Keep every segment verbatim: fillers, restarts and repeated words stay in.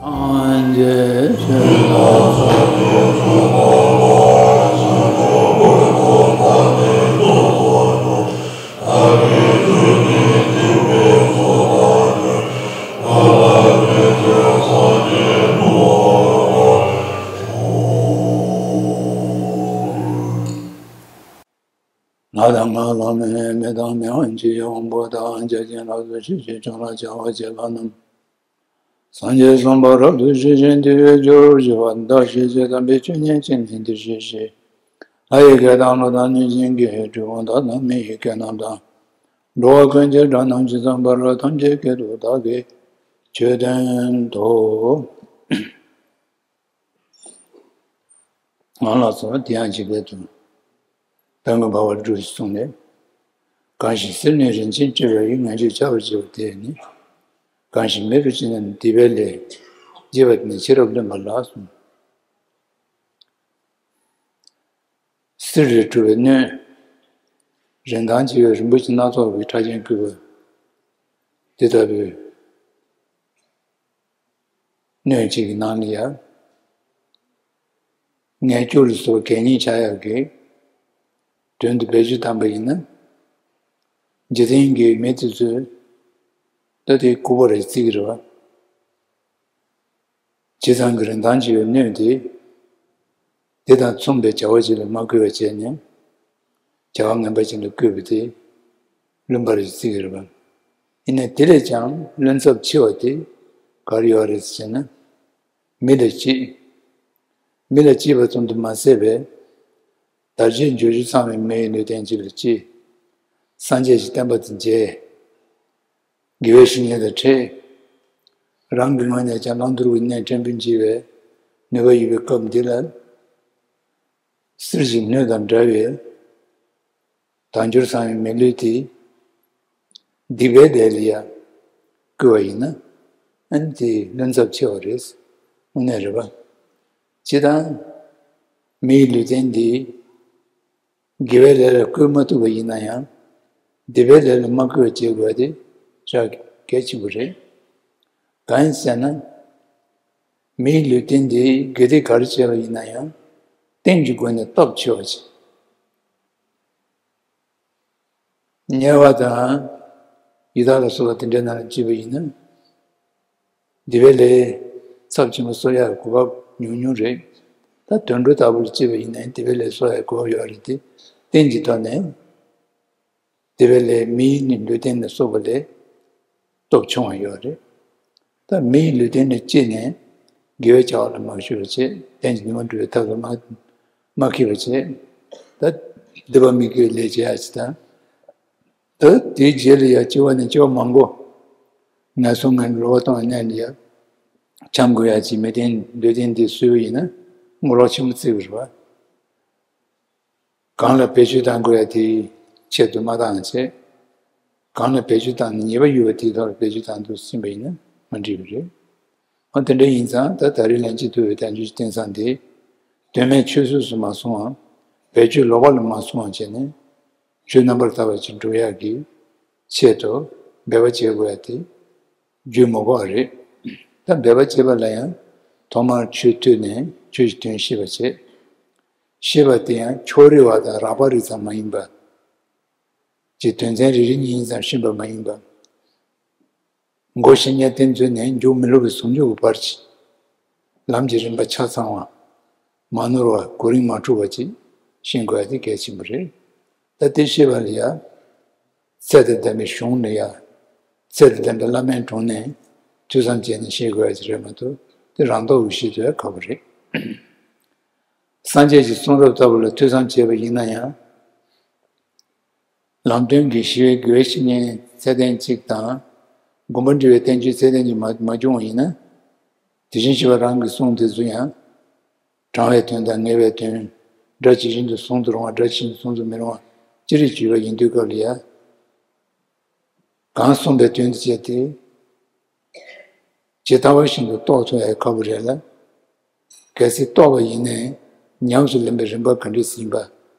ང་དང་ང་ལ་མེད་མི་དང་མི་དབང་ཆེ་ཡོང་པོ་དང་བརྒྱ་བྱིན་ལ་སོགས་ཆོས་ཀྱི་ཆོས་ལ་བྱ་བ་བྱེད་པ་རྣམས། སངས་རྒྱས་བསམ་པ་རབ་ཏུ་ཞི་ཞིང་དེ་བས་སྐྱོ་བར་ཞི་བ་བདག་གཞན་གྱི་དམ་པའི་ཆོས་ཉན་ཅིང་ཉན་ཏེ་ཞི་ཞིང་། ལྷ་ཡི་སྐད་དང་ཀླུ་དང་གནོད་སྦྱིན་གྱི་སྒྲུབ་དབང་དག་དང་མི་ཡི་སྐད་རྣམས་དང་། འགྲོ་བ་ཀུན་གྱི་སྒྲ་རྣམས་ཇི་ཙམ་པར་ཐམས་ཅད་སྐད་དུ་བདག་གིས་ཆོས་བསྟན་ཏོ། ང་ལ་སོགས་དེ་ཡང་ཇི་སྐད་དུ། བདག་གིས་འབའ་བ་སྒྲུབ་གསུངས་ནས། གང་ཞིག་སྲིད་ནི་རིན་ཆེན་སྤྱོད་པ་ཡི། ངན་སྤྱོད་བྱ་བར་བྱེད་པ་དེ་ནི། གང་ཞིག་མི་རུ་སྤྱད་ན་སྡིག་པའི་ལས། བགྱིས་པ་དེ་ནི་ཕྱི་རབས་བླུན་པ་ལགས་སོ། སྲིད་རེ་སྒྲུབ་པའི་སྣོད། རིན་ཐང་ཆེ་བའི་རིན་པོ་ཆེ་སྣ་ཚོགས་ཀྱི་ཕྲ་རྒྱན་བརྐོས་པ། དེ་ལྟ་བུའི་སྣོད་གཅིག་གི་ནང་ལ་ཡང་། ངན་སྤྱོད་ལ་སོགས་གད་སྙིགས་ཆགས་ཡག་གི་དོན་དུ་བེད་སྤྱོད་བཏང་པ་ཡིན་ན། འཇིག་རྟེན་གྱི་མི་དེ་ཚོས་ད་དེ་ལྐུགས་པ་རེད་བརྩི་གི་རེད་བ། བྱས་ཙང་གི་རིན་ཐང་ཆེ་བའི་སྣོད་དེ། དེ་དང་མཚུངས་པའི་བྱ་བ་ཅིག་ལ་མ་བཀོལ་བ་བྱས་ནས། བྱ་བ་ངན་པ་ཅིག་ལ་བཀོལ་བ་དེ། བླུན་པ་རེད་བརྩི་གི་རེད་བ། ཡིན་ནའི་དེ་ལས་ཀྱང་བླུན་ཚབས་ཆེ་བ་དེ་ག་རེ་ཡོད་རེད་ཟེར་ན། མི་ལ་སྐྱིད། མི་ལ་སྐྱིད་པ་ཙམ་དུ་མ་ཟད་པའི། དལ་བརྒྱད་འབྱོར་བཅུ་ཚང་བའི་མི་ཡི་ལུས་རྟེན་ཅིག་ལ་སྐྱིད། སངས་རྒྱས་ཀྱི་བསྟན་པ་དང་མཇལ། དགེ་བའི་བཤེས་གཉེན་དང་འཕྲད། རང་གི་ངོས་ནས་ཀྱང་བླང་དོར་གྱི་གནས་ཕྲན་བུ་འབྱེད་པའི་ནུས་པ་ཡོད་པའི་སྐབས་འདི་ལ། གསེར་གྱི་སྣོད་དང་འདྲ་བའི་དལ་འབྱོར་ཚང་བའི་མི་ལུས་དེ། སྡིག་པའི་ལས་ལ་ཡང་བཀོལ་བ་ཡིན་ན། ཨ་ནི་དེ་བླུན་ཚབས་ཆེ་བ་རེད། དངོས་གནས་རེད་པ། སྤྱིར་བཏང་། མི་ཡི་ལུས་རྟེན་འདི། དགེ་བའི་ལས་ལ་བཀོལ་མ་ཐུབ་པ་ཡིན་ན་ཡང་། སྡིག་པའི་ལས་ལ་མ་བཀོལ་བ་བྱེད་དགོས་པ་དེ་ཞེ་གལ་ཆེན་པོ་རེད། གང་ཡིན་ཟེར་ན། མིའི་ལུས་རྟེན་འདི་དགེ་སྡིག་ག་རེ་བྱས་པ་ཡིན་ན་ཡང་། རྟེན་གྱི་སྒོ་ནས་སྟོབས་ཆེ་བ་བྱེད། དམྱལ་བ་དང་ཡི་དྭགས་ལ་སོགས་པ་དེ་འདྲའི་ནང་ལ་སྐྱེས་པ་ཡིན་ན། སྡིག་པའི་ལས་ཚབས་ཆེན་པོ་གསོག་ཡག་གོ་སྐབས་ཉུང་ཉུང་རེད། ད་དུད་འགྲོ་ལྟ་བུ་ལ་སྐྱེས་པ་ཡིན་ན་སྡིག་པའི་ལས་གསོག་ཡག་གོ་སྐབས་ཡོད་རེད་དེ། རྟེན་གྱི་ཐོག་ནས། སྡིག་པའི་ལས་མིའི་ནི་ལུས་རྟེན་ལ་སོགས་པ་ལས་སྟོབས་ཆུང་བ་ཡོད་རེད། ད་མིའི་ལུས་རྟེན་ལ་སྐྱེས་ནས་དགེ་བའི་བྱ་བ་ལ་མ་ཞུགས་པ་བྱས། རྟེན་གྱི་ནུས་པ་འགྲུབ་པའི་ཐབས་ལ་མ་མ་མཁས་པ་བྱས། ད་སྡིག་པ་མི་དགེ་བའི་ལས་བྱེད་ཡག་ཅིག་དང་། ད་དེའི་རྗེས་ལ་ཡང་སྐྱེ་བ་ནས་སྐྱེ་བ་མང་པོ། ངན་སོང་ངན་ལོག་པ་སྟོང་བའི་གནས་ལ་ཡང་འཁྱམས་དགོས་ཡག་ཅིག་མི་རྟེན་ལུས་རྟེན་འདི་གསོས་པ་ཡིན་ན་ངོ་ལོག་ཆེན་པོ་བརྩི་དགོས་རེད་བ། གང་ལ་བེད་སྤྱོད་གཏང་དགོས་ཡ་དེའི་ཆེད་དུ་མ་བཏང་བྱས། གང་ལ་བེད་སྤྱོད་བཏང་ནས་ཉེས་པ་ཡོད་པ་དེའི་ཐོག་ལ་བེད་སྤྱོད་གཏང་དུ་ཕྱིན་པ་ཡིན་ན་མ་འགྲིག་པ་རེད། འོ་དེ་འདྲ་ཡིན་ཙང་ད་ད་རེས་ལན་གཅིག་ཐུབ་པའི་བསྟན་བཅོས་ཀྱི་རྟེན་བཟང་དེ། དོན་མེད་ཆོས་སུ་སུ་མ་སོང་བ། བེད་སྤྱོད་ལོག་པ་ལ་མ་སོང་བ་བྱས་ནས། ཆོས་རྣམ་པར་དག་པ་ཅིག་འགྲུབ་ཡག་གི་ཆེད་དུ་འབད་པ་བྱེད་དགོས་ཡ་དེ། རྒྱུ་མ་གོ་བ་རེད། ད་འབད་པ་བྱེད་པ་ལ་ཡང་ཐོག་མར་ཆོས་ཐོས་ནས་ཆོས་ཀྱི་དོན་ཤེས་པ་བྱེད། ཤེས་པ་དེ་ཡང་ཕྱོགས་རིས་པ་དང་རགས་པ་རིས་ཙམ་མ་ཡིན་པ། ཀྱི་དོན་ཚན་རེ་རེ་གཉིས་ཙམ་ཤེས་པ་མ་ཡིན་པ། མགོ་བཤེས་གཉེན་བསྟེན་ཚུལ་ནས་མཇུག་མི་སླུ་བའི་ཟུང་འཇུག་གི་བར་གྱི་ལམ་གྱི་རིམ་པ་ཆ་ཚང་བ། མ་ནོར་བ་གོ་རིམ་མ་འཁྲུགས་པ་ཅིག་ཤེས་དགོས་ཡ་དེ་གལ་ཆེན་པོ་རེད། ད་དེ་ཤེས་པ་ལ་ཡ། ཚད་དང་ལྡན་པའི་གཞུང་ལ་ཡ། ཚད་དང་ལྡན་པའི་བླ་མའི་དྲུང་ནས་ཐོས་བསམ་བྱས་ནས་ཤེས་དགོས་ཡ་ཅིག་རེད་མ་གཏོགས་དེ་རང་རྟོགས་ཀྱིས་ཤེས་ཐུབ་ཡ་ཁག་པོ་རེད། སངས་རྒྱས་ཀྱི་གསུང་རབ་ལྟ་བུ་ལ་ཐོས་བསམ་བྱས་པ་ཡིན་ན་ཡང་། ལམ་སྟོན་གྱི་ཞི་བའི་དགེ་བའི་བཤེས་གཉེན་ཚད་ལྡན་གཅིག་དང་། མགོན་པོ་འདྲི་བའི་བསྟན་བཅོས་ཚད་ལྡན་གཅིག་མ་མ་བྱུང་བ་ཡིན་ན། དེ་བཞིན་གཤེགས་པ་རང་གི་གསུང་དེ་ཚོ་ཡང་། དྲང་བའི་དོན་དང་ངེས་པའི་དོན། སྒྲ་ཇི་བཞིན་དུ་གསུང་དུ་རུང་བ། སྒྲ་ཇི་བཞིན་དུ་གསུང་དུ་མི་རུང་བ་ཅི་རིགས་བརྗོད་པ་ཡིན་དུས་སྐབས་ལ་ཡང་། གང་གསུངས་པའི་དོན་དུ་བྱས་ཏེ། ཇི་ལྟ་བ་བཞིན་དུ་རྟོགས་ཐུབ་ཡ་ཁག་པོ་རེད་ལ། གལ་སྲིད་རྟོགས་པ་ཡིན་ནའི་ཉམས་སུ་ལེན་པའི་རིམ་པ་ག་འདྲས་ཡིན་པ།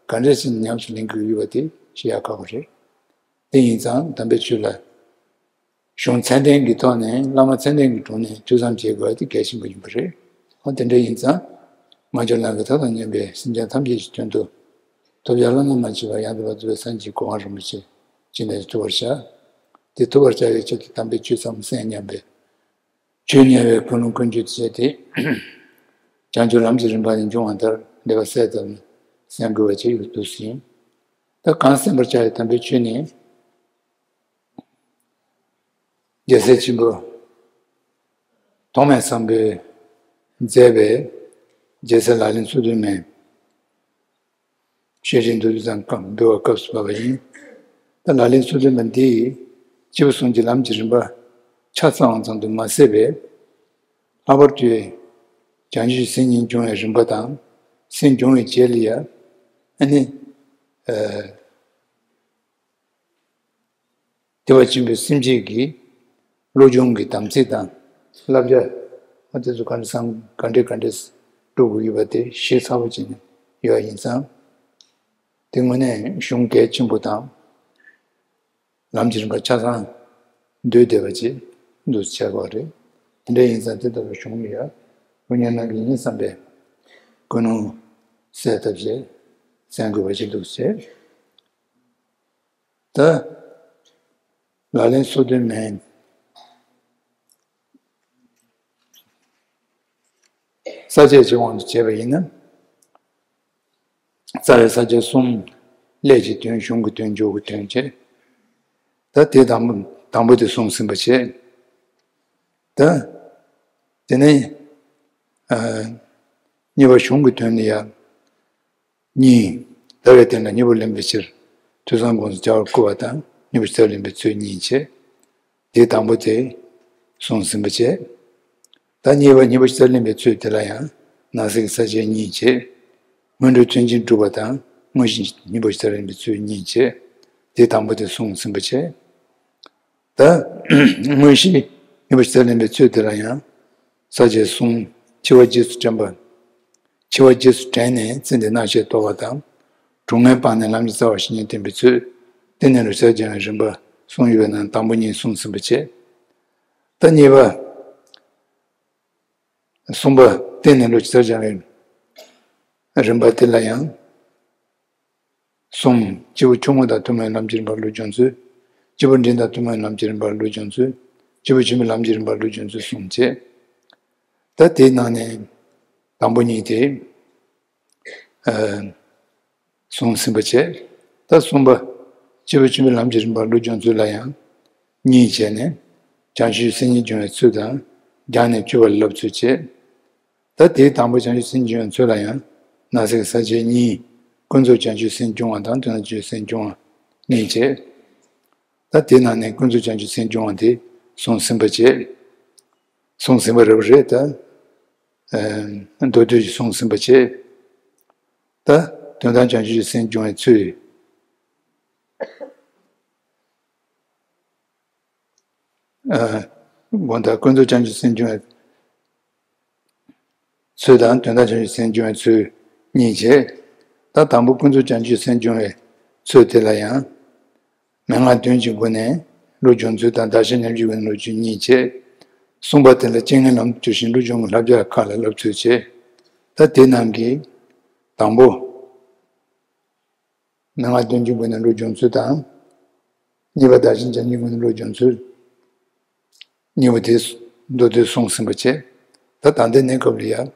ག་འདྲས་ཡིན་ཉམས་སུ་ལེན་དགོས་ཡོད་པ་དེ་ཤེས་ཡ་ཁག་པོ་རེད། དེ་ཡིན་ཙང་དམ་པའི་ཆོས་ལ་ གཞུང་ཚད་ལྡན་གྱི་ཐོག་ནས་བླ་མ་ཚད་ལྡན་གྱི་དྲུང་ནས་ཐུགས་བསམ་བཞེས་དགོས་པ་དེ་གལ་ཆེན་པོ་ཡིན་པ་རེད། འོ་དེ་འདྲ་ཡིན་ཙང་། མ་བྱོན་ལམ་གྱི་མཐའ་དང་མཉམ་པའི་སེམས་ཅན་ཐམས་ཅད་ཀྱི་དོན་དུ་ཐོབ་བྱ་བླ་ན་མ་མཆིས་པ་ཡང་དག་པར་རྫོགས་པའི་སངས་རྒྱས་ཀྱི་གོ་འཕང་རིན་པོ་ཆེ་ཅི་ནས་ཐོབ་པར་བྱ། དེ་ཐོབ་པར་བྱ་བའི་ཆེད་དུ་དམ་པའི་ཆོས་ཚང་མ་གསན་སྙམ་པའི། ཆོས་ཉན་པའི་ཀུན་སློང་ཀུན་སྤྱོད་བྱས་ཏེ། བྱང་ཆུབ་ལམ་གྱི་རིམ་པ་ནི་འབྱུང་བ་ལྟར་ལེགས་པར་གསལ་བཏབ་ནས་གསན་དགོས་པ་ཅིག་ཡོད་དུས་ཟིན། ད་གང་གསན་པར་བྱ་བའི་དམ་པའི་ཆོས་ནི། རྒྱལ་སྲས་ཆེན་པོ་ཐོགས་མེད་སམ་བྷོ་ཊས་མཛད་པའི་རྒྱལ་སྲས་ལག་ལེན་སོ་བདུན་མའི་བཤད་རིམ་མདོར་བསྡུས་ཙམ་སྐབས་འབུལ་བའི་སྐབས་སུ་བབས་པ་ཡིན། ད་ལག་ལེན་སོ་བདུན་མ་འདིས་སྐྱེས་བུ་གསུམ་གྱི་ལམ་གྱི་རིམ་པ་ཆ་ཚང་བ་ཙམ་དུ་མ་ཟད་པའི། ལྷག་པར་དུ་བྱང་ཆུབ་སེམས་གཉིས་འབྱུང་བའི་རིམ་པ་དང་། སེམས་བྱུང་བའི་རྗེས་ལ་ཡང་ཨ་ནི། ཨ། བདེ་བ་ཆེན་པོའི་སེམས་བསྐྱེད་ཀྱི་བློ་སྦྱོང་གི་དམ་ཚིག་དང་བསླབ་བྱ། ཨ། དེ་ཚོ་ག་འདྲ་སང་ག་འདྲས་ག་འདྲས་སྒྲུབ་དགོས་ཡོད་པ་དེ་ཞིབ་ཚགས་པོ་བྱས་ནས་ཡོད་པ་ཡིན་ཙང་། དེ་དངོས་གནས་གཞུང་གལ་ཆེན་པོ་དང་། ལམ་གྱི་རིམ་པ་ཆ་ཚང་འདུས་བསྡད་པ་ཅིག་འདུག་བྱས་པ་རེད། དེ་འདྲ་ཡིན་ཙང་དེ་ལྟ་བུའི་གཞུང་ལ་ཡང་དགོས་ཉེན་གནང་གི་ཡིན་བསམ་པའི་ཀུན་སློང་གསལ་བཏབ་བྱས་གསན་དགོས་པ་ཅིག་འདུག་བྱས། ད་ལག་ལེན་སོ་བདུན་མའི་ས་བཅད་ཀྱི་དབང་དུ་བྱས་པ་ཡིན་ན། རྩ་བའི་ས་བཅད་གསུམ། ཀླད་ཀྱི་དོན། གཞུང་གི་དོན། མཇུག་གི་དོན་བཅས། ད་དེ་དང་པོ་དང་པོ་དེ་གསུངས་ཟིན་པ་བྱས། ད་དེ་ནས་ཨ་གཉིས་པ་གཞུང་གི་དོན་ལ་ཡང་གཉིས། ཟླ་བའི་སྟེང་ན་གཉིས་པོ་ལེན་པའི་ཕྱིར་ཐོས་བསམ་སྒོམ་གསུམ་བྱ་བར་བསྐུལ་བ་དང་། གཉིས་པོ་ཇི་ལྟར་ལེན་པའི་ཚུལ་གཉིས་བྱས། དེ་དང་པོ་དེ་གསུངས་ཟིན་པ་བྱས། ད་གཉིས་པ་གཉིས་པོ་ཇི་ལྟར་ལེན་པའི་ཚུལ་དེ་ལ་ཡང་ནང་གསེས་ཀྱི་ས་བཅད་གཉིས་བྱས། སྔོན་འགྲོའི་མཐུན་རྐྱེན་སྒྲུབ་པ་དང་། དངོས་གཞི་གཉིས་པོ་ཇི་ལྟར་ལེན་པའི་ཚུལ་གཉིས་བྱས། དེ་དང་པོ་དེ་གསུངས་ཟིན་པ་བྱས། ད་དངོས་གཞི་གཉིས་པོ་ཇི་ལྟར་ལེན་པའི་ཚུལ་དེ་ལ་ཡང་ས་བཅད་གསུམ། འཆི་བ་རྗེས་སུ་དྲན་པ། འཆི་བ་རྗེས་སུ་དྲན་ནས་ཚེ་འདིར་སྣང་ཤས་རྟོགས་པ་དང་། གྲོགས་ངན་སྤངས་ནས་ལམ་གྱི་རྩ་བ་བཤེས་གཉེན་བསྟེན་པའི་ཚུལ། བསྟེན་ནས་ལུགས་སྲོལ་སྦྱང་བའི་རིམ་པ་གསུངས་ཡོད་པའི་ནང་དང་པོ་གཉིས་གསུངས་ཟིན་པ་བྱས། ད་གཉིས་པ། གསུམ་པ། བསྟེན་ནས་ལུགས་སྲོལ་སྦྱང་བའི་རིམ་པ་དེ་ལ་ཡང་གསུམ། སྐྱེས་བུ་ཆུང་ངུ་དང་ཐུན་མོང་ལམ་གྱི་རིམ་པར་བློ་སྦྱོང་ཚུལ། སྐྱེས་བུ་འབྲིང་དང་ཐུན་མོང་ལམ་གྱི་རིམ་པར་བློ་སྦྱོང་ཚུལ། སྐྱེས་བུ་ཆེན་པོའི་ལམ་གྱི་རིམ་པར་བློ་སྦྱོང་ཚུལ་གསུམ་བྱས། ད་དེའི་ནང་ནས་དང་པོ་གཉིས་དེ་ཨ་གསུངས་ཟིན་པ་བྱས། ད་གསུམ་པ། སྐྱེས་བུ་ཆེན་པོའི་ལམ་གྱི་རིམ་པར་བློ་སྦྱོང་ཚུལ་ལ་ཡང་གཉིས་བྱས་ནས། བྱང་ཆུབ་སེམས་གཉིས་འབྱུང་བའི་ཚུལ་དང་། སྦྱངས་ནས་སྤྱོད་པ་ལ་བསླབ་ཚུལ་བྱས། ད་དེའི་དང་པོ་བྱང་ཆུབ་སེམས་གཉིས་འབྱུང་བའི་ཚུལ་ལ་ཡང་ནང་གསེས་ཀྱི་ས་བཅད་གཉིས། ཀུན་རྫོབ་བྱང་ཆུབ་སེམས་སྦྱོང་བ་དང་། དོན་དམ་བྱང་ཆུབ་སེམས་སྦྱོང་བ་གཉིས་བྱས། ད་དེའི་ནང་ནས་ཀུན་རྫོབ་བྱང་ཆུབ་སེམས་སྦྱོང་བ་དེ་གསུངས་ཟིན་པ་བྱས། གསུངས་ཟིན་པ་རེད་པ་རེད་ད། ཨ་མདོར་བསྡུས་ཀྱིས་གསུངས་ཟིན་པ་བྱས། ད་དོན་དམ་བྱང་ཆུབ་ཀྱི་སེམས་སྦྱོང་བའི་ཚུལ། ཨ་དགོངས་དག་ཀུན་རྫོབ་བྱང་ཆུབ་སེམས་སྦྱོང་བའི་ཚུལ་དང་། དོན་དམ་བྱང་ཆུབ་སེམས་སྦྱོང་བའི་ཚུལ་གཉིས་བྱས། ད་དང་པོ་ཀུན་རྫོབ་བྱང་ཆུབ་སེམས་སྦྱོང་བའི་ཚུལ་དེ་ལ་ཡང་། མན་ངག་བདུན་གྱི་སྒོ་ནས་བློ་སྦྱོང་ཚུལ་དང་། བརྡར་ཤ་ཉམས་ཀྱི་སྒོ་ནས་བློ་སྦྱོང་གཉིས་བྱས། གསུམ་པ་དེ་ལ་རྐྱེན་ངན་ལམ་དུ་བསྒྱུར་ཞིང་བློ་སྦྱོང་གི་བསླབ་བྱ་ཁག་ལ་བསླབ་ཚུལ་བྱས། ད་དེ་རྣམས་ཀྱི་དང་པོ། མན་ངག་བདུན་གྱི་སྒོ་ནས་བློ་སྦྱོང་ཚུལ་དང་། གཉིས་པ་བརྡར་ཤ་ཉམས་ཀྱི་སྒོ་ནས་བློ་སྦྱོང་ཚུལ། གཉིས་པོ་དེ་མདོར་བསྡུས་གསུངས་ཟིན་པ་བྱས། ད་ད་ལྟའི་གནས་སྐབས་ལ་ཡང་།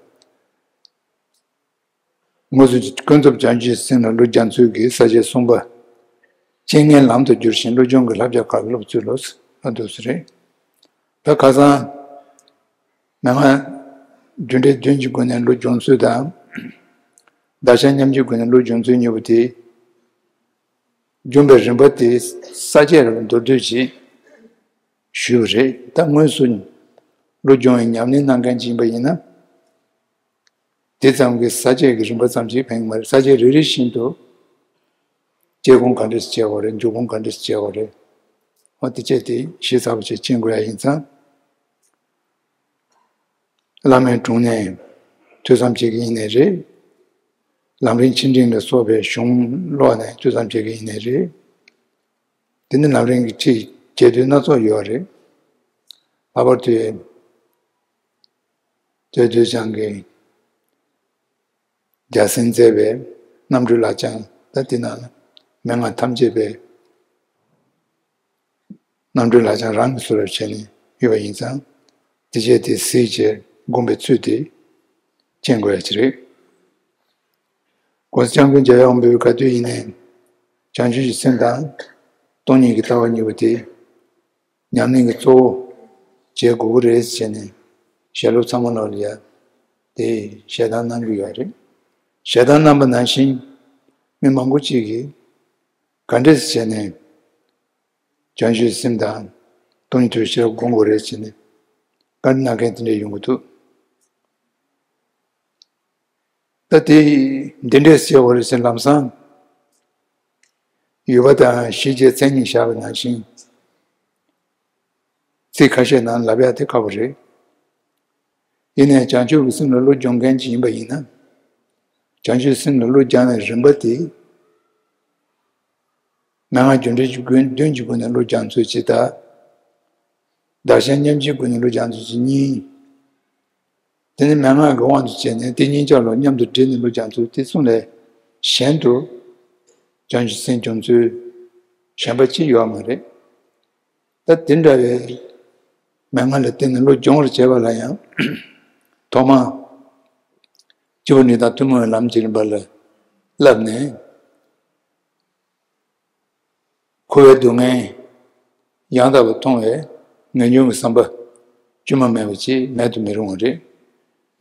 དངོས་སུ་ཀུན་རྫོབ་བྱང་ཆུབ་སེམས་ལ་བློ་སྦྱང་ཚུལ་གྱི་ས་བཅད་གསུམ་པ། རྐྱེན་ངན་ལམ་དུ་བསྒྱུར་ཞིང་བློ་སྦྱོང་གི་བསླབ་བྱ་ཁག་ལ་བསླབ་ཚུལ་ལོ། ཨ་འདུག་སེ་རེད། ད་ཁ་སང་། མན་ངག་རྒྱུ་འབྲས་བདུན་གྱི་སྒོ་ནས་བློ་སྦྱོང་ཚུལ་དང་། བརྡར་ཤ་ཉམས་ཀྱི་སྒོ་ནས་བློ་སྦྱོང་ཚུལ་གཉིས་པོ་དེ། སྦྱོང་བའི་རིམ་པ་དེ་ས་བཅད་རེ་མདོར་བསྡུས་ཤིག་ཞུས་པ་རེད། ད་དངོས་སུ་བློ་སྦྱོང་བའི་ཉམས་ལེན་གནང་མཁན་ཅིག་ཡིན་པ་ཡིན་ན། དེ་ཙམ་གྱིས་ས་བཅད་ཀྱི་རིམ་པ་ཙམ་ཞིག་ཕན་གྱི་མ་རེད། ས་བཅད་རེ་རེ་བཞིན་དུ་དཔྱད་སྒོམ་ག་འདྲ་ཞིག་བྱེད་དགོས་རེད། འཇུག་སྒོམ་ག་འདྲ་ཞིག་བྱེད་དགོས་རེད། འོ་དེ་བྱས་ཏེ་ཞིབ་ཚགས་པོ་བྱས་མཁྱེན་དགོས་ཡ་ཡིན་ཙང་། བླ་མའི་དྲུང་ནས་ཐོས་བསམ་བྱེད་ཀྱི་ཡིན་ནའི་རེད། ལམ་རིམ་ཆེ་འབྲིང་ལ་སོགས་པའི་གཞུང་ཀློག་ནས་ཐོས་བསམ་བྱེད་ཀྱི་ཡིན་ནའི་རེད། དེ་ནི་ལམ་རིམ་གྱི་ཁྲིད་རྒྱས་བསྡུས་སྣ་ཚོགས་ཡོད་རེད། ལྷག་པར་དུ་དེ་དུས་ཀྱང་གི་རྒྱལ་སྲས་མཛད་པའི་རྣམ་གྲོལ་ལག་བཅངས། ད་དེ་ནང་ལ་མན་ངག་ཐམས་ཅད་པའི་རྣམ་གྲོལ་ལག་བཅངས་རང་གི་ཚུལ་ལ་བྱས་ནས་ཡོད་པ་ཡིན་ཙང་། དེ་བྱས་དེ་གཟིགས་བྱས་སྒོམ་པའི་ཚུལ་དེ་སྐྱེ་དགོས་ཡ་ཅིག་རེད། གོང་ས་སྐྱབས་མགོན་རྒྱལ་བའི་དབང་པོས་ག་དུས་ཡིན་ནའི་བྱང་ཆུབ་ཀྱི་སེམས་དང་སྟོང་ཉིད་ཀྱི་ལྟ་བ་གཉིས་པོ་དེ་ཉམས་ལེན་གྱི་གཙོ་བོ་བྱེད་དགོས་ཀྱི་རེད་ཟེར་ནས་ཞལ་སློབ་ཚང་མ་ལོག་ལ་ཡ་དེ་ཞལ་ཏང་གནང་གི་ཡོད་རེད། ཞལ་ཏང་གནང་པ་ནང་བཞིན་མི་མང་པོ་ཅིག་གིས་ག་འདྲས་བྱས་ནས་བྱང་ཆུབ་སེམས་དང་སྟོང་ཉིད་ཐོས་ཤེས་སྒོམ་དགོས་རེད་ཟེར་ནས་བཀའ་འདྲི་གནང་མཁན་དེ་འདྲས་ཡོང་གི་འདུག་ད་དེ་འདི་འདྲས་ཟེར་བ་རེད་ཟེར་ལམ་སང་ཡུལ་པ་དང་གཞི་བྱས་མཚན་ཉིད་བཞག་པ་ནང་བཞིན་ཚིག་ཁ་ཤས་ནང་ལབ་ཡག་དེ་ཁག་པོ་རེད། ཡིན་ནའི་བྱང་ཆུབ་ཀྱི་སེམས་ལ་བློ་སྦྱོང་མཁན་ཅིག་ཡིན་པ་ཡིན་ན། བྱང་ཆུབ་སེམས་ལ་བློ་སྦྱང་བའི་རིམ་པ་དེ། མན་ངག་རྒྱུ་འབྲས་ཀྱི་སྒོ་བདུན་གྱི་སྒོ་ནས་བློ་སྦྱང་ཚུལ་གཅིག་དང་། བདག་གཞན་མཉམ་བརྗེའི་སྒོ་ནས་བློ་སྦྱང་ཚུལ་གཅིག་གཉིས། དེ་ནི་མན་ངག་གི་དབང་དུ་བྱས་ནས་དེ་གཉིས་ཆར་ལ་མཉམ་དུ་སྦྲེལ་ནས་བློ་སྦྱང་ཚུལ་དེ་གསུམ་ལས་གཞན་དུ་བྱང་ཆུབ་སེམས་སྦྱོང་ཚུལ་གཞན་པ་ཅིག་ཡོད་མ་རེད། ད་དེ་འདྲ་བའི་མན་ངག་ལ་བརྟེན་ནས་བློ་སྦྱོང་བར་བྱེད་པ་ལ་ཡང་། ཐོག་མར་སྤྱི་བོ་འབྲིང་དང་ཐུན་མོང་བའི་ལམ་གྱི་རིམ་པ་ལ་བསླབས་ནས། འཁོར་བའི་སྡུག་བསྔལ་ཡང་དག་པར་མཐོང་བའི་ངེས་འབྱུང་གི་བསམ་པ་བཅོས་མ་མེད་པ་ཅིག་མེད་དུ་མི་རུང་བ་རེད།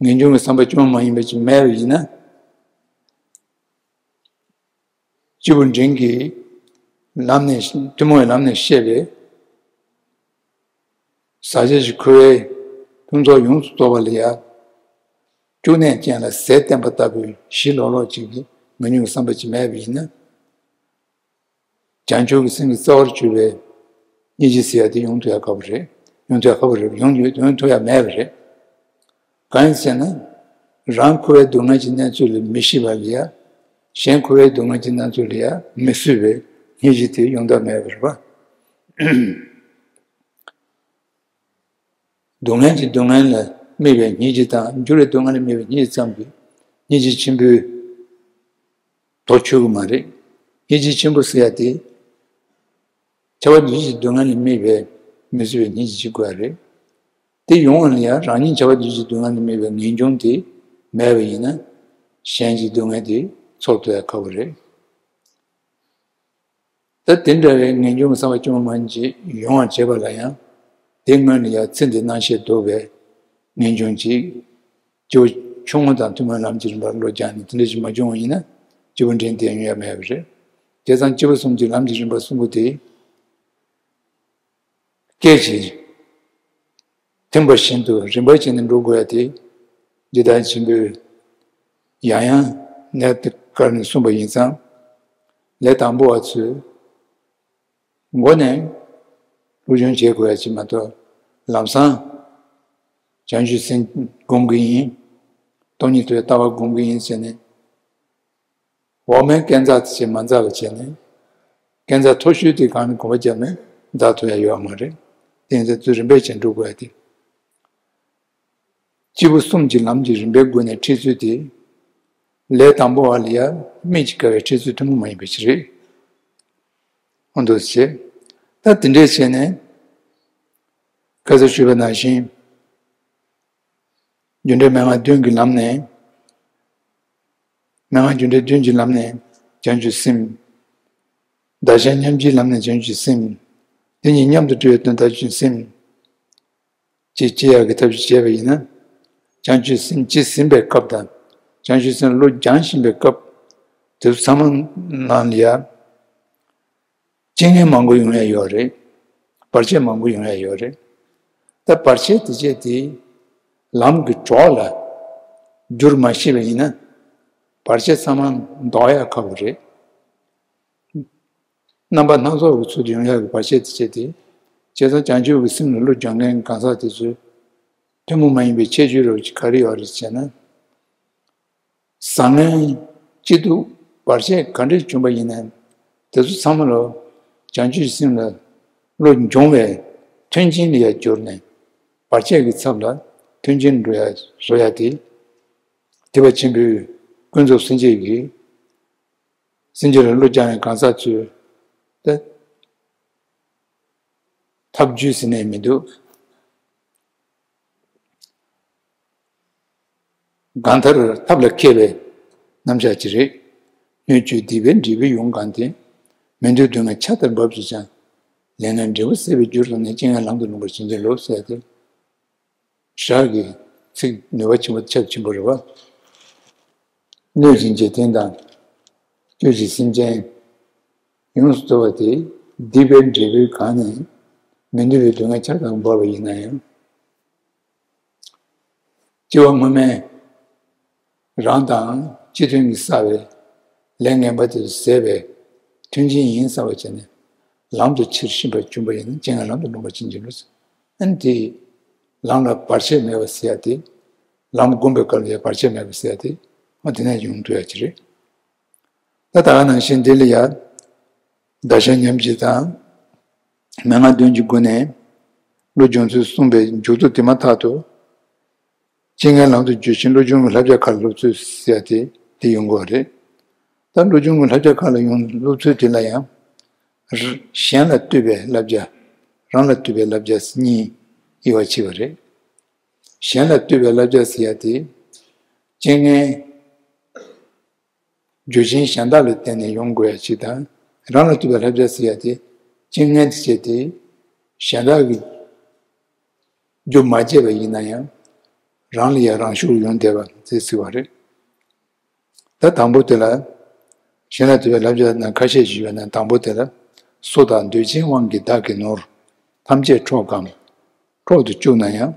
ངེས་འབྱུང་གི་བསམ་པ་བཅོས་མ་མ་ཡིན་པ་ཅིག་མེད་པ་ཡིན་ན། སྤྱི་བོ་འབྲིང་གི་ལམ་ནས་ཐུན་མོང་བའི་ལམ་ནས་བཤད་པའི་ཟག་བཅས་ཀྱི་འཁོར་བའི་ཕུན་ཚོགས་ཡོངས་སུ་རྫོགས་པ་ལ་ཡང་། བཅུག་ནས་ཅན་ལ་ཟས་བསྟེན་པ་ལྟ་བུའི་གཞི་ལོག་ལོག་ཅིག་གི་ངེས་འབྱུང་གི་བསམ་པ་ཅིག་མེད་པ་ཡིན་ན། བྱང་ཆུབ་ཀྱི་སེམས་ཀྱི་རྩ་བར་གྱུར་པའི་སྙིང་རྗེ་ཟེར་ཡ་དེ་ཡོང་ཐུབ་ཡ་ཁག་པོ་རེད། ཡོང་ཐུབ་ཡ་ཁག་པོ་རེད། ཡོང་ཡོང་ཐུབ་ཡ་མེད་པ་རེད། གང་ཡིན་ཟེར་ན། རང་འཁོར་བའི་སྡུག་བསྔལ་གྱི་གནས་ཚུལ་ལ་མི་ཤེས་པ་ལ་ཡ། གཞན་འཁོར་བའི་སྡུག་བསྔལ་གྱི་གནས་ཚུལ་ལ་ཡ་མི་བཟོད་པའི་སྙིང་རྗེ་དེ་ཡོང་ཐབས་མེད་པ་རེད་པ། སྡུག་བསྔལ་གྱི་སྡུག་བསྔལ་ལ་དམིགས་པའི་སྙིང་རྗེ་དང་། འགྱུར་བའི་སྡུག་བསྔལ་ལ་དམིགས་པའི་སྙིང་རྗེ་ཙམ་གྱིས་སྙིང་རྗེ་ཆེན་པོའི་དོ་ཆོད་ཀྱི་མ་རེད། སྙིང་རྗེ་ཆེན་པོ་ཟེར་ཡ་དེ། ཁྱབ་པ་འདུ་བྱེད་ཀྱི་སྡུག་བསྔལ་ལ་དམིགས་པའི་མི་བཟོད་པའི་སྙིང་རྗེ་ཅིག་དགོས་པ་རེད། དེ་ཡོང་བ་ལ་ཡང་རང་ཉིད་ཁྱབ་པ་འདུ་བྱེད་ཀྱི་སྡུག་བསྔལ་ལ་དམིགས་པའི་ངེས་འབྱུང་དེ་མེད་པ་ཡིན་ན། གཞན་གྱི་སྡུག་བསྔལ་དེ་ཚོར་ཐུབ་ཡ་ཁག་པོ་རེད། ད་དེ་འདྲ་བའི་ངེས་འབྱུང་གི་བསམ་པ་བཅོས་མ་མིན་ཅིག་ཡོང་བར་བྱེད་པ་ལ་ཡང་། དེ་སྔོན་ལ་ཡང་ཚེ་འདི་སྣང་ཤས་ལྡོག་པའི་ངེས་འབྱུང་ཅིག་སྤྱི་བོ་ཆུང་ངུ་དང་ཐུན་མོང་ལམ་གྱི་རིམ་པར་བློ་སྦྱངས་ནས་དེ་འདྲ་ཞིག་མ་བྱུང་བ་ཡིན་ན། སྤྱི་བོ་འབྲིང་དེ་ཡོང་ཡ་མེད་པ་རེད། བྱས་ཙང་སྤྱི་བོ་གསུམ་གྱི་ལམ་གྱི་རིམ་པ་གསུམ་པོ་དེ། སྐད་ཅིག་ཐིམ་པ་བཞིན་དུ་རིམ་པ་བྱས་ནས་འགྲོ་དགོས་ཡ་དེ། འདི་ལྟར་ཆེན་པོས་ཡང་ཡང་གནད་དུ་བཀར་ནས་གསུངས་པ་ཡིན་ཙང་། ལས་དང་པོ་བ་ཚོས་མགོ་ནས་སློབ་སྦྱོང་བྱེད་དགོས་ཡ་ཅིག་མ་གཏོགས། ལམ་སང་བྱང་ཆུབ་སེམས་སྒོམ་གྱི་ཡིན། སྟོང་ཉིད་ཐོས་ལྟ་བ་སྒོམ་གྱི་ཡིན་ཟེར་ནས། འོག་མའི་སྐས་འཛེག་དེ་བྱས་མ་འཛེག་པ་བྱས་ནས། སྐས་འཛེག་མཐོ་ཤོས་དེ་གང་ནས་གོམ་པ་བརྒྱབ་ནས་འཛེག་ཐུབ་ཡ་ཡོད་མ་རེད། དེ་ཡིན་ཙང་ཚུར་རིམ་པས་བྱས་འགྲོ་དགོས་ཡ་དེ། སྤྱི་བོ་གསུམ་གྱི་ལམ་གྱི་རིམ་པའི་སྒོ་ནས་ཁྲིད་ཚུལ་དེ། ལས་དང་པོ་བ་ལ་ཡ་སྨོས་ཅི་དགའ་བའི་ཁྲིད་ཚུལ་ཐུན་མོང་མ་ཡིན་པ་ཞིག་རེད། འོ་འདུག་སེ་བྱས། ད་དེ་འདྲས་བྱས་ནས། ཁ་སང་ཞུས་པ་ནང་བཞིན། རྒྱུ་འབྲས་མན་ངག་བདུན་གྱི་ལམ་ནས། མན་ངག་རྒྱུ་འབྲས་བདུན་གྱི་ལམ་ནས་བྱང་ཆུབ་སེམས། བདག་གཞན་མཉམ་བརྗེའི་ལམ་ནས་བྱང་ཆུབ་སེམས། དེ་གཉིས་མཉམ་དུ་འགྲོ་བའི་དོན་དག་བྱང་ཆུབ་སེམས། ཅེས་བསྐྱེད་ཡག་གི་ཐབས་ཤེས་བྱས་པ་ཡིན་ན། བྱང་ཆུབ་སེམས་ཅེས་ཟིན་པའི་སྐབས་དང་། བྱང་ཆུབ་སེམས་བློ་སྦྱང་བཞིན་པའི་སྐབས། དེ་ཚོ་ཚང་མ་ནང་ལ་ཡ། རྐྱེན་ངན་མང་པོ་ཡོང་ཡ་ཡོད་རེད། བར་ཆད་མང་པོ་ཡོང་ཡ་ཡོད་རེད། ད་བར་ཆད་དེ་བཅས་དེ་ལམ་གྱི་གྲོགས་ལ་བསྒྱུར་མ་ཤེས་པ་ཡིན་ན། བར་ཆད་ཚང་མ་ཟློག་ཡ་ཁག་པོ་རེད། རྣམ་པ་སྣ་ཚོགས་ཀྱི་ཚུལ་དུ་ཡོང་ཡ་གི་བར་ཆད་དེ་བཅས་དེ། བྱས་ཙང་བྱང་ཆུབ་ཀྱི་སེམས་ལ་བློ་སྦྱོང་མཁན་གང་ཟག་དེ་ཚོས་ཐུན་མོང་མ་ཡིན་པའི་ཁྱད་ཆོས་རབ་ཅིག་ག་རེ་ཡོད་རེད་ཟེར་ན། བཟང་ངན་སྐྱིད་སྡུག་བར་ཆད་ག་འདྲས་བྱུང་བ་ཡིན་ནའང་། དེ་ཚོ་ཚང་མ་ལ་བྱང་ཆུབ་སེམས་ལ་བློ་སྦྱོང་བའི་མཐུན་རྐྱེན་ལ་ཡར་གྱུར་ནས། བར་ཆད་ཀྱི་ཚབ་ལ་མཐུན་རྐྱེན་བཟོ་ཡ་བཟོ་ཡ་དེ། དེ་བ་ཆེན་པོའི་ཀུན་རྫོབ་སེམས་བསྐྱེད་ཀྱིས་སེམས་བསྐྱེད་ལ་བློ་སྦྱང་བའི་གང་ཟག་ཚོས་ད་ཐབས་བརྒྱུད་ཟེར་ནས་མི་འདུག་གང་ལྟར་ཐབས་ལ་མཁས་པའི་རྣམ་གཞག་ཅིག་རེད། སྣོད་བཅུད་སྡིག་པའི་འབྲས་བུས་ཡོངས་གང་སྟེ། མི་འདོད་སྡུག་བསྔལ་ཆར་ལྟར་འབབ་ཀྱང་། ལས་ངན་འབྲས་བུ་ཟད་པའི་རྒྱུར་བཟུང་ནས། རྐྱེན་ངན་ལམ་དུ་ལྷུང་བར་བྱིན་གྱིས་རློབས་ཟེར་ཏེ། ཞག་གི་ཚིག་ནུས་པ་ཆེན་པོ་ཁྱབ་ཆེན་པོ་རེད་བ། སྣོད་ཀྱི་འཇིག་རྟེན་དང་། སྤྱོད་ཀྱི་སེམས་ཅན་ཡོངས་སུ་རྫོགས་པ་དེ་སྡིག་པའི་འབྲས་བུའི་སྒང་ནས་མི་འདོད་པའི་སྡུག་བསྔལ་ཆར་ལྟར་འབབ་པ་ཡིན་ན་ཡང་། སྐྱེ་བ་སྔོན་མའི་རང་དང་སྤྱི་མཐུན་གྱིས་བསགས་པའི་ལས་ངན་པ་དེ་ཚོ་ཟད་པའི་མཐུན་རྐྱེན་ཡིན་བསམ་པ་བྱས་ནས་ལམ་དུ་ཕྱིར་ཕྱིན་པར་གྱུར་པ་ཡིན་ན། རྐྱེན་ངན་ལམ་དུ་ལྷུང་བར་བྱིན་གྱིས་རློབས། ཨ་ནི་དེ་ལམ་ལ་བར་ཆད་མེད་པ་ཟེར་ཡ་དེ། ལམ་བསྒོམ་པའི་སྐབས་ལ་ཡང་བར་ཆད་མེད་པ་ཟེར་ཡ་དེ། ཨ་དེ་ནས་ཡོང་ཐུབ་ཡ་ཅིག་རེད། ད་ད་ག་ནང་བཞིན་འདི་ལ་ཡང་བརྡ་བྱ་ཉམས་བཞེས་དང་། མན་ངག་བདུན་གྱི་སྒོ་ནས་བློ་སྦྱོང་ཚུལ་གསུངས་པའི་མཇུག་ཏུ་དེ་མ་ཐག་ཏུ། རྐྱེན་ངན་ལམ་དུ་བསྒྱུར་ཞིང་བློ་སྦྱོང་གི་བསླབ་བྱ་ག་ལ་སློབ་ཚུལ་ཟེར་ཡ་དེ་དེ་ཡོང་གི་རེད། ད་བློ་སྦྱོང་གི་བསླབ་བྱ་ག་ལ་ཡོང་སློབ་ཚུལ་དེ་ལ་ཡང་། གཞན་ལ་ལྟོས་པའི་བསླབ་བྱ། རང་ལ་ལྟོས་པའི་བསླབ་བྱ་གཉིས་དབྱེ་བ་ཕྱེ་བ་རེད། གཞན་ལ་ལྟོས་པའི་བསླབ་བྱ་ཟེར་ཡ་དེ། རྐྱེན་ངན་རྒྱུ་རྐྱེན་གཞན་དག་ལ་བརྟེན་ནས་ཡོང་དགོས་ཡ་ཅིག་དང་། རང་ལ་ལྟོས་པའི་བསླབ་བྱ་ཟེར་ཡ་དེ། རྐྱེན་ངན་དེ་བྱས་ཏེ་གཞན་དག་གིས་རྒྱུ་མ་བྱས་པ་ཡིན་ན་ཡང་རང་ལ་ཡང་རང་ཤུགས་ཡོང་བསྡད་པ་དེ་ཟེར་བ་རེད། ད་དང་པོ་དེ་ལ། གཞན་ལ་ལྟོས་པའི་བསླབ་བྱ་ནང་ཁ་ཤས་ཤིག་ཡོད་ན། དང་པོ་དེ་ལ། སོ་དང་འདོད་ཆེན་དབང་གིས་བདག་གི་ནོར་ཐམས་ཅད་འཕྲོག་གམ། འཕྲོག་ཏུ་བཅུག་ན་ཡང་།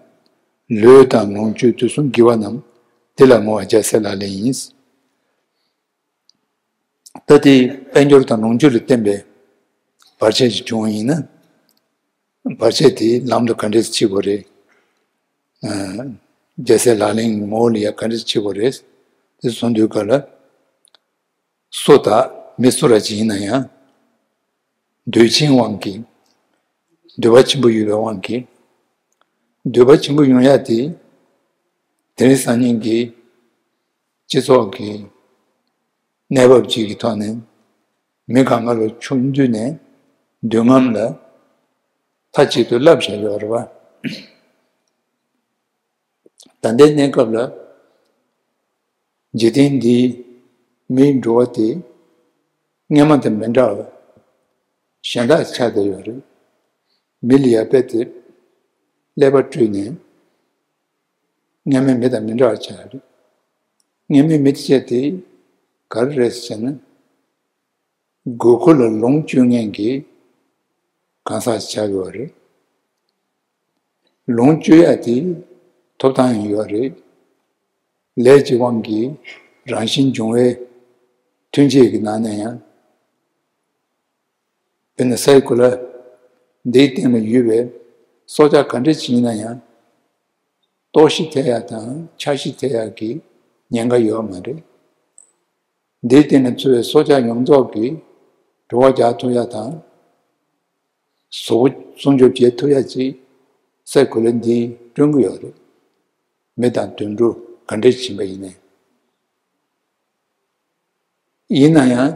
ལུས་དང་ལོངས་སྤྱོད་དུས་གསུམ་དགེ་བ་རྣམས། དེ་ལ་བསྔོ་བ་རྒྱལ་སྲས་ལག་ལེན་ཡིན། ད་དེ་དཔལ་འབྱོར་དང་ལོངས་སྤྱོད་ལ་བརྟེན་པའི་བར་ཆད་ཅིག་བྱུང་བ་ཡིན་ན། བར་ཆད་དེ་ལམ་དུ་ག་འདྲས་ཕྱིན་དགོས་རེད། ཨ། རྒྱལ་སྲས་ལག་ལེན་ངོ་བོ་ལ་ཡང་ག་འདྲས་ཕྱིན་དགོས་རེད། དེ་གསུང་དུས་སྐབས་ལ། སོ་དང་མི་སུ་ར་ཅིག་ཡིན་ན་ཡང་། འདོད་ཆེན་དབང་གིས། འདོད་པ་ཆེན་པོ་ཡོད་པའི་དབང་གིས། འདོད་པ་ཆེན་པོ་ཡོང་ཡ་དེ། དེ་རིང་སང་ཉིན་གྱི་སྤྱི་ཚོགས་ཀྱི་གནས་བབ་ཅིག་གི་ཐོག་ནས། མི་གང་ག་ལ་ཆུང་དུས་ནས་འདོད་རྔམ་ལ་མཐའ་གཅིག་ཏུ་བརླགས་བཞག་ཡོད་རེད་བ། ད་ལྟའི་གནས་སྐབས་ལ། འཇིག་རྟེན་འདིའི་མིའི་འགྲོ་བ་དེ་སྔ་མ་དང་མི་འདྲ་བ་གཞན་དག་ཆགས་བསྡད་ཡོད་རེད། མི་ལ་ཡ་དཔེ་དེ་ཀླད་པ་བཀྲུས་ནས་སྔ་མའི་མི་དང་མི་འདྲ་བ་ཆགས་ཡོད་རེད། སྔ་མའི་མི་དེ་བྱས་དེ་ག་རེ་རེད་ཟེར་ན། དགོས་མཁོ་ལ་ལོངས་སྤྱོད་མཁན་གྱི་གང་ཟག་ཆགས་ཡོད་རེད། ལོངས་སྤྱོད་ཡ་དེ་ཐོབ་ཐང་ཡོད་རེད། ལས་ཀྱི་དབང་གིས་རང་བཞིན་འབྱུང་བའི་མཐུན་རྐྱེན་གྱི་ནང་ནས་ཡང་། དཔེར་ན་སའི་གོ་ལ་འདིའི་སྟེང་ལ་ཡོད་པའི་སྲོག་ཆགས་ག་འདྲ་ཅིག་ཡིན་ན་ཡང་། ལྟོགས་ཤི་ཐེབས་ཡ་དང་འཆའ་ཤི་ཐེབས་ཡ་གི་ཉེན་ཁ་ཡོད་མ་རེད། འདིའི་སྟེང་ནས་འཚོ་བའི་སྲོག་ཆགས་ཡོངས་རྫོགས་ཀྱི་གྲོད་ཁོག་རྒྱགས་ཐུབ་ཡ་དང་། གཟུགས་པོ་སྲུང་སྐྱོབ་བྱེད་ཐུབ་ཡ་ཅིག་སའི་གོ་ལ་འདིས་བསྐྲུན་གྱི་ཡོད་རེད། མི་དང་དུད་འགྲོ་ག་འདྲས་ཕྱིན་པ་ཡིན་ནའི། ཡིན་ན་ཡང་།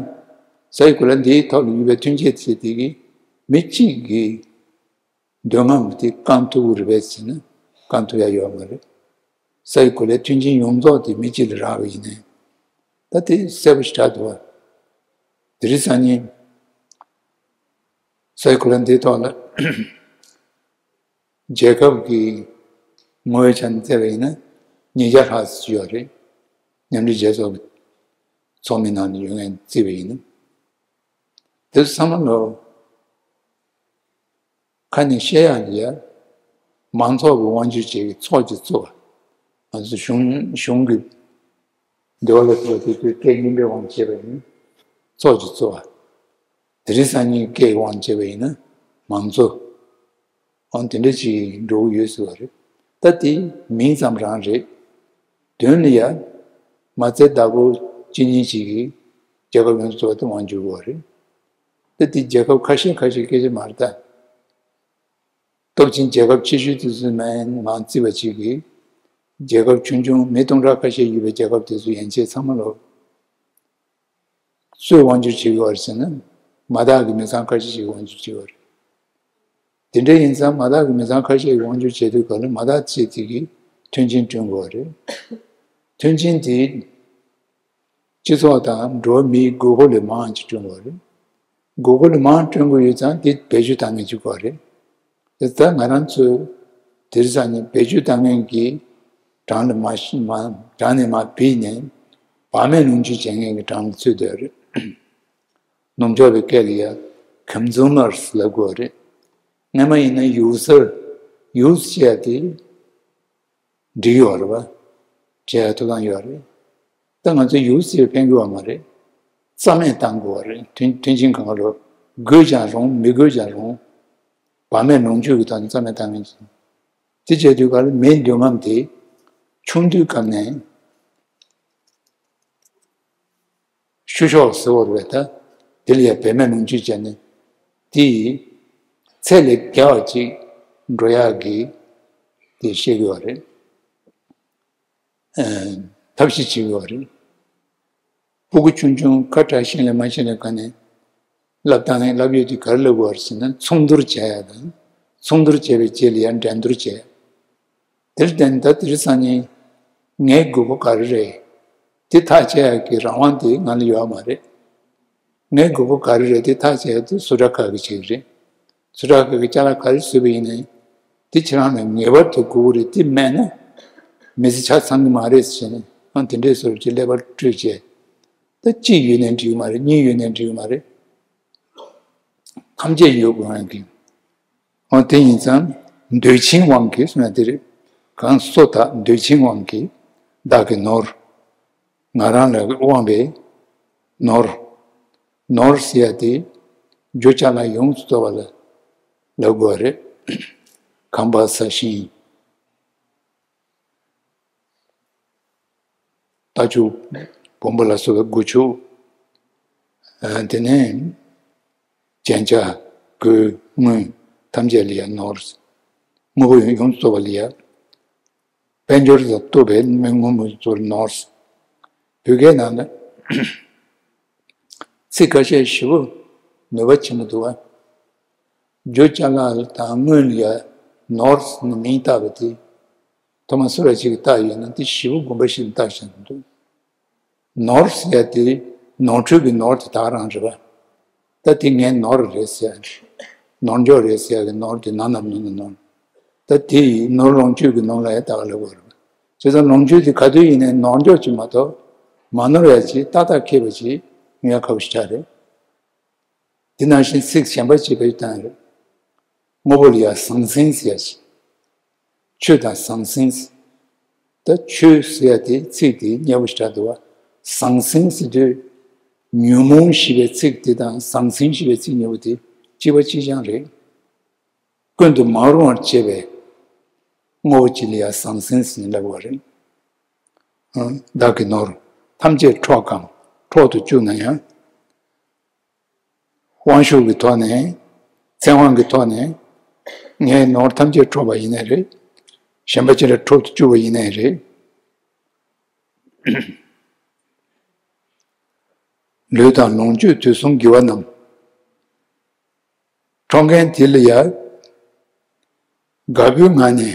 སའི་གོ་ལ་འདིའི་ཐོག་ལ་ཡོད་པའི་མཐུན་རྐྱེན་བྱེད་དེ་གི་མི་གཅིག་གིས་འདོད་རྔམ་དེ་བསྐང་ཐུབ་ཀྱི་རེད་པས་ཟེར་ན་བསྐང་ཐུབ་ཡ་ཡོད་མ་རེད། སའི་གོ་ལའི་མཐུན་རྐྱེན་ཡོངས་རྫོགས་དེ་མི་གཅིག་ལ་རག་པ་ཡིན་ནའི། ད་དེ་གསལ་པོ་ཞེ་དྲག་འདུག་བ། དེ་རིང་སང་ཉིན་སའི་གོ་ལ་འདིའི་ཐོག་ལ་རྒྱལ་ཁབ་ཀྱི་ངོ་བོའི་ཆ་ནས་བལྟས་པ་ཡིན་ན་ཉིས་བརྒྱ་ལྷག་ཙམ་ཡོད་རེད། མཉམ་འབྲེལ་རྒྱལ་ཚོགས་ཀྱི་ཚོགས་མི་ནང་ནས་ཡོང་མཁན་བརྩིས་པ་ཡིན་ན། དེ་ཚོ་ཚང་མ་ལོ། ཁ་ནས་བཤད་ཡག་ལ་ཡ། མང་ཚོགས་ཀྱི་དབང་སྒྱུར་བྱེད་ཀྱི་ཚོགས་ཀྱི་གཙོ་བོ། ང་ཚོ་གཞུང་གཞུང་གི་འདི་བ་ལ་ཐུག་པ་དེ་ཚོའི་སྐད་སྙན་པའི་དབང་བྱེད་པ་ཡིན། ཚོགས་ཀྱི་གཙོ་བོ། དེ་རིང་སང་ཉིན་སྐད་དབང་བྱེད་པ་ཡིན་ན་མང་གཙོ། འོ་དེ་འདྲ་ཅིག་འགྲོ་གི་ཡོད་ཟེར་བ་རེད། ད་དེ་མིང་ཙམ་རང་རེད། དོན་ལ་ཡ། མ་ཚད་བདག་པོ་གཅིག་གཉིས་ཅིག་གིས་རྒྱལ་ཁབ་ཡོངས་སུ་རྫོགས་པ་དེ་དབང་བསྒྱུར་བ་རེད། ད་དེ་རྒྱལ་ཁབ་ཁ་ཤས་ཁ་ཤས་སྐད་ཆ་མ་རེད་ད། སྟོབས་ཆེན་རྒྱལ་ཁབ་ཆེ་ཤོས་དེ་ཚོ་མར་མར་བརྩིས་པ་ཅིག་གིས། རྒྱལ་ཁབ་ཆུང་ཆུང་མི་སྟོང་ཕྲག་ཁ་ཤས་ཡོད་པའི་རྒྱལ་ཁབ་དེ་ཚོ་ཡན་ཆད་ཚང་མ་ལོ། སུས་དབང་སྒྱུར་བྱེད་ཀྱི་ཡོད་རེད་ཟེར་ན། མ་དག་གི་མི་ཚང་ཁ་ཤས་ཤིག་དབང་སྒྱུར་བྱེད་ཀྱི་ཡོད་རེད། དེ་འདྲ་ཡིན་ཙང་མ་དག་གི་མི་ཚང་ཁ་ཤས་ཀྱིས་དབང་སྒྱུར་བྱེད་དུས་ག་ལ་མ་དག་ཅིག་དེ་གིས་མཐུན་རྐྱེན་བསྐྲུན་དགོས་པ་རེད། མཐུན་རྐྱེན་དེ་སྤྱི་ཚོགས་དང་འགྲོ་བ་མིའི་དགོས་མཁོ་ལས་མང་ཅིག་བསྐྲུན་དགོས་པ་རེད། དགོས་མཁོ་ལས་མང་བསྐྲུན་དགོས་ཡོད་ཙང་དེ་བེད་སྤྱོད་གཏང་མཁན་ཅིག་དགོས་པ་རེད། དེ་ལྟར་ང་རང་ཚོས་དེ་རིང་སང་ཉིན་བེད་སྤྱོད་གཏང་མཁན་གྱི་གྲངས་ལ་མ་ཤི་མ་གྲངས་ནས་མར་བུད་ནས་བག་མེད་ལོངས་སྤྱོད་བྱེད་མཁན་གྱི་གྲངས་ལ་ཚུད་བསྡད་རེད། ནུབ་ཕྱོགས་པའི་སྐད་ལ་ཡ་ཁམ་ཛུ་མར་སི་ལབ་དགོས་རེད། སྔོན་མ་ཡིན་ན་ཡུ་སར་ཡུ་སི་བྱས་ཏེ་འགྲིག་ཡོད་རེད་བ། བྱས་ཐུབ་ཐང་ཡོད་རེད། ད་ང་ཚོ་ཡུ་སི་ཕན་གྱི་བ་མ་རེད། རྩ་མེད་བཏང་དགོས་བ་རེད། མཐུན་མཐུན་རྐྱེན་གང་ག་ལོ། དགོས་ཀྱང་རུང་མི་དགོས་ཀྱང་རུང་། བག་མེད་ལོངས་སྤྱོད་ཀྱི་ཐོག་ནས་རྩ་མེད་བཏང་མཁན་ཞིག་དེ་བྱས་དུས་ག་ལ་མིའི་འདོད་རྔམ་དེ་ཆུང་དུས་སྐབས་ནས་བཤུ་གཞོག་ཟེར་བ་རེད་པ། ད་དེ་ལ་ཡང་བེད་མེད་ལོངས་སྤྱོད་བྱས་ནས་དེ་ཚད་ལས་བརྒལ་བ་ཅིག་འགྲོ་ཡག་གི་དེ་བཤད་ཀྱི་ཡོད་རེད། ཐབས་ཤེས་བྱེད་དགོས་པ་རེད། སྤུ་གུ་ཆུང་ཆུང་ཁ་གྲག་ཤེས་ལས་མ་ཤེས་ལས་ག་ནས་བསླབ་སྟངས་ནས་བསླབ་ཡོད་དུས་ག་རེ་ལབ་དགོས་པ་རེད་ཟེར་ན། ཚོགས་འདུར་བྱ་ཡ་དང་། ཚོགས་འདུར་བྱས་པའི་རྗེས་ལ་ཡང་འགྲན་བསྡུར་བྱས། དེར་བརྟེན་ད་དེ་རིང་སང་ཉིན་ངའི་དགོས་མཁོ་ག་རེ་རེད། དེ་ཐག་བཅད་ཡ་གི་རང་དབང་དེ་ང་ལ་ཡོད་མ་རེད། ངའི་དགོས་མཁོ་ག་རེ་རེད་དེ་ཐག་བཅད་ཡ་དེ་སུ་དྲག་ཁག་གི་བྱེད་ཀྱི་རེད། སུ་དྲག་ཁག་གི་ཅ་ལག་ག་རེ་བཟོས་པ་ཡིན་ནའི། དེ་ཁྱེད་རང་ལ་ངེས་པར་དུ་དགོས་ཀྱི་རེད། དེ་མེད་ན་མི་ཚེ་ཆ་ཚང་གི་མ་རེད་ཟེར་ནས་ཨང་དེ་འདྲའི་བཟོ་རུ་ཅིག་ཀླད་པ་དཀྲུས་བྱས། ད་གཅིག་ཡོད་ནའི་འགྲིག་གི་མ་རེད། གཉིས་ཡོད་ནའི་འགྲིག་གི་མ་རེད། ཐམས་ཅད་ཡོད་དགོས་ཡང་གི། འོ་དེ་ཡིན་ཙང་འདོད་ཆེན་དབང་གིས་གསུངས་ཡ་དེ་རེད། གང་སོ་ཐག་འདོད་ཆེན་དབང་གིས་བདག་གི་ནོར། ང་རང་ལ་དབང་བའི་ནོར། ནོར་ཟེར་ཡ་དེ་རྒྱུ་ཅ་ལག་ཡོངས་སུ་རྫོགས་པ་ལ་ལབ་དགོས་པ་རེད། ཁང་པ་ས་ཞིང་། རྟ་ཕྱུགས་བོང་བུ་ལ་སོགས་པའི་སྒོ་ཕྱུགས། ཨ་དེ་ནས་རྒྱན་ཆ་གོས་དངུལ་ཐམས་ཅད་ལ་ཡང་ནོར། དངོས་པོ་ཡོངས་སུ་རྫོགས་པ་ལ་ཡང་དཔལ་འབྱོར་དང་བཏུབ་པའི་དངོས་དངོས་པོ་ཚོར་ནོར། བོད་སྐད་ནང་ལ་ཚིག་ཁ་ཤས་ཞེ་པོ་ནུས་པ་ཆེན་པོ་འདུག་བ། རྒྱུ་ཅ་ལག་དང་དངུལ་ལ་ཡང་ནོར་ཟེར་ནས་མིང་བཏགས་པ་དེ། ཐོག་མ་སུ་ར་ཞིག་གིས་བཏགས་ཡོད་ན་དེ་ཞེ་པོ་དགོངས་པ་བཞེས་ནས་བཏགས་བཞག་འདུག་ནོར་ཟེར་ཡ་དེ་ནོར་འཁྲུལ་གྱི་ནོར་དེ་དག་རང་རེད་པ། ད་དེ་ངའི་ནོར་རེད་ཟེར་ཡ། ནོར་འཇོག་རེད་ཟེར་ཡ་གི་ནོར་དེ་ནོར་ནོར་ནོར་ནོར། ད་དེ་ཡི་ནོར་ལོངས་སྤྱོད་ཀྱི་ནོར་ལ་ཡང་ད་ག་ལབ་དགོས་རེད་པ། བྱས་ཙང་ལོངས་སྤྱོད་དེ་ག་དུས་ཡིན་ནའི་ནོར་འཇོག་ཅིག་མ་གཏོགས་མ་ནོར་ཡ་ཅིག་ཏག་ཏག་འཁེལ་བ་ཅིག་ཡོང་ཡ་ཁག་པོ་ཞེ་དྲག་རེད། དེ་ནང་བཞིན་ཚིག་གཞན་པ་ཅིག་བེད་སྤྱོད་བཏང་ཡ་རེད། དངོས་པོ་ལ་ཡང་ཟང་ཟིང་ཟེར་ཡ་ཅིག་ཆོས་དང་ཟང་ཟིང་། ད་ཆོས་ཟེར་ཡ་དེ་ཚིག་དེ་སྙན་པོ་ཞེ་དྲག་འདུག་བ། ཟང་ཟིང་ཟེར་དུས་ཉོན་མོངས་ཞེས་པའི་ཚིག་དེ་དང་ཟང་ཟིང་ཞེས་པའི་ཚིག་གཉིས་པོ་དེ་གཅིག་པ་གཅིག་རྐྱང་རེད། ཀུན་ཏུ་མ་རུང་བར་བྱེད་པའི་དངོས་པོ་གཅིག་ལ་ཡང་ཟང་ཟིང་ཟེར་ནས་ལབ་པ་རེད། ཨང་། བདག་གི་ནོར་ཐམས་ཅད་འཕྲོག་གམ་འཕྲོག་ཏུ་བཅུག་ན་ཡང་། དབང་ཤུགས་ཀྱི་ཐོག་ནས། ཚེ་དབང་གི་ཐོག་ནས། ངའི་ནོར་ཐམས་ཅད་འཕྲོག་པ་ཡིན་ནའི་རེད། གཞན་པ་ཅི་འདྲ་འཕྲོག་ཏུ་བཅུག་པ་ཡིན་ནའི་རེད། ལུས་དང་ལོངས་སྤྱོད་དུས་གསུམ་དགེ་བ་རྣམས། འཕྲོག་མཁན་དེ་ལ་ཡང་དགའ་པོའི་ངང་ནས་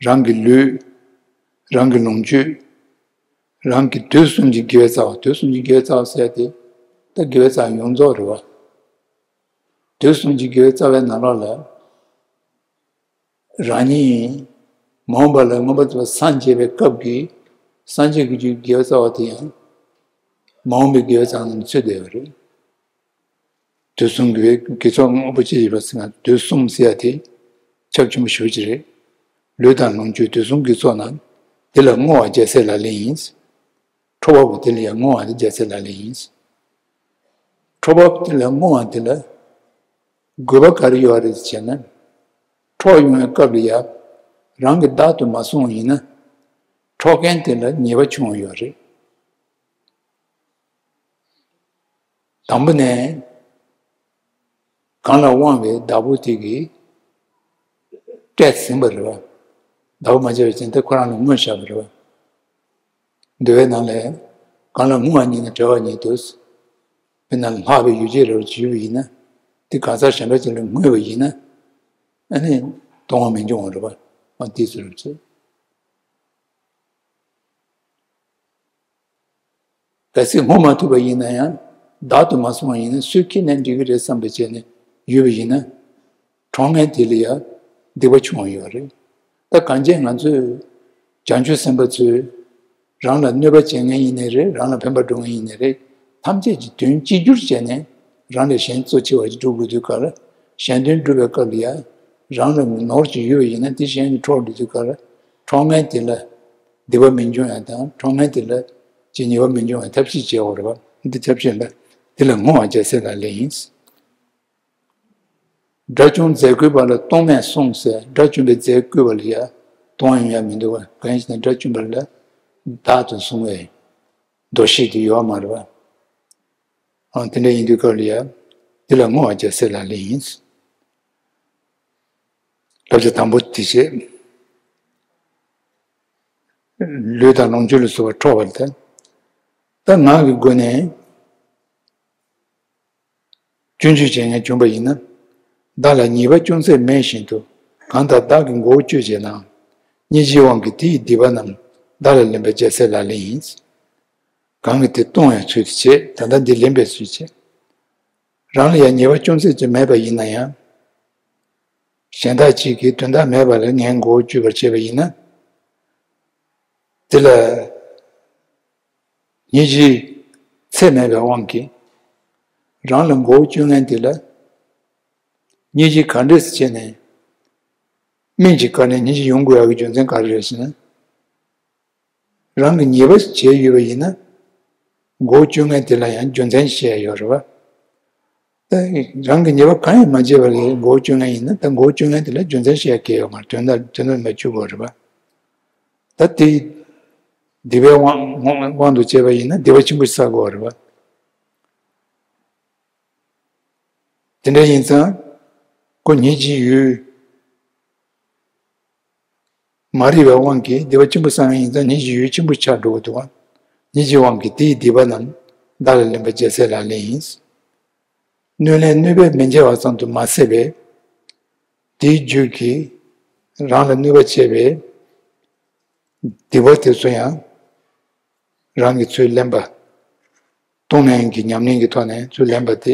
རང་གི་ལུས། རང་གི་ལོངས་སྤྱོད། རང་གི་དུས་གསུམ་གྱི་དགེ་བའི་རྩ་བ། དུས་གསུམ་གྱི་དགེ་བའི་རྩ་བ་ཟེར་ཏེ། ད་དགེ་བའི་རྩ་བ་ཡོངས་རྫོགས་རེད་བ། དུས་གསུམ་གྱི་དགེ་བའི་རྩ་བའི་ནང་ལོགས་ལ། རང་ཉིད་མ་འོངས་པ་ལ་མངོན་པར་མཐོ་བའི་སངས་རྒྱས་པའི་སྐབས་ཀྱི་སངས་རྒྱས་ཀྱི་རྒྱུད་དགེ་བའི་རྩ་བ་དེ་ཡང་མ་འོངས་པའི་དགེ་བའི་རྩ་བ་ནང་ཚུད་བསྡད་ཡོད་རེད། དུས་གསུམ་གྱི་དགེ་ཚོགས་དངོས་པོ་ཅི་ཡིན་པ་ཟེར་ན། དུས་གསུམ་ཟེར་ཡ་དེ་ཁྱབ་ཆེན་པོ་ཞེ་པོ་ཅིག་རེད། ལུས་དང་ལོངས་སྤྱོད་དུས་གསུམ་གྱི་ཚོགས་རྣམས། དེ་ལ་བསྔོ་བ་རྒྱལ་སྲས་ལག་ལེན་ཡིན། འཕྲོག་པ་པོ་དེ་ལ་ཡང་བསྔོ་བ་དེ་རྒྱལ་སྲས་ལག་ལེན་ཡིན། འཕྲོག་པ་པོ་དེ་ལ་བསྔོ་བ་དེ་ལ་དགོས་པ་ག་རེ་ཡོད་རེད་ཟེར་ན། འཕྲོག་ཡོང་བའི་སྐབས་ལ་ཡང་རང་གིས་བདག་ཏུ་མ་བཟུང་བ་ཡིན་ན། འཕྲོག་མཁན་དེ་ལ་ཉེས་པ་བྱུང་བ་ཡོད་རེད། དང་པོ་ནས་གང་ལ་དབང་བའི་བདག་པོ་དེ་གིས་ སྤྲད་ཟིན་པ་རེད་བ། བདག་པོ་མ་བྱས་པའི་རྐྱེན་དེ་ཁོ་རང་ལ་བསྔོས་བཞག་པ་རེད་བ། འདུལ་བའི་ནང་ལས། གང་ལ་བསྔོ་བ་ཉིད་ནི་བྲལ་བ་ཉིད་དུ། དཔེར་ན་ལྷག་པའི་ཡོ་བྱད་འདྲ་བོ་ཅིག་ཡོད་པ་ཡིན་ན། དེ་གང་ཟག་གཞན་པ་ཅིག་ལ་བསྔོས་པ་ཡིན་ན། ཨ་ནི་གཏོང་བ་མི་འབྱུང་བ་རེད་བ། འོ་དེ་ཚོ་རེད་ཟེར། གལ་སྲིད་བསྔོ་མ་ཐུབ་པ་ཡིན་ན་ཡང་བདག་ཏུ་མ་སོང་བ་ཡིན་ན་སུས་ཁྱེར་ནས་འགྲིག་གི་རེད་བསམ་པའི་ཆེད་ནས་ཡོད་པ་ཡིན་ན། གྲོངས་མཁན་དེ་ལ་ཡང་སྡིག་པ་ཆུང་བ་ཡོད་རེད། ད་གང་ཅི་ང་ཚོས་བྱང་ཆུབ་སེམས་དཔའ་ཚོས་རང་ལ་གནོད་པ་བྱེད་མཁན་ཡིན་ནའི་རེད། རང་ལ་ཕན་པ་སྒྲུབ་མཁན་ཡིན་ནའི་རེད། ཐམས་ཅད་ཀྱི་དོན་གཅིག་གྱུར་བྱས་ནས་རང་ལས་གཞན་གཙོ་ཆེ་བ་ཞིག་སྒྲུབ་དགོས་དུས་སྐབས་ལ། གཞན་དོན་སྒྲུབ་པའི་སྐབས་ལ་ཡང་རང་ལ་ནོར་གྱི་ཡོད་པ་ཡིན་ན་དེ་གཞན་གྱིས་འཕྲོག་འགྲོ་དུས་སྐབས་ལ། གྲོངས་མཁན་དེ་ལ་སྡིག་པ་མི་འབྱུང་ཡ་དང་གྲོངས་མཁན་དེ་ལ་ཅི་ཉེས་པ་མི་འབྱུང་བའི་ཐབས་ཤེས་བྱེད་དགོས་རེད་བ། འདི་ཐབས་ཤེས་ལ་དེ་ལ་བསྔོ་བ་རྒྱལ་སྲས་ལག་ལེན་ཡིན། དགྲ་བཅོམ་མཛད་དགོས་པ་ལ་གཏོང་མེད་གསུངས་ཟེར། དགྲ་བཅོམ་པའི་མཛད་དགོས་པ་ལ་ཡ་གཏོང་ཡོང་ཡ་མི་འདུག་བ། གང་ཡིན་ཟེར་ན་དགྲ་བཅོམ་པ་ལ་བདག་ཏུ་བཟུང་བའི་འདུ་ཤེས་དེ་ཡོད་མ་རེད་བ། ཨང་དེ་འདྲ་ཡིན་དུས་སྐབས་ལ་ཡ་དེ་ལ་བསྔོ་བ་རྒྱལ་སྲས་ལག་ལེན་ཡིན། བསླབ་བྱ་དང་པོ་དེ་བྱས། ལུས་དང་ལོངས་སྤྱོད་ལ་སོགས་པ་འཕྲོག་པ་ལ་ད། ད་ངག་གི་སྒོ་ནས་སྐྱོན་བརྗོད་བྱེད་མཁན་བྱུང་པ་ཡིན་ན། བདག་ལ་ཉེས་པ་ཅུང་ཟད་མེད་བཞིན་དུ་གང་ལྟར་བདག་གི་མགོ་བོ་གཅོད་བྱེད་ནའང་། སྙིང་རྗེའི་དབང་གིས་དེ་ཡི་སྡིག་པ་རྣམས་བདག་ལ་ལེན་པ་རྒྱལ་སྲས་ལག་ལེན་ཡིན། གང་གིས་དེ་གཏོང་བའི་ཚུལ་དུ་བྱེད། ད་ལྟ་འདི་ལེན་པའི་ཚུལ་བྱེད། རང་ལ་ཡང་ཉེས་པ་ཅུང་ཟད་ཀྱང་མེད་པ་ཡིན་ན་ཡང་། གཞན་དག་ཅིག་གིས་དོན་དག་མེད་པ་ལ་ངའི་མགོ་བོ་གཅོད་པར་བྱེད་པ་ཡིན་ན། དེ་ལ་སྙིང་རྗེའི་ཚད་མེད་པའི་དབང་གིས་རང་ལ་མགོ་བོ་གཅོད་མཁན་དེ་ལ་སྙིང་རྗེ་ག་འདྲས་སེ་བྱས་ནས། སྨན་གྱི་བཀའ་ནས་སྙིང་རྗེ་ཡོང་དགོས་ཡག་གི་རྒྱུ་མཚན་ག་རེ་རེད་ཟེར་ན། རང་གི་ཉེས་པ་བྱས་ཡོད་པ་ཡིན་ན། མགོ་བོ་གཅོད་མཁན་དེ་ལ་ཡང་རྒྱུ་མཚན་བཤད་ཡ་ཡོད་རེད་བ། ད་རང་གི་ཉེས་པ་གང་ཡང་མ་བྱས་པ་ལ་མགོ་བོ་གཅོད་མཁན་ཡིན་ན། ད་མགོ་བོ་གཅོད་མཁན་དེ་ལ་རྒྱུ་མཚན་བཤད་ཡ་གལ་ཡོད་མ་རེད། དོན་དག་དོན་དག་མ་བཅུག་དགོས་རེད་བ། ད་དེ་སྡིག་པའི་དབང་དབང་དུ་བྱས་པ་ཡིན་ན་སྡིག་པ་ཆེན་པོ་བསགས་དགོས་རེད་བ། དེ་འདྲ་ཡིན་ཙང་ཁོ་སྙིང་རྗེ་ཡོད། མ་རིག་པའི་དབང་གིས་སྡིག་པ་ཆེན་པོ་བསགས་མཁན་ཡིན་ཙང་སྙིང་རྗེ་ཡོད་ཆེན་པོ་ཆགས་འགྲོ་གི་འདུག་བ། སྙིང་རྗེའི་དབང་གིས་དེ་ཡི་སྡིག་པ་རྣམས་བདག་ལ་ལེན་པ་རྒྱལ་སྲས་ལག་ལེན་ཡིན། གནོད་ལན་གནོད་པས་མི་འཇལ་བ་ཙམ་དུ་མ་ཟད་པས། དེའི་རྒྱུད་ཀྱིས་རང་ལ་གནོད་པ་བྱས་པའི་སྡིག་པ་དེ་ཚོ་ཡང་རང་གིས་ཚུར་ལེན་པ། གཏོང་ལེན་གྱི་ཉམས་ལེན་གྱི་ཐོག་ནས་ཚུར་ལེན་པ་དེ་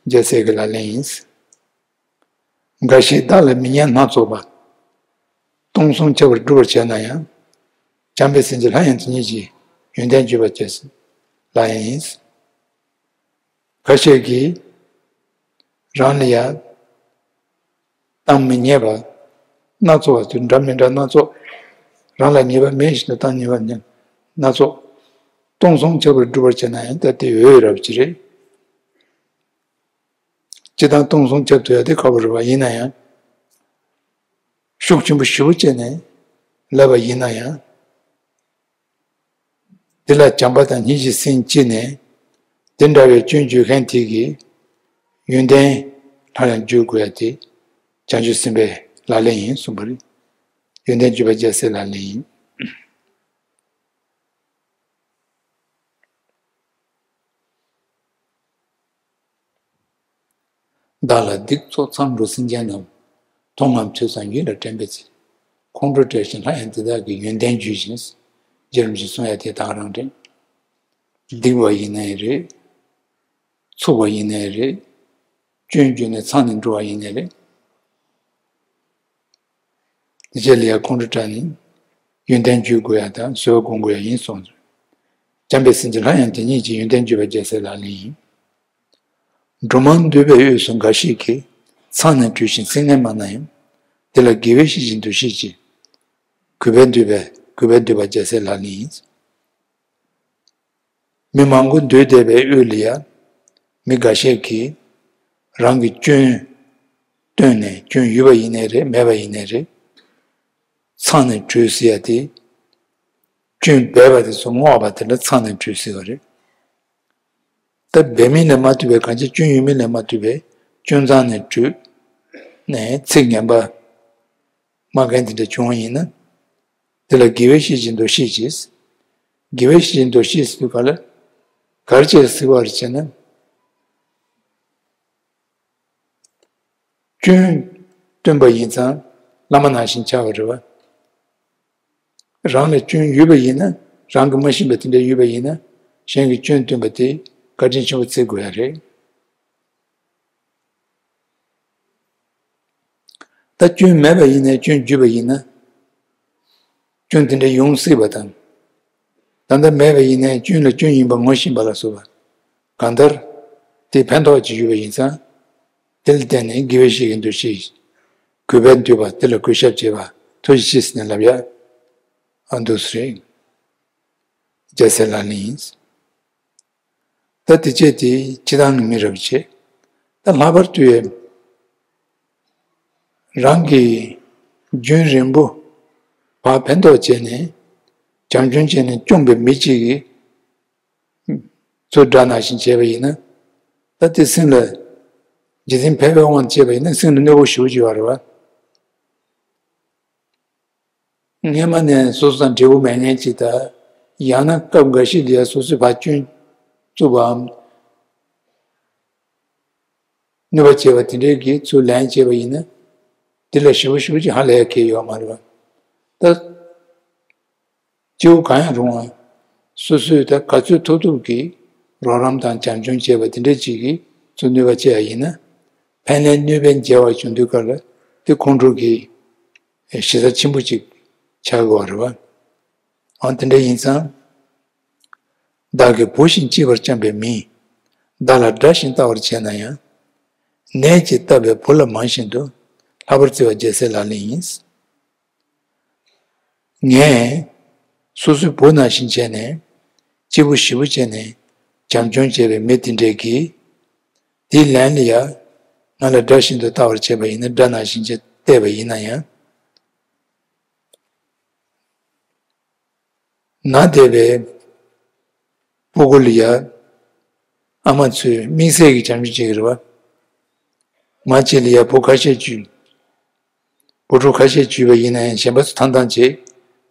རྒྱལ་སྲས་ཀྱི་ལག་ལེན་ཡིན། འགའ་ཞིག་བདག་ལ་མི་སྙན་སྣ་ཚོགས་པ། སྟོང་གསུམ་ཁྱབ་པར་སྒྲུབ་པར་བྱས་ན་ཡང་། བྱམས་པའི་སེམས་ཀྱིས་སླར་ཡང་དེ་ཉིད་ཀྱི་ཡོན་ཏན་བརྗོད་པ་བྱས་སོ། ལ་ཡང་ཡིན། ཁ་ཤས་ཀྱིས་རང་ལ་ཡང་གཏམ་མི་སྙན་པ་སྣ་ཚོགས་པ་དེ་འདྲ་མི་འདྲ་སྣ་ཚོགས། རང་ལ་ཉེས་པ་མེད་བཞིན་དུ་གཏམ་སྙན་པ་སྣ་ཚོགས། སྟོང་གསུམ་ཁྱབ་པར་སྒྲུབ་པར་བྱས་ན་ཡང་ད་དེ་འོས་རབ་ཅིག་རེད། སྤྱིར་བཏང་སྟོང་གསུམ་ཁྱབ་ཐུབ་ཡ་དེ་ཁག་པོ་རེད་བ། ཡིན་ན་ཡང་ཤུགས་ཆེན་པོ་ཞེ་པོ་བྱས་ནས་ལབ་པ་ཡིན་ན་ཡང་། དེ་ལ་བྱམས་པ་དང་སྙིང་རྗེ་སེམས་སྐྱེས་ནས་དེ་འདྲ་བའི་སྐྱོན་བརྗོད་མཁན་དེ་གིས་ཡོན་ཏན་སླར་ཡང་བརྗོད་དགོས་ཡ་དེ་བྱང་ཆུབ་སེམས་དཔའི་ལག་ལེན་ཡིན་གསུངས་པ་རེད། ཡོན་ཏན་བརྗོད་པ་རྒྱལ་སྲས་ལག་ལེན་ཡིན། བདག་ལ་སྡིག་ཚོགས་ཚང་འགྲོ་སེམས་ཅན་རྣམས། མཐོང་ངམ་ཐོས་སམ་ཡིད་ལ་དྲན་པའི་ཚེ། ཁོང་ཁྲོ་བྲལ་ཞིང་སླར་ཡང་དེ་དག་གི་ཡོན་ཏན་བརྗོད་ཅིང་། རྗེ་རིན་པོ་ཆེས་གསུངས་ཡ་དེ་དག་རང་རེད། སྡིག་པ་ཡིན་ནའི་རེད། ཚུགས་པ་ཡིན་ནའི་རེད། སྐྱོན་བརྗོད་ནས་ཚང་ནས་འགྲོ་བ་ཡིན་ནའི་རེད། རྗེས་ལ་ཡང་ཁོང་ཁྲོ་བྲལ་ནས་ཡོན་ཏན་བརྗོད་དགོས་ཡ་དང་བཟོད་པ་སྒོམ་དགོས་ཡ་ཡིན་གསུངས་སོ། བྱམས་པའི་སེམས་ཀྱིས་སླར་ཡང་དེ་ཉིད་ཀྱི་ཡོན་ཏན་བརྗོད་པ་རྒྱལ་སྲས་ལག་ལེན་ཡིན། འགྲོ་མང་འདུས་པའི་དབུས་སུ་འགའ་ཞིག་གིས། ཚང་ནས་བྲོས་ཤིང་སེམས་ངན་སྨྲ་ན་ཡང་། དེ་ལ་དགེ་བའི་བཤེས་ཀྱི་འདུ་ཤེས་ཀྱིས། གུས་པས་འདུད་པས་གུས་པས་འདུད་པ་རྒྱལ་སྲས་ལག་ལེན་ཡིན། མི་མང་པོ་འདུས་བསྡད་པའི་དབུས་ལ་ཡང་། མི་འགའ་ཤས་ཀྱིས་རང་གི་སྐྱོན་བཏོན་ནས། སྐྱོན་ཡོད་པ་ཡིན་ནའི་རེད། མེད་པ་ཡིན་ནའི་རེད། ཚང་ནས་བྲོས་ཟེར་ཡ་དེ། སྐྱོན་སྦས་པ་དེ་ཚོ་བསྔོགས་པ་དེ་ལ་ཚང་ནས་བྲོས་ཟེར་བ་རེད། ད་སྦས་མིན་ལས་མ་ཐུབ་པའི་གང་ཅི་སྐྱོན་ཡོད་མིན་ལས་མ་ཐུབ་པའི་སྐྱོན་ཚང་ནས་བྲོས་ནས་ཚིག་ངན་པ། སྨྲ་མཁན་དེ་འདྲ་བྱུང་བ་ཡིན་ན། དེ་ལ་དགེ་བའི་བཤེས་ཀྱི་མདོ་བཤད་ཅེས། དགེ་བའི་བཤེས་ཀྱི་མདོ་བཤད་ཟེར་དུས་ག་ལ། ག་རེ་བྱས་ཟེར་བ་རེད་ཅེ་ན། སྐྱོན་སྟོན་པ་ཡིན་ཙང་བླ་མ་ནང་བཞིན་ཆགས་པ་རེད་བ། རང་ལ་སྐྱོན་ཡོད་པ་ཡིན་ན་རང་གིས་མ་ཤེས་པ་དེ་འདྲ་ཡོད་པ་ཡིན་ན་གཞན་གྱིས་སྐྱོན་སྟོན་པ་དེ་བཀའ་དྲིན་ཆེན་པོ་བརྩི་དགོས་ཡ་རེད། ད་སྐྱོན་མེད་པ་ཡིན་ནའི་སྐྱོན་བརྗོད་པ་ཡིན་ན། སྐྱོན་དེ་འདྲ་ཡོང་སྲིད་པ་དང་། ད་ལྟ་མེད་པ་ཡིན་ནའི་སྐྱོན་ལ་སྐྱོན་ཡིན་པ་ངོ་ཤེས་པ་ལ་སོགས་པ། གང་ལྟར། དེ་ཕན་ཐོགས་ཅིག་ཡོད་པ་ཡིན་ཙང་། དེ་ལ་བརྟེན་ནས་དགེ་བའི་བཤེས་ཀྱི་མདོ་བཤད། གུས་པས་འདུད་པ་དེ་ལ་གུས་ཞབས་བྱེད་པ་ཐུགས་རྗེ་ཆེ་ཟེར་ནས་ལབ་ཡ། ཨ་འདུག་སེ་རེད། རྒྱལ་སྲས་ལག་ལེན་ཡིན། ད་དེ་བྱས་ཏེ་སྤྱིར་བཏང་གི་མི་རབས་བྱས། ད་ལྷག་པར་དུ་ཡང་རང་གི་རྒྱུན་རིང་པོ་བག་ཕན་ཐོགས་བྱས་ནས་བྱམས་སྐྱོང་བྱས་ནས་སྐྱོང་པའི་མི་གཅིག་གིས་ཚུར་དགྲ་ནང་བཞིན་བྱས་པ་ཡིན་ན། ད་དེ་སེམས་ལ་རྗེས་འཛིན་ཕལ་པའི་དབང་དུ་བྱས་པ་ཡིན་ན་སེམས་ལ་གནོད་པ་ཞེ་པོ་ཅིག་ཡོད་རེད་བ། སྔས་མ་ནས་སོ་སོ་དང་འབྲས་བུ་མེད་མཁན་ཅིག་དང་། ཡང་ན་སྐབས་འགའ་ཞིག་ལ་ཡང་སོ་སོའི་བར་སྐྱོན་བཙུགས་པའམ་གནོད་པ་བྱས་པ་དེ་འདྲའི་གིས་ཚུར་ལན་བྱས་པ་ཡིན་ན། དེ་ལ་ཞེ་པོ་ཞེ་པོ་ཅིག་ཧ་ལས་ཡ་གང་ཡང་ཡོད་མ་རེད་བ། ད། སྐྱེ་བོ་གང་ཡང་རུང་བ། སོ་སོས་ད་ག་ཚོད་ཐུབ་ཐུབ་ཀྱིས་རོགས་རམ་དང་བྱམས་སྐྱོང་བྱས་པ་དེ་འདྲ་ཅིག་གིས་ཚུར་གནོད་པ་བྱས་པ་ཡིན་ན། ཕན་ལས་གནོད་པས་འཇལ་བ་བྱུང་དུས་སྐབས་ལ་དེ་ཁོང་ཁྲོ་གི་ཞེ་ས་ཆེན་པོ་ཅིག་ཆགས་དགོས་པ་རེད་བ། ཨང་དེ་འདྲ་ཡིན་ཙང་། བདག་གི་བུ་བཞིན་གཅེས་པར་བསྐྱངས་པའི་མིས། བདག་ལ་དགྲ་བཞིན་ལྟ་བར་བྱས་ན་ཡང་། ནད་ཀྱིས་བཏབ་པའི་བུ་ལ་མང་བཞིན་དུ། ལྷག་པར་བརྩེ་བ་རྒྱལ་སྲས་ལག་ལེན་ཡིན། ངས་སོ་སོའི་བུ་ནང་བཞིན་བྱས་ནས་སྐྱིད་པོ་ཞེ་པོ་བྱས་ནས་བྱམས་སྐྱོང་བྱས་པའི་མི་དེ་འདྲས་ཀྱིས། དེའི་ལན་ལ་ཡང་ང་ལ་དགྲ་བཞིན་དུ་ལྟ་བར་བྱས་པ་ཡིན་ན། དགྲ་ནང་བཞིན་བྱས་བལྟས་པ་ཡིན་ན་ཡང་། ན་བསྡད་པའི་སྤུ་གུ་ལ་ཡང་ཨ་མ་ཚོས་དམིགས་བསལ་གྱི་བྱམས་སྐྱོང་བྱེད་ཀྱི་རེད་བ། མ་གཅིག་ལ་ཡང་བུ་ཁ་ཤས་བཅུས། བུ་ཕྲུག་ཁ་ཤས་བཅུས་པ་ཡིན་ན་ཡང་གཞན་པ་ཚོ་ཐང་ཐང་བྱེད།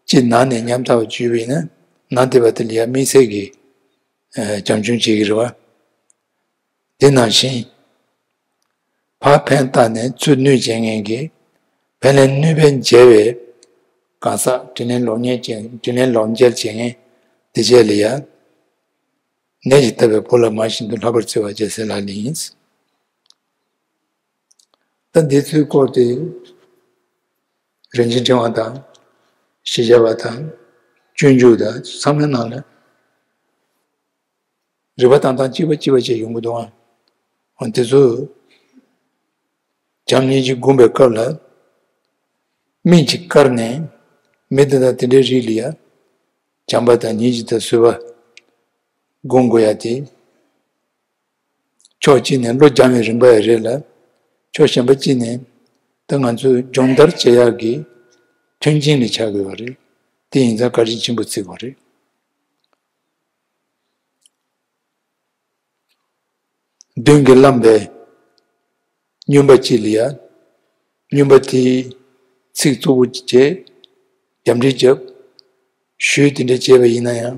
གཅིག་ན་ནས་ཉམ་ཐག་པ་བཅུས་པ་ཡིན་ན་ན་བསྡད་པ་དེ་ལ་ཡང་དམིགས་བསལ་གྱི་ཨ་བྱམས་སྐྱོང་བྱེད་ཀྱི་རེད་བ། དེ་ནང་བཞིན། ཕར་ཕན་བཏགས་ནས་ཚུར་གནོད་བྱེད་མཁན་གྱི་ཕན་ལས་གནོད་པས་འཇལ་བའི་གང་ཟག་དྲིན་ལན་ལོག་ཉེས་བྱེད། དྲིན་ལན་ལོག་འཇལ་བྱེད་མཁན་དེ་བྱས་ལ་ཡང་། ནད་ཀྱིས་བཏབ་པའི་བུ་ལ་མང་བཞིན་དུ། ལྷག་པར་བརྩེ་བ་རྒྱལ་སྲས་ལག་ལེན་ཡིན། ད་འདི་ཚོའི་སྐོར་དེ་རིན་ཆེན་ཕྲེང་བ་དང་། ཞེས་བྱ་བ་དང་། སྤྱོད་འཇུག་དང་ཚང་མའི་ནང་ལ་རིགས་པ་བཏང་སྟངས་གཅིག་པ་གཅིག་པ་བྱས་ཡོང་གི་འདུག་ཨང་། འོ་དེ་ཚོ་བྱམས་སྙིང་རྗེ་བསྒོམ་པའི་སྐབས་ལ། མིག་གཅིག་བཀར་ནས་མི་དེ་དང་དེ་འདྲའི་རིགས་ལ་ཡང་བྱམས་པ་དང་སྙིང་རྗེ་དང་བཟོད་པ་བསྒོམ་དགོས་ཡ་དེ། ཕྱོགས་གཅིག་ནས་བློ་སྦྱང་བའི་རིམ་པ་ཡང་རེད་ལ། ཕྱོགས་གཞན་པ་གཅིག་ནས་ད་ང་ཚོས་སྦྱོང་བརྡར་བྱེད་ཡག་གི་མཐུན་རྐྱེན་ལ་ཆགས་དགོས་པ་རེད། དེ་ཡིན་ཙང་བཀའ་དྲིན་ཆེན་པོ་བརྩི་དགོས་རེད། མདུན་གྱིས་བླངས་པའི་སྨྱོན་པ་གཅིག་ལ་ཡང་། སྨྱོན་པ་དེའི་ཚིག་གཙོ་བོ་བྱས། རྒྱབ་འདྲེ་བརྒྱབ། ཞུས་དེ་འདྲ་བྱས་པ་ཡིན་ན་ཡང་།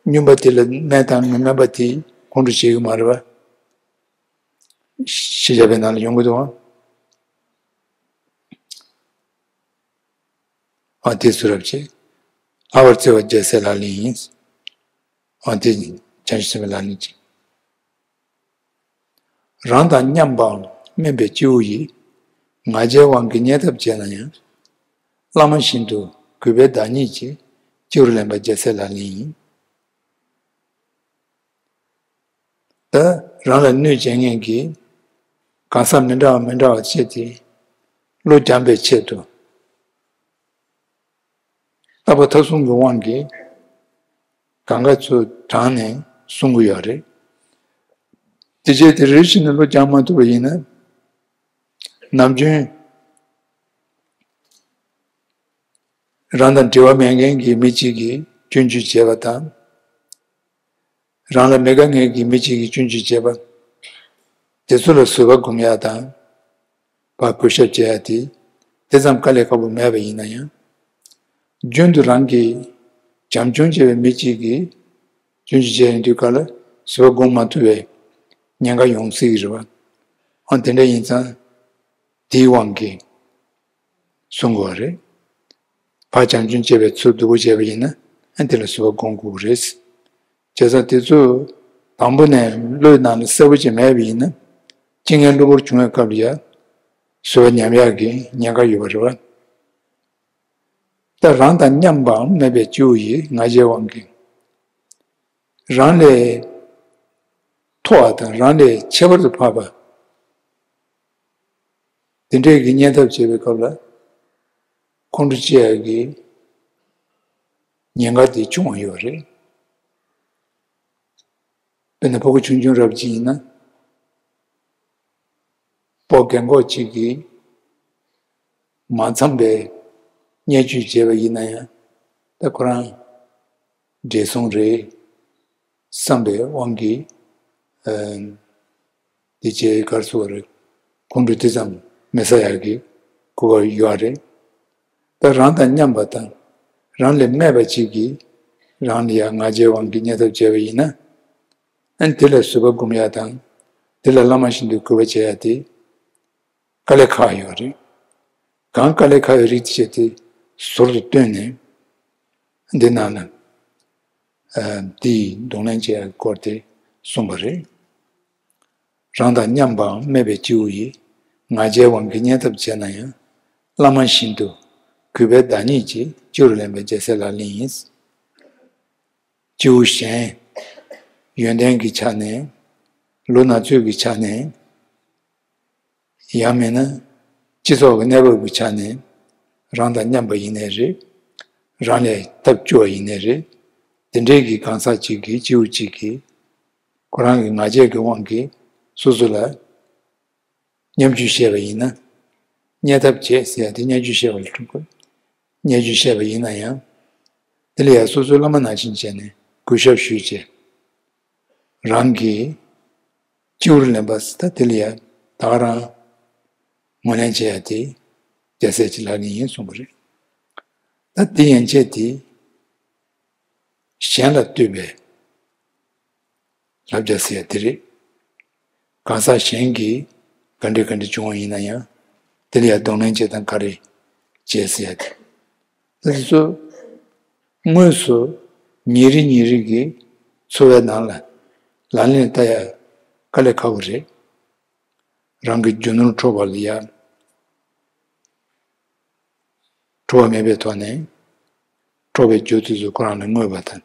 སྨྱོན་པ་དེ་ལ་སྨན་དང་མི་སྨན་པ་དེས་ཁོང་ཁྲོ་བྱེད་ཀྱི་མ་རེད་བ། ཞེས་བྱ་བའི་ནང་ལ་ཡོང་གི་འདུག་ཨང་། ཨ་དེ་ཚུ་རབ་བྱེད། ལྷག་པར་བརྩེ་བ་རྒྱལ་སྲས་ལག་ལེན་ཡིན། ཨ་དེ་བྱང་ཆུབ་སེམས་དཔའི་ལག་ལེན་གྱི། རང་དང་མཉམ་པའམ་དམན་པའི་སྐྱེ་བོ་ཡིས། ང་རྒྱལ་དབང་གིས་བརྙས་ཐབས་བྱས་ན་ཡང་། བླ་མ་བཞིན་དུ་གུས་པས་བདག་ཉིད་ཀྱི། སྤྱི་བོར་ལེན་པ་རྒྱལ་སྲས་ལག་ལེན་ཡིན། ད་རང་ལ་གནོད་བྱེད་མཁན་གྱི་གང་ཟག་མི་འདྲ་བ་མི་འདྲ་བ་བྱས་ཏེ་བློ་སྦྱངས་པའི་ཆེད་དུ། ལྟ་བ་མཐའ་གསུམ་གྱི་དབང་གིས་གང་ག་ཚོ་དྲངས་ནས་གསུང་གི་ཡོད་རེད། དེ་བྱས་ཏེ་རེ་ཞིག་ནས་བློ་སྦྱང་མ་ཐུབ་པ་ཡིན་ན། ནམ་རྒྱུན་རང་དང་འབྲེལ་བ་མེད་མཁན་གྱི་མི་གཅིག་གིས་སྐྱོན་བརྗོད་བྱས་པ་དང་། རང་ལ་མི་དགའ་མཁན་གྱི་མི་གཅིག་གིས་སྐྱོན་བརྗོད་བྱས་པ། དེ་ཚོ་ལ་བཟོད་པ་སྒོམ་ཡག་དང་། བག་གུས་ཞབས་བྱེད་ཡག་དེ། དེ་ཙམ་དཀའ་ལས་ཁག་པོ་མེད་པ་ཡིན་ན་ཡང་། རྒྱུན་དུ་རང་གིས་བྱམས་སྐྱོང་བྱས་པའི་མི་གཅིག་གིས་སྐྱོན་བརྗོད་བྱས་ཡོང་དུས་སྐབས་ལ་བཟོད་པ་སྒོམ་མ་ཐུབ་པའི་ཉེན་ཁ་ཡོང་སྲིད་ཀྱི་རེད་བ། ཨ་དེ་འདྲ་ཡིན་ཙང་དེའི་དབང་གིས་གསུང་དགོས་པ་རེད། ཕར་བྱམས་སྐྱོང་བྱེད་པའི་ཚུལ་སྡུག་པོ་བྱས་པ་ཡིན་ན་ཨ་དེ་ལ་བཟོད་པ་སྒོམ་དགོས་ཀྱི་རེད། བྱས་ཙང་དེ་ཚོ་དང་པོ་ནས་བློའི་ནང་ལ་གསལ་པོ་ཅིག་མེད་པ་ཡིན་ན་རྐྱེན་ངན་གློ་བུར་བྱུང་བའི་སྐབས་ལ་ཡ་བཟོད་པ་ཉམས་ཡག་གི་ཉེན་ཁ་ཡོད་པ་རེད་བ། ད་རང་དང་མཉམ་པའང་མེད་པའི་སྐྱེ་བོ་ཡི་ང་རྒྱལ་དབང་གིས། རང་ལས་མཐོ་བ་དང་རང་ལས་ཁྱད་པར་དུ་འཕགས་པ། དེ་འདྲས་ཀྱི་བརྙས་ཐབས་བྱེད་པའི་སྐབས་ལ་ཁོང་ཁྲོ་སྐྱེ་ཡག་གི་ཉེན་ཁ་དེ་ཆུང་བ་ཡོད་རེད། དཔེར་ན་ཕྲུ་གུ་ཆུང་ཆུང་རབ་ཅིག་ཡིན་ན། སྤོ་རྒན་གོག་ཅིག་གིས་མ་འཚམས་པའི་བརྙས་བཅོས་བྱས་པ་ཡིན་ན་ཡང་ད་ཁོ་རང་བགྲེས་སོང་རེད་བསམ་པའི་དབང་གིས། ཨ་དེ་བྱས་གར་སོང་བ་རེད། ཁོང་ཁྲོ་དེ་ཙམ་མི་ཟ་ཡག་གི་གོ་སྐབས་ཡོད་རེད། ད་རང་དང་མཉམ་པ་དང་རང་ལས་དམན་པ་ཅིག་གིས་རང་ལ་ཡང་ང་རྒྱལ་དབང་གིས་བརྙས་ཐབས་བྱས་པ་ཡིན་ན། ཨ་ནི་དེ་ལ་བཟོད་པ་སྒོམ་ཡ་དང་། དེ་ལ་བླ་མ་བཞིན་དུ་གུས་པ་བྱེད་ཡ་དེ་དཀའ་ལས་ཁག་ཡོད་རེད། གང་དཀའ་ལས་ཁག་ཡོད་རིགས་དེ་བྱས་ཏེ་ཟུར་དུ་བཏོན་ནས་འདི་ནང་ལ་ཨ་འདིའི་གདོང་ལེན་བྱེད་ཡ་སྐོར་དེ་གསུངས་པ་རེད། རང་དང་མཉམ་པའང་སྨད་པའི་སྐྱེ་བོ་ཡིས། ང་རྒྱལ་དབང་གིས་བརྙས་ཐབས་བྱས་ན་ཡང་། བླ་མ་བཞིན་དུ་གུས་པའི་བདག་ཉིད་ཀྱིས། སྤྱི་བོར་ལེན་པའི་རྒྱལ་སྲས་ལག་ལེན་ཡིན། སྐྱེ་བོ་གཞན་ཡོན་ཏན་གྱི་ཆ་ནས། ལོ་ན་ཚོད་ཀྱི་ཆ་ནས། ཡང་མིན་ན་སྤྱི་ཚོགས་ཀྱི་གནས་བབ་ཀྱི་ཆ་ནས་རང་དང་མཉམ་པ་ཡིན་ནའི་རེད། རང་ལས་ཐབས་སྐྱོ་བ་ཡིན་ནའི་རེད། དེ་འདྲའི་གི་གང་ཟག་ཅིག་གིས་སྐྱེ་བོ་གཅིག་གིས་ཁོ་རང་གི་ང་རྒྱལ་གྱི་དབང་གིས་སོ་སོ་ལ་བརྙས་བཅོས་བྱས་པ་ཡིན་ན། བརྙས་ཐབས་བྱས་ཟེར་ཡ་དེ་བརྙས་བཅོས་བྱས་པ་ལ་གྲུབ་དགོས། བརྙས་བཅོས་བྱས་པ་ཡིན་ན་ཡང་། དེ་ལ་ཡང་སོ་སོའི་བླ་མ་ནང་བཞིན་བྱས་ནས་གུས་ཞབས་ཞུས་བྱས། རང་གིས་སྤྱི་བོར་ལེན་པ་ཟེར་ད་དེ་ལ་ཡང་ད་ག་རང་ངོས་ལེན་བྱེད་ཡ་དེ་རྒྱལ་སྲས་ཀྱི་ལག་ལེན་ཡིན་གསུངས་པ་རེད། ད་དེ་ཡན་ཆད་དེ་གཞན་ལ་ལྟོས་པའི་བསླབ་བྱ་ཟེར་ཡ་དེ་རེད། གང་ཟག་གཞན་གྱིས་ག་འདྲ་ག་འདྲ་བྱུང་བ་ཡིན་ན་ཡང་དེ་ལ་ཡང་གདོང་ལེན་བྱེད་སྟངས་ག་རེ་བྱེད་ཟེར་ཡ་དེ། ད་དེ་ཚོ་དངོས་སུ་ཉིན་རེ་ཉིན་རེ་གི་འཚོ་བའི་ནང་ལ་ལག་ལེན་བསྟར་ཡ་དཀའ་ལས་ཁག་པོ་རེད། རང་གི་རྒྱུ་ནོར་འཕྲོག་པ་ལ་ཡ། འཕྲོག་པ་མེད་པའི་ཐོག་ནས་འཕྲོག་པའི་རྒྱུ་དེ་ཚོ་ཁོ་རང་ལ་བསྔོས་པ་དང་།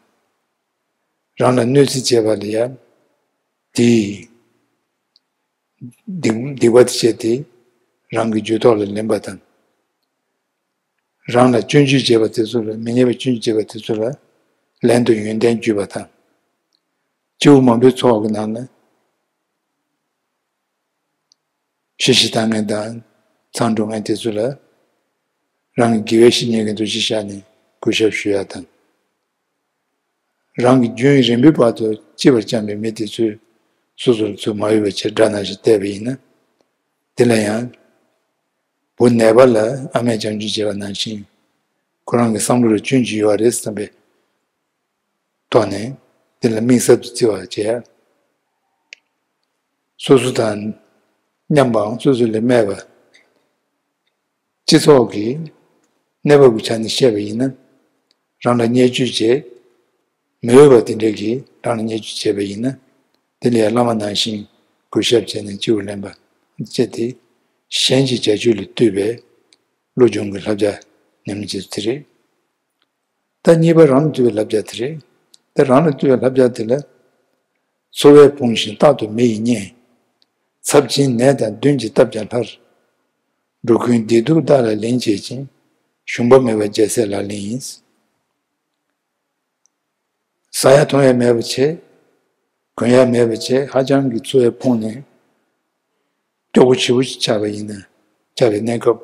རང་ལ་གནོད་འཚེ་བྱས་པ་ལ་ཡ། དེའི་སྡིག་སྡིག་པ་དེ་བྱས་ཏེ་རང་གི་རྒྱུ་ཐོག་ལ་ལེན་པ་དང་། རང་ལ་སྐྱོན་བརྗོད་བྱས་པ་དེ་ཚོ་ལ་མི་སྙན་པའི་སྐྱོན་བརྗོད་བྱས་པ་དེ་ཚོ་ལ་ལན་དུ་ཡོན་ཏན་བརྗོད་པ་དང་། སྐྱེ་བོ་མང་པོའི་ཚོགས་ཀྱི་ནང་ན། ཤི་ཤི་བཏང་མཁན་དང་མཚང་འབྲུ་མཁན་དེ་ཚོ་ལ་རང་གི་དགེ་བའི་བཤེས་གཉེན་གྱི་འདུ་ཤེས་བཞག་ནས་གུས་ཞབས་ཞུ་ཡ་དང་། རང་གི་རྒྱུན་རིང་པོའི་བར་དུ་གཅེས་པར་བསྐྱངས་པའི་མི་དེ་ཚོས་སོ་སོར་ཚོད་མ་འོས་པའི་ཕྱིར་དགྲ་ནང་བཞིན་བལྟས་པ་ཡིན་ན། དེ་ལ་ཡང་། བུ་ནད་པ་ལ་ཨ་མས་བྱམས་སྐྱོང་བྱས་པ་ནང་བཞིན་ཁོ་རང་གི་བསམ་བློ་ལ་སྐྱོན་ཅིག་ཡོད་རེད་བསམ་པའི་ཐོག་ནས་དེ་ལ་དམིགས་བསལ་དུ་བརྩི་བ་བྱས། སོ་སོ་དང་མཉམ་པའམ་སོ་སོ་ལས་སྨད་པ། སྤྱི་ཚོགས་ཀྱི་གནས་བབ་ཀྱི་ཆ་ནས་བཤད་པ་ཡིན་ན། རང་ལ་བརྙས་བཅོས་བྱས། མི་འོས་པ་དེ་འདྲས་ཀྱིས་རང་ལ་བརྙས་བཅོས་བྱས་པ་ཡིན་ན། དེ་ལ་ཡང་བླ་མ་ནང་བཞིན་གུས་ཞབས་བྱས་ནས་སྤྱི་བོར་ལེན་པ་བཅས་ཏེ། གཞན་གྱི་བྱ་སྤྱོད་ལ་ལྟོས་པའི་བློ་སྦྱོང་གི་བསླབ་བྱ་ཉམས་ལེན་བྱེད་ཚུལ་དེ་རེད། ད་གཉིས་པ་རང་ལ་ལྟོས་པའི་བསླབ་བྱ་དེ་རེད། ད་རང་ལ་ལྟོས་པའི་བསླབ་བྱ་དེ་ལ། འཚོ་བས་ཕོངས་ཤིང་རྟག་ཏུ་མི་ཡིས་བརྙས། ཚབས་ཆེན་ནད་དང་གདོན་གྱིས་བཏབ་ཀྱང་སླར། འགྲོ་ཀུན་བདེ་སྡུག་བདག་ལ་ལེན་བྱེད་ཅིང་། ཞུམ་པ་མེད་པ་རྒྱལ་སྲས་ལག་ལེན་ཡིན། ཟ་ཡ་འཐུང་ཡ་མེད་པ་བྱས། གོན་ཡ་མེད་པ་བྱས། ཧ་ཅང་གི་འཚོ་བས་ཕོངས་ནས་སྐྱོ་པོ་ཞེ་པོ་ཅིག་ཆགས་པ་ཡིན་ན། ཆགས་པའི་གནས་སྐབས་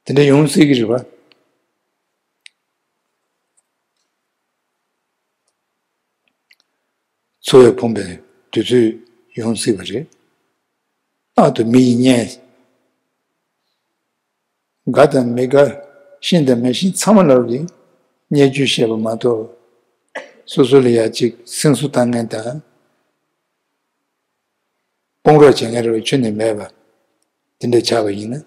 དེ་འདྲ་ཡོང་སྲིད་ཀྱི་རེད་པ། འཚོ་བས་ཕོངས་པའི་དུས་ཚོད་ཡོང་སྲིད་པ་རེད། རྟག་ཏུ་མི་ཡིས་བརྙས། དགའ་དང་མི་དགའ། ཤེས་དང་མི་ཤེས། ཚང་མ་ལ་གི་བརྙས་བཅོས་བཤད་པ་མ་གཏོགས། སོ་སོ་ལ་ཡ་གཅིག་སེམས་གསོ་བཏང་མཁན་དང་། དཔུང་རོགས་བྱེད་མཁན་རེ་བའི་ཁྱོན་ནས་མེད་པ། དེ་འདྲ་ཆགས་པ་ཡིན་ན།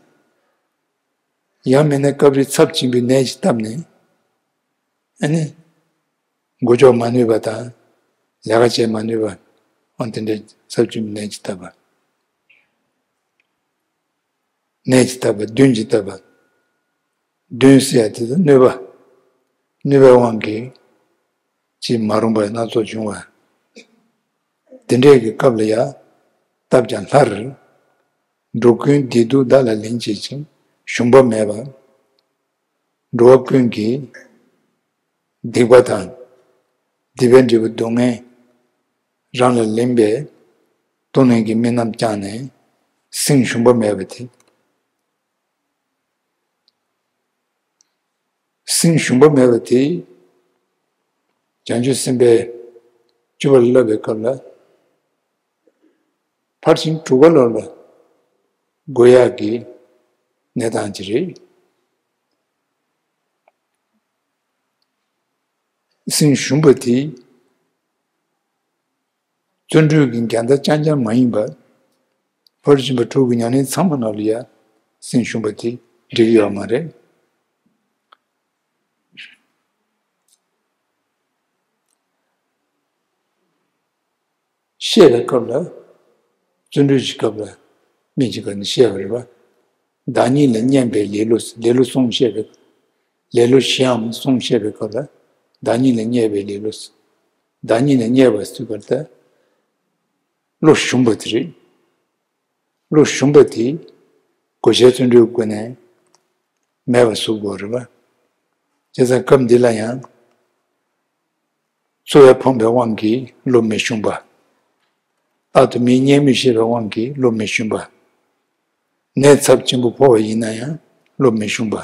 ཡང་མིན་ན་སྐབས་རེ་ཚབས་ཆེན་པོའི་ནད་ཅིག་བཏབ་ནས། ཨ་ནི། འགོ་ཕྱོགས་མ་ནུས་པ་དང་། ལས་ཀ་བྱེད་མ་ནུས་པ། འོ་དེ་འདྲའི་ཚབས་ཆེན་པོའི་ནད་ཅིག་བཏབ་པ། ནད་ཅིག་བཏབ་པ། བདུན་ཅིག་བཏབ་པ། བདུན་ཟེར་ཡ་དེ་ཚོ་གནོད་པ། གནོད་པའི་དབང་གིས་ཅིག་མ་རུངས་པ་སྣ་ཚོགས་བྱུང་བ། དེ་འདྲའི་གི་སྐབས་ལ་ཡ། བཏབ་ཀྱང་སླར། འགྲོ་ཀུན་བདེ་སྡུག་བདག་ལ་ལེན་བྱེད་ཅིང་ཞུམ་པ་མེད་པ། འགྲོ་བ་ཀུན་གྱི་སྡིག་པ་དང་། སྡིག་པའི་འབྲས་བུ་སྡུག་བསྔལ་རང་ལ་ལེན་པའི་ལྟུང་ལེན་གྱི་དམིགས་རྣམ་བསྐྱངས་ནས་སེམས་ཞུམ་པ་མེད་པ་དེ། སེམས་ཞུམ་པ་མེད་པ་དེ། བྱང་ཆུབ་སེམས་དཔའི་སྤྱོད་པ་བསླབ་པའི་སྐབས་ལ། ཕར་ཕྱིན་དྲུག་པ་ལ་ལ་འགོད་ཡག་གི་གནས་སྟངས་ཅིག་རེད། སེམས་ཞུམ་པ་དེ། བརྩོན་འགྲུས་ཀྱི་འགལ་ཟླ་རྐྱང་རྐྱང་མ་ཡིན་པར། ཕར་ཕྱིན་པ་དྲུག་གི་ཉམས་ལེན་ཚང་མ་ནང་ལ་ཡང་སེམས་ཞུམ་པ་དེ་འགྲིག་གི་ཡོད་མ་རེད། བཤད་པའི་སྐབས་ལ། བརྩོན་འགྲུས་ཀྱི་སྐབས་ལ། དམིགས་ཀྱི་སྐབས་ནས་བཤད་པ་རེད་པ། བདག་ཉིད་ལ་བརྙས་པའི་ལེ་ལོ། ལེ་ལོ་གསུམ་བཤད་པའི། ལེ་ལོ་བཞིའམ་གསུམ་བཤད་པའི་སྐབས་ལ། བདག་ཉིད་ལ་བརྙས་པའི་ལེ་ལོ། བདག་ཉིད་ལ་བརྙས་པ་ཟེར་བ་ལ། བློ་ཞུམ་པ་དེ་རེད། བློ་ཞུམ་པ་དེ་གོ་ཆའི་བརྩོན་འགྲུས་སྒོ་ནས་མེད་པ་བཟོ་དགོས་རེད་པ། བྱས་ཙང་སྐབས་འདི་ལ་ཡང་། འཚོ་བས་ཕོངས་པའི་དབང་གིས་བློ་མི་ཞུམ་པ། རྟག་ཏུ་མིའི་བརྙས་བཅོས་བྱེད་པའི་དབང་གིས་བློ་མི་ཞུམ་པ། ནད་ཚབས་ཆེན་པོ་ཕོག་པ་ཡིན་ན་ཡང་བློ་མི་ཞུམ་པ།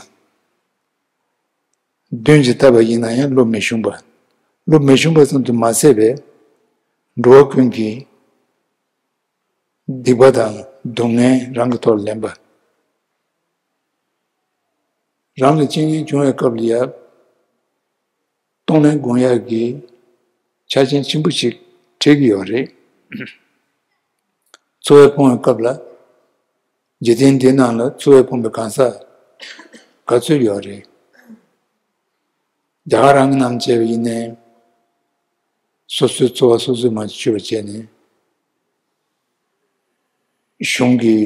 བདུན་ཅིག་བཏབ་པ་ཡིན་ན་ཡང་བློ་མི་ཞུམ་པ། བློ་མི་ཞུམ་པ་ཙམ་དུ་མ་ཟད་པའི། འགྲོ་བ་ཀུན་གྱི་སྡིག་པ་དང་སྡུག་བསྔལ་རང་གི་ཐོག་ལ་ལེན་པ། རང་ལ་རྐྱེན་ངན་བྱུང་བའི་སྐབས་ལ་ཡང་། གཏོང་ལེན་སྒོམ་ཡག་གི་ཆ་རྐྱེན་ཆེན་པོ་ཞིག་འཕྲད་ཀྱི་ཡོད་རེད། འཚོ་བས་ཕོངས་པའི་སྐབས་ལ། འཇིག་རྟེན་འདི་ནང་ལ་འཚོ་བས་ཕོངས་པའི་གང་ཟག་ག་ཚོད་ཡོད་རེད། རྒྱ་གར་རང་གི་ནང་བྱས་པ་ཡིན་ནའི། སོ་སོའི་འཚོ་བ་སོ་སོས་མ་བྱས་པ་བྱས་ནས། གཞུང་གི་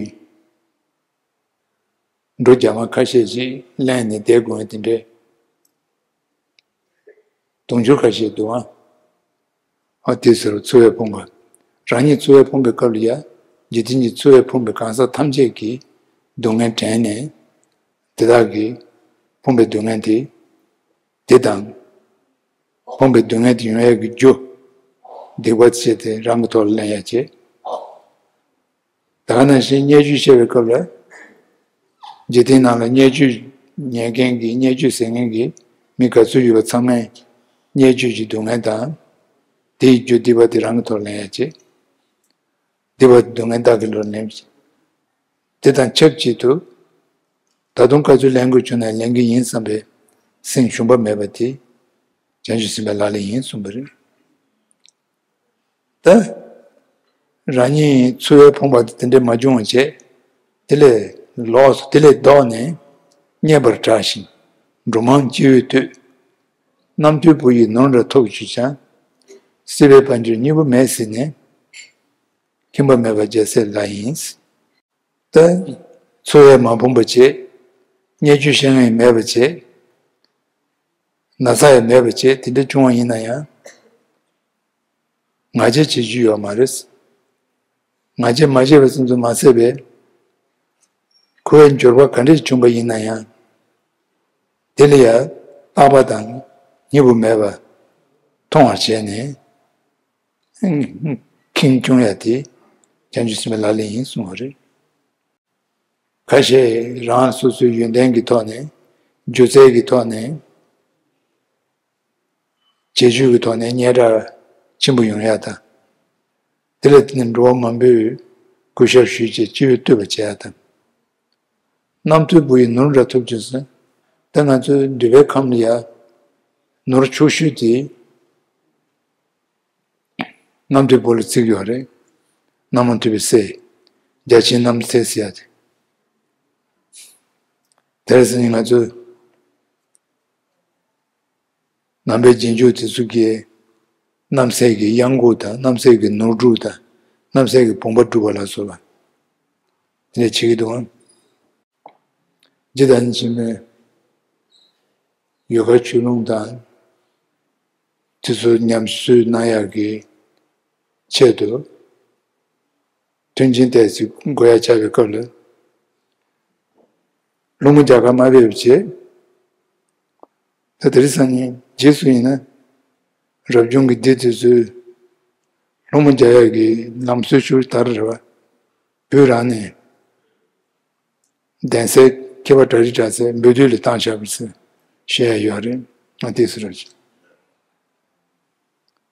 འབྲུ་རྒྱ་མ་ཁ་ཤས་ཤིག་ལེན་ནས་བསྡད་དགོས་ཡ་དེ་འདྲའི་དུང་ཕྱུར་ཁ་ཤས་འདུག་ཨ། ཨ་དེ་ཟེར་བ་འཚོ་བས་ཕོངས་པ། རང་ཉིད་འཚོ་བས་ཕོངས་པའི་སྐབས་ལ་ཡ། འཇིག་རྟེན་གྱི་འཚོ་བས་ཕོངས་པའི་གང་ཟག་ཐམས་ཅད་ཀྱིས་སྡུག་བསྔལ་དྲན་ནས། དེ་དག་གིས་ཕོངས་པའི་སྡུག་བསྔལ་དེ། དེ་དང་། ཕོངས་པའི་སྡུག་བསྔལ་དེ་ཡོང་ཡག་གི་རྒྱུ། སྡིག་པ་བྱས་ཏེ་རང་གི་ཐོག་ལ་ལེན་ཡག་བྱེད། ད་ག་ནང་བཞིན་བརྙས་བཅོས་བཤད་པའི་སྐབས་ལ། འཇིག་རྟེན་ནང་ལ་བརྙས་བཅོས་ཉན་མཁན་གྱི་བརྙས་བཅོས་ཟེར་མཁན་གྱི་མི་ག་ཚོད་ཡོད་པ་ཚང་མས་བརྙས་བཅོས་ཀྱི་སྡུག་བསྔལ་དང་། དེའི་རྒྱུ་སྡིག་པ་དེ་རང་གི་ཐོག་ལེན་ཡག་བྱེད། སྡིག་པ་སྡུག་བསྔལ་བདག་གི་བློར་ལེན་བྱེད། དེ་དང་ཆབས་ཅིག་ཏུ། ད་དུང་ག་ཚོད་ལེན་དགོས་བྱུང་ན་ལེན་གྱི་ཡིན་བསམ་པའི་སེམས་ཞུམ་པ་མེད་པ་དེ། བྱང་ཆུབ་སེམས་དཔའི་ལག་ལེན་ཡིན་གསུངས་པ་རེད། ད། རང་ཉིད་འཚོ་བས་ཕོངས་པ་དེ་འདྲ་མ་བྱུང་བ་བྱས། དེ་ལས་ལོགས་སུ་དེ་ལས་ལྡོག་ནས་རྙེད་པར་གྲགས་ཤིང་འགྲོ་མང་སྤྱི་བོས་བསྟོད། རྣམ་ཐོས་བུ་ཡིས་ནོར་འདྲ་ཐོབ་གྱུར་ཀྱང་། སྲིད་པའི་དཔལ་འབྱོར་སྙིང་པོ་མེད་ཟེར་ནས། ཁེངས་པ་མེད་པར་རྒྱལ་སྲས་ལག་ཡིན། ད། འཚོ་བས་མ་ཕོངས་པ་བྱས། བརྙས་བཅོས་བཤད་མཁན་ཡང་མེད་པ་བྱས། ན་ཚ་ཡང་མེད་པ་བྱས་དེ་འདྲ་བྱུང་བ་ཡིན་ན་ཡང་། ང་རྒྱལ་བྱེད་རྒྱུ་ཡོད་མ་རེད། ང་རྒྱལ་མ་བྱས་པ་ཙམ་དུ་མ་ཟད་པའི། འཁོར་བའི་འབྱོར་པ་ག་འདྲས་བྱུང་པ་ཡིན་ན་ཡང་། དེ་ལ་ཡང་རྟག་པ་དང་སྙིང་པོ་མེད་པ་མཐོང་བར་བྱས་ནས། ཁེངས་སྐྱུང་ཡ་དེ་བྱང་ཆུབ་སེམས་དཔའི་ལག་ལེན་ཡིན་གསུངས་པ་རེད། ཁ་ཤས་རང་སོ་སོའི་ཡོན་ཏན་གྱི་ཐོག་ནས། སྒྱུ་རྩལ་གྱི་ཐོག་ནས། བྱེད་སྤྱོད་ཀྱི་ཐོག་ནས་སྙན་གྲགས་ཆེན་པོ་ཡོང་ཡ་དང་། དེ་ལ་བརྟེན་ནས་འགྲོ་བ་མང་པོས་གུས་ཞབས་ཞུས་བྱས་སྤྱི་བོས་བསྟོད་པ་བྱེད་ཡ་དང་། རྣམ་ཐོས་བུ་ཡི་ནོར་འདྲ་ཐོབ་བྱུང་ཟེར། ད་ང་ཚོའི་འདུས་པའི་ཁམས་ལ་ཡ་ནོར་ཕྱོགས་བཞི་དེ་རྣམ་ཐོས་བུ་ལ་བརྩི་གི་ཡོད་རེད། རྣམ་མང་ཐོས་པའི་སྲས། རྒྱ་ཆེན་རྣམ་སྲས་ཟེར་ཡ་དེ། དེར་ཟེར་ནས་ང་ཚོས་ནང་པའི་རྗེས་འཇུག་དེ་ཚོ་གིས་རྣམ་སྲས་ཀྱི་གཡང་འགུགས་དང་རྣམ་སྲས་ཀྱི་ནོར་སྒྲུབ་དང་རྣམ་སྲས་ཀྱི་བུམ་པ་སྒྲུབ་པ་ལ་སོགས་པ་དེ་འདྲ་བྱེད་ཀྱི་འདུག་ཨང་། ཇི་ལྟར་ཕྱི་མའི་ཡུལ་དཀར་ཆོས་ལུང་དང་དེ་ཚོ་ཉམས་གསོ་གནང་ཡག་གི་ཆེད་དུ་མཐུན་རྐྱེན་ཏོག་ཙམ་དགོས་ཡ་ཆགས་པའི་སྐབས་ལ་སློང་མོ་རྒྱག་ག་མ་ཕེབས་པ་བྱས། ད་དེ་རིང་སང་ཉིན་རྗེས་སུ་ཡིན་ན་རབ་བྱུང་གི་སྡེ་དེ་ཚོས་སློང་མོ་རྒྱག་ཡག་གི་ལམ་སྲོལ་ཞུ་དར་རེད་བ། བོད་རང་ནས་གདན་སའི་མཁས་པ་གྲྭ་རིགས་གྲྭ་ཚེ་འབོད་སྡུད་ལ་བཏང་བཞག་པ་ཟེར་བཤད་ཡ་ཡོད་རེད། ང་དེ་ཟེར་རོགས་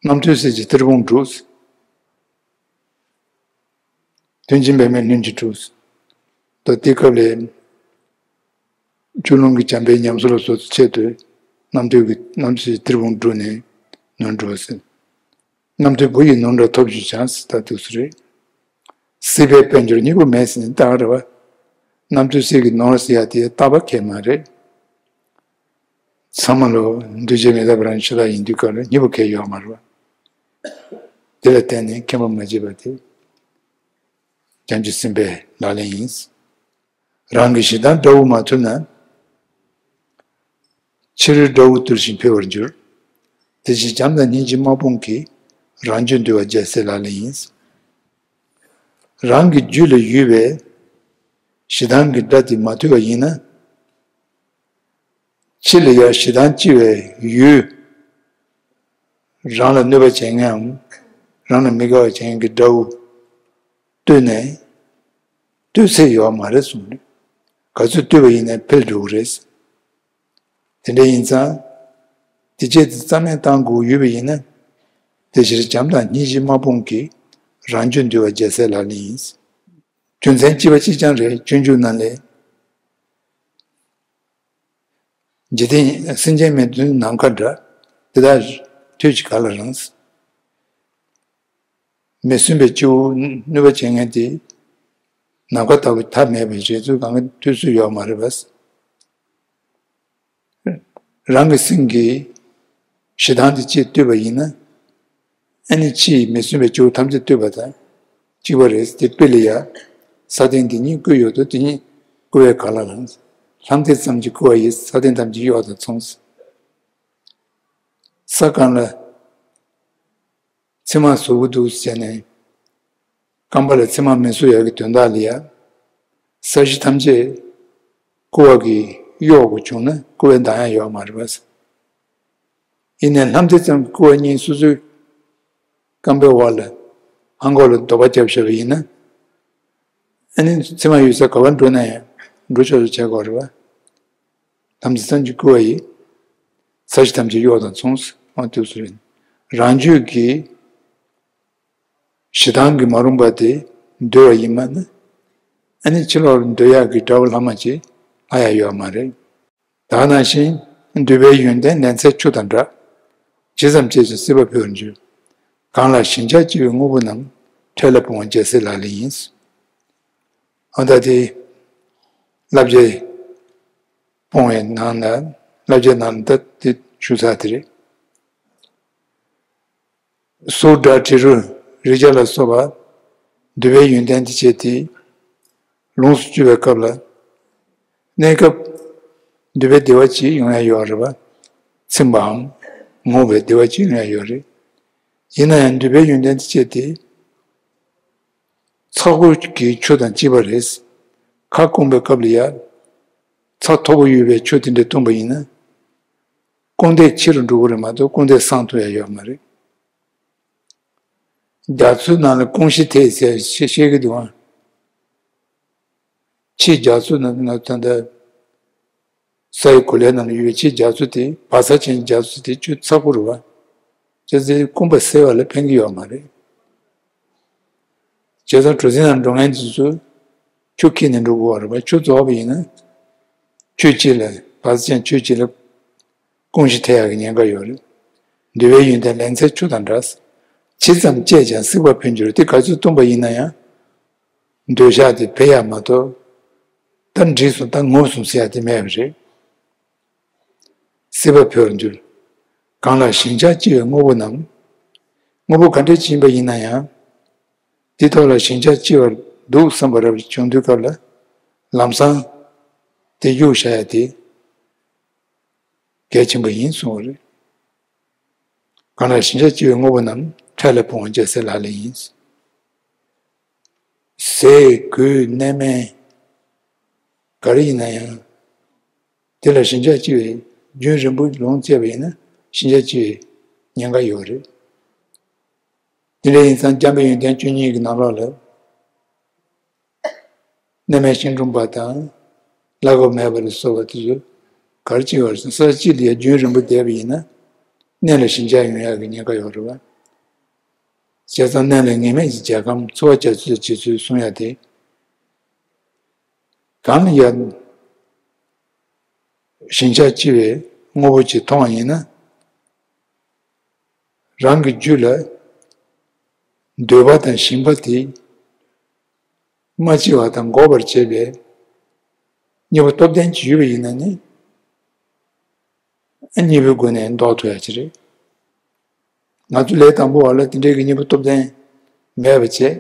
བྱེད། རྣམ་ཐོས་སྲས་ཀྱི་གཏེར་སྤུངས་སྒྲུབ། མཐུན་རྐྱེན་འབད་མེད་ལྷུན་གྱིས་གྲུབ། ད་དེ་སྐབས་ལས་ཆོས་ལུང་གི་བྱམས་པའི་ཉམས་གསོ་ལ་སོགས་ཆེད་དུ་རྣམ་ཐོས་ཀྱི་རྣམ་ཐོས་སྲས་ཀྱི་གཏེར་སྤུངས་སྒྲུབ་ནས་ནོར་འགྲོ་ཟེར། རྣམ་ཐོས་བུ་ཡི་ནོར་འདྲ་ཐོབ་བྱུང་ཟེར་ད་འདུག་སེ་རེད། སྲིད་པའི་དཔལ་འབྱོར་སྙིང་པོ་མེད་ཟེར་ནས་ད་ག་རེད་བ། རྣམ་ཐོས་སྲས་ཀྱི་ནོར་ཟེར་ཡ་དེ་རྟག་པ་ཁེལ་མ་རེད། ཚང་མ་ལོ་འདུས་བྱས་མི་རྟག་པ་རང་ཤ་སྟག་ཡིན་དུས་སྐབས་ལ་སྙིང་པོ་ཁེལ་ཡོད་མ་རེད་བ། དེ་ལ་བརྟེན་ནས་ཁེངས་པ་མ་བྱེད་པ་དེ་བྱང་ཆུབ་སེམས་དཔའི་ལག་ལེན་ཡིན། རང་གི་ཞེ་སྡང་དགྲ་བོ་མ་ཐུལ་ན། ཕྱི་རོལ་དགྲ་བོ་བཏུལ་ཞིང་འཕེལ་བར་འགྱུར། དེ་བཞིན་བྱམས་དང་སྙིང་རྗེའི་དམག་དཔུང་གིས། རང་རྒྱུད་འདུལ་བ་རྒྱལ་སྲས་ལག་ལེན་ཡིན། རང་གི་རྒྱུད་ལ་ཡོད་པའི་ཞེ་སྡང་གི་དགྲ་དེ་མ་ཐུལ་བ་ཡིན་ན། ཕྱི་ལ་ཡང་ཞེ་སྡང་ལྕི་བའི་ཡུལ། རང་ལ་གནོད་པ་བྱེད་མཁན་འམ། རང་ལ་མི་དགའ་བ་བྱེད་མཁན་གྱི་དགྲ་བོ་བཏུལ་ནས་བཏུལ་ཚད་ཡོད་མ་རེད་གསུངས་ནས། ག་ཚོད་བཏུལ་བ་ཡིན་ནའི་འཕེལ་འགྲོ་གི་རེད། དེ་འདྲ་ཡིན་ཙང་། དེ་བྱས་ཏེ་རྩ་མེད་བཏང་དགོས་ཡོད་པ་ཡིན་ན། དེ་ཕྱིར་བྱམས་དང་སྙིང་རྗེའི་དམག་དཔུང་གིས་རང་རྒྱུད་འདུལ་བ་རྒྱལ་སྲས་ལག་ལེན་ཡིན། རྒྱུ་མཚན་ལྕི་བ་གཅིག་རྐྱང་རེད། སྤྱོད་འཇུག་ནང་ལས། འཇིག་རྟེན་སེམས་ཅན་མི་མཐུན་ནམ་མཁའ་འདྲ། དེ་དག་ཐོས་ཀྱིས་ག་ལ་རངས། མི་སྲུན་པའི་སྤྱི་བོ་གནོད་པ་བྱེད་མཁན་དེ་ནམ་མཁའ་ལྟ་བུ་མཐའ་མེད་པའི་རྗེ་བཙུན་གང་གི་ཐོས་སུ་ཡོད་མ་རེད་པས། རང་གི་སེམས་ཀྱི་ཞེ་སྡང་དེ་གཅིག་བཏུལ་བ་ཡིན་ན། ཨ་ནི་ཕྱིའི་མི་སྲུན་པའི་སྤྱི་བོ་ཐམས་ཅད་བཏུལ་བ་དང་གཅིག་པ་རེད། དེ་དཔེ་ལ་ཡ། ས་སྟེང་འདི་ཉིད་བསྐུལ་ཡོད་དོ། དེ་ཉིད་བསྐུལ་བས་ག་ལ་རངས། ལྷམ་མཐིལ་ཙམ་གྱིས་བསྐུལ་བ་ཡིས། ས་སྟེང་ཐམས་ཅད་གཡོགས་དང་མཚུངས། ས་གང་ལ་མཚེ་དམག་ཟུག་གི་འདུག་ཟེར་ནས་རྐང་པ་ལ་མཚེ་དམག་མི་ཟུག་ཡག་གི་དོན་དག་ལ་ཡ། ས་གཞི་ཐམས་ཅད་བསྐུལ་བ་གིས་གཡོག་དགོས་བྱུང་ན་བསྐུལ་བའི་འདང་ཡང་ཡོད་མ་རེད་པ། ཡིན་ནའི་ལྷམ་མཐིལ་ཙམ་གྱི་བསྐུལ་བ་གཉིས་སོ་སོའི་རྐང་པའི་འོག་ལ་ཧང་གོག་ལ་རྡོག་པ་བརྒྱབ་བཞག་པ་ཡིན་ན། ཨ་ནི་མཚེ་དམག་ཡོད་ས་ག་པར་འགྲོ་ན་ཡང་འགྲོ་ཆོག་ཆོག་བྱེད་དགོས་རེད་པ། ལྷམ་མཐིལ་ཙམ་གྱི་བསྐུལ་བ་ཡིས། ས་གཞི་ཐམས་ཅད་གཡོགས་དང་མཚུངས། འོ་དེ་ཚོ་རེད། རང་རྒྱུད་ཀྱི་ཞེ་སྡང་གིས་མ་རུངས་པ་དེ་འདུལ་བ་ཡིན་མ་ནི། ཨ་ནི་ཕྱི་ལོགས་ལ་འདུལ་ཡག་གི་དགྲ་བོ་ལྷག་མ་ཅིག་ལྷག་ཡ་ཡོད་མ་རེད། ད་ག་ནང་བཞིན་འདུས་པའི་ཡོན་ཏན་ལན་ཚྭའི་ཆུ་དང་འདྲ། ཇི་ཙམ་བྱས་ཀྱང་སྲིད་པ་འཕེལ་བར་འགྱུར། གང་ལ་ཞེན་ཆགས་ལྕི་བའི་དངོས་པོ་རྣམས། འཕྲལ་ལ་སྤོང་བ་རྒྱལ་སྲས་ལག་ལེན་ཡིན། ཨ་ད་དེ་བསླབ་བྱའི་སྤོང་བའི་ནང་ལ་བསླབ་བྱའི་ནང་ལ་ད་དེ་ཞུ་ཚར་དེ་རེད། སོགས་སྒྲ་དྲི་རོ་རེག་བྱ་ལ་སོགས་པ་འདུས་པའི་ཡོན་ཏན་དེ་བྱས་ཏེ་ལོངས་སུ་སྤྱོད་པའི་སྐབས་ལ། གནས་སྐབས་འདུས་པའི་བདེ་བ་ཅིག་ཡོང་ཡ་ཡོད་རེད་པ། ཚིམ་པའམ་ངོ་བོའི་བདེ་བ་ཅིག་ཡོང་ཡ་ཡོད་རེད། ཡིན་ན་ཡང་འདུས་པའི་ཡོན་ཏན་དེ་བྱས་ཏེ་ཚ་ཁོ་གི་ཆུ་དང་གཅིག་པ་རེད། ཁ་སྐོམ་པའི་སྐབས་ལ་ཡ། ཚ་མཐོ་པོ་ཡོད་པའི་ཆུ་དེ་འདྲ་བཏུང་པ་ཡིན་ན། སྐོམ་དད་ཆེ་རུ་འགྲོ་གི་རེད་མ་གཏོགས་སྐོམ་དད་སངས་ཐུབ་ཡ་ཡོད་མ་རེད། རྒྱ་མཚོའི་ནང་ལ་ཀོང་ཤི་ཐེ་ཟེར་བཤད་བཤད་ཀྱི་འདུག་ཨང་། ཕྱིའི་རྒྱ་མཚོ་ནང་ན་ད་ལྟ་སའི་གོ་ལའི་ནང་ལ་ཡོད་པའི་ཕྱིའི་རྒྱ་མཚོ་དེ་བག་ཚ་ཅན་རྒྱ་མཚོ་དེ་ཆུ་ཚ་པོ་རེད་བ། བྱས་ཙང་སྐོམ་པ་སེལ་བ་ལ་ཕན་གྱི་ཡོད་མ་རེད། བྱས་ཙང་གྲུ་གཟིངས་ནང་འགྲོ་མཁན་དེ་ཚོས་ཆུ་འཁྱེར་ནས་འགྲོ་དགོས་པ་རེད་བ། ཆུ་རྫོགས་པ་ཡིན་ན་ ཆོས་གཅིག་ལ་བར་ཆད་ཅན་ཆོས་གཅིག་ལ་སྐུངས་ཤིང་ཐེབས་ཡག་གི་ཉེན་ཁ་ཡོད་རེད། འདུལ་བའི་ཡོན་ཏན་ལན་ཚྭའི་ཆུ་དང་འདྲ། ཇི་ཙམ་བཅད་ཀྱང་སྲེག་པ་འཕེལ་འགྱུར་དེ་ག་ཚོད་བཏུངས་པ་ཡིན་ན་ཡང་། འདོད་ཆགས་དེ་འཕེལ་ཡག་མ་གཏོགས། ད་འགྲིག་སོང་ད་ངོམས་སོང་ཟེར་ཡག་དེ་མེད་པ་རེད། སྲེག་པ་འཕེལ་བར་འགྱུར། གང་ལ་ཞེན་ཆགས་སྐྱེ་བའི་དངོས་པོ་རྣམས། དངོས་པོ་ག་འདྲ་ཅིག་ཡིན་པ་ཡིན་ན་ཡང་། དེའི་ཐོག་ལ་ཞེན་ཆགས་སྐྱེ་བར་འདུག་བསམ་པ་རབ་ཅིག་བྱུང་དུས་སྐབས་ལ། ལམ་སང་། དེ་གཡུག་བཞག་ཡག་དེ། གལ་ཆེན་པོ་ཡིན་གསུངས་པ་རེད། གང་ལ་ཞེན་ཆགས་སྐྱེ་བའི་དངོས་པོ་རྣམས་འཕྲལ་ལ་སྤོང་བ་རྒྱལ་སྲས་ལག་ལེན་ཡིན། ཟས་གོས་གནས་མལ་ག་རེ་ཡིན་ན་ཡང་། དེ་ལ་ཞེན་ཆགས་སྐྱེ་བའི་རྒྱུན་རིང་པོ་ལོངས་སྤྱད་པ་ཡིན་ན་ཞེན་ཆགས་སྐྱེ་བའི་ཉེན་ཁ་ཡོད་རེད། དེ་འདྲ་ཡིན་ཙང་འཇམ་པའི་ཡོན་ཏན་བཅུ་གཉིས་ཀྱི་ནང་ལོགས་ལ། གནས་མལ་ཤིང་དྲུང་པ་དང་། བླ་གོས་མེད་པ་ལ་སོགས་པ་དེ་ཚོ་ག་རེ་བྱེད་པར་ས་གཅིག་ལ་ཡང་རྒྱུན་རིང་པོ་བསྡད་པ་ཡིན་ན། གནས་ལ་ཞེན་ཆགས་ཡོང་ཡག་གི་ཉེན་ཁ་ཡོད་རེད་བ། བྱས་ཙང་གནས་ལ་ངེས་མེད་ཀྱི་རྒྱལ་ཁམས་འཚོ་བ་རྒྱ་མཚོའི་བྱེད་ཚུལ་གསུང་ཡག་དེ། གང་ལ་ཡང་ཞེན་ཆགས་སྐྱེ་བའི་དངོས་པོ་ཅིག་མཐོང་བ་ཡིན་ན། རང་གི་རྒྱུད་ལ་འདོད་པ་དང་ཞེན་པ་དེ་མ་སྐྱེ་བ་དང་འགོག་པར་བྱེད་པའི་གཉེན་པོ་སྟོབས་ལྡན་ཅིག་ཡོད་པ་ཡིན་ན་ནི། ཨ། གཉེན་པོའི་སྒོ་ནས་ཟློག་ཐུབ་ཡག་ཅིག་རེད། ང་ཚོ་ལས་དང་པོ་བ་ལ་དེ་འདྲའི་གི་གཉེན་པོ་སྟོབས་ལྡན་མེད་པ་བྱས།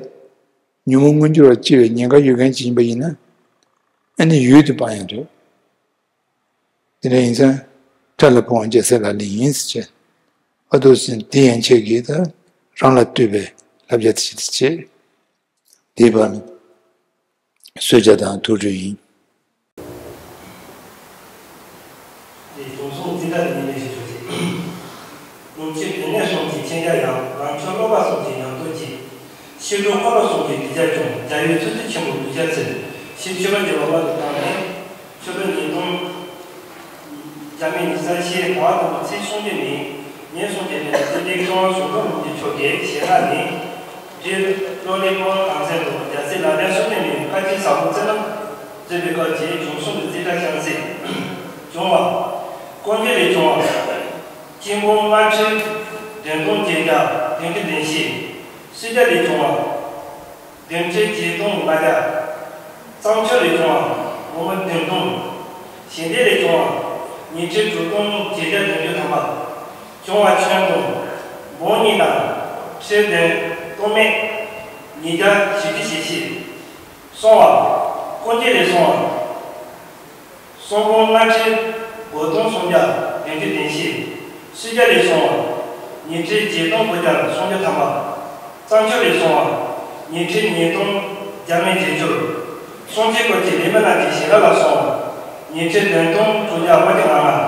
ཉོན་མོངས་མངོན་གྱུར་བར་སྐྱེ་བའི་ཉེན་ཁ་ཡོད་མཁན་ཅིག་ཡིན་པ་ཡིན་ན། ཨ་ནི་ཡུལ་དེ་སྤང་ཡག་རེད། དེ་འདྲ་ཡིན་ཙང་། འཕྲལ་ལ་སྤོང་བ་རྒྱལ་སྲས་ལག་ལེན་ཡིན་ཟེར་བྱས། ཨ། འདུག་སེ་དེ་ཡན་ཆད་ཀྱིས་ད་རང་ལ་ལྟོས་པའི་བསླབ་བྱ་དེ་ཞིག་ཏུ་བྱེད། དེའི་བར་ནི་གསོལ་ཇ་དང་ཐུགས་སྤྲོ་ཡིན། དེ་དུང་སོང་ཙི་ཏྲ་དེ་ཉིད་ལས་ཞེས་བརྗོད་ཅིང་། ལོངས་སྤྱོད་དེ་ནས་གསུམ་གྱི་མཁྱེན་རྒྱ་ཡངས། རང་ཆོས་བློ་ཕམ་གསུམ་གྱི་ཉམས་རྟོགས་ཀྱིས། ཕྱི་དྲོ་འཁོར་ལོ་གསུམ་གྱི་གདུལ་བྱ་སྐྱོང་། རྒྱལ་བའི་ཚུལ་ཁྲིམས་ཆེན་པོ་གདུལ་བྱ་འཚོལ། ཞེས་མཆོད་པ་བརྗོད་པ་དབུ་མར་བཏང་ནས། ཆུ་ཚོད་ཉིས་སྟོང་། རྒྱ་མིའི་ཉི་ཤུ་རྩ་བཞི་ཟླ་བ་དང་པོ་ཚེས་གསུམ་གྱི་ཉིན། ཉིན་གསུམ་གྱི་རིང་ལ་བསྟན་པའི་སྐྱོང་བ་ཞུ་མཁན་རིན་པོ་ཆེ་མཆོག་གིས་ཞལ་སྔ་ནས། སྤྲེལ་ལོ་ལེགས་སྐོར་གང་ཚན་དུ་རྒྱལ་སྲས་ལག་ལེན་གསུམ་ལྡན་མའི་བཀའ་དྲིན་ཟབ་པོ་སྩལ་གནང་མཛད་པའི་སྐབས་ཀྱི་བྱུང་སོང་གི་ཙི་ཏྲ་ཤམ་སྲིད། བྱུང་བ། ཀོང་ཇོ་ལས་བྱུང་བ། དཀྱིལ་འཁོར་ལྔ་ཁྲི་བདུན་སྟོང་བརྒྱད་བརྒྱ་བདུན་ཅུ་དོན་བཞི། སྲིད་རྒྱལ་ལས་བྱུང་བ། བདུན་ཁྲི་བརྒྱད་སྟོང་ལྔ་བརྒྱ། གཙང་ཆུ་ལས་བྱུང་བ། ལོ་མ་བདུན་སྟོང་། ཞིང་སྡེ་ལས་བྱུང་བ། ཉི་ཁྲི་དྲུག་སྟོང་བརྒྱད་བརྒྱ་བདུན་ཅུ་ཐམ་པ། བྱུང་བ་ཁྱོན་བསྡོམས། འབུམ་གཉིས་དང་། ཁྲི་བདུན། སྟོང་མེད། ཉིས་བརྒྱ་བཞི་བཅུ་ཞེ་བཞི། སོང་བ། ཀོང་ཇོ་ལས་སོང་བ། སུམ་སྟོང་ལྔ་ཁྲི་དགུ་སྟོང་སུམ་བརྒྱ་བདུན་ཅུ་དོན་བཞི། སྲིད་རྒྱལ་ལས་སོང་བ། ཉི་ཁྲི་བརྒྱད་སྟོང་དགུ་བརྒྱ་སུམ་ཅུ་ཐམ་པ། གཙང་ཆུ་ལས་སོང་བ། ཉི་ཁྲི་ཉིས་སྟོང་བརྒྱ་མེད་བརྒྱད་ཅུ། གསུང་ཆོས་སྐོར་གྱི་ལས་མི་རྣམས་ཀྱི་ཞལ་ལག་ལ་སོང་བ། ཉི་ཁྲི་བདུན་སྟོང་དྲུག་བརྒྱ་ལྔ་བཅུ་ང་ལྔ།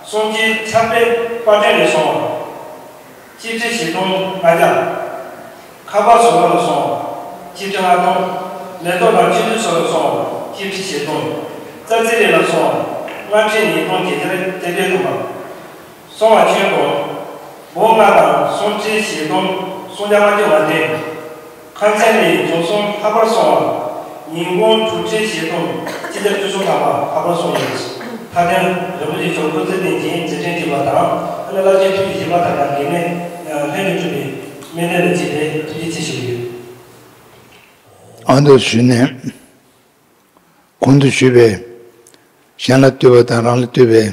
གསུང་ཆོས་ཕྱག་དཔེ་པར་སྐྲུན་ལས་སོང་བ། གཅིག་ཁྲི་བཞི་སྟོང་ལྔ་བརྒྱ། ཁ་པར་བཟོ་གྲྭ་ལ་སོང་བ། གཅིག་ཁྲི་ལྔ་སྟོང་། མེ་ཏོག་དང་ཆུ་ཚོད་སོགས་ལ་སོང་བ། གཅིག་ཁྲི་བཞི་སྟོང་། རྩ་རྩིས་རིགས་ལ་སོང་བ། ལྔ་ཁྲི་ཉིས་སྟོང་བརྒྱད་བརྒྱ་བརྒྱད་ཅུ་ཐམ་པ། སོང་བ་ཁྱོན་བསྡོམས། འབུམ་ལྔ་དང་སུམ་ཁྲི་བཞི་སྟོང་སུམ་བརྒྱ་ལྔ་བཅུ་ང་བདུན། ཁ་མཚན་ནི་བྱུང་སོང་ལྷག་པར་སོང་བ། ཉིན་གུང་དྲུག་ཁྲི་བཞི་སྟོང་གཅིག་བརྒྱ་བཅུ་གསུམ་ཐམ་པ་ལྷག་པར་སོང་ཡོད། མཐའ་དོན་རིན་པོ་ཆེ་མཆོག་སྐུ་ཚེ་བརྟན་ཅིང་མཛད་འཕྲིན་བརྟན་པ་དང་། ཨ་ནི་བླ་ཆེན་ཐུགས་ཀྱི་བཞེད་པ་དང་འགལ་མེད་ལྷུན་གྱིས་གྲུབ་པའི་སྨན་ལས་ལ་བྱེད་པའི་ཐུགས་རྗེ་ཆེ་ཞུ་གི་ཡོད། ཨ་མདོ་ཞུས་ནས། གོང་དུ་ཞུས་པའི་གཞན་ལ་ལྟོས་པ་དང་རང་ལ་ལྟོས་པའི་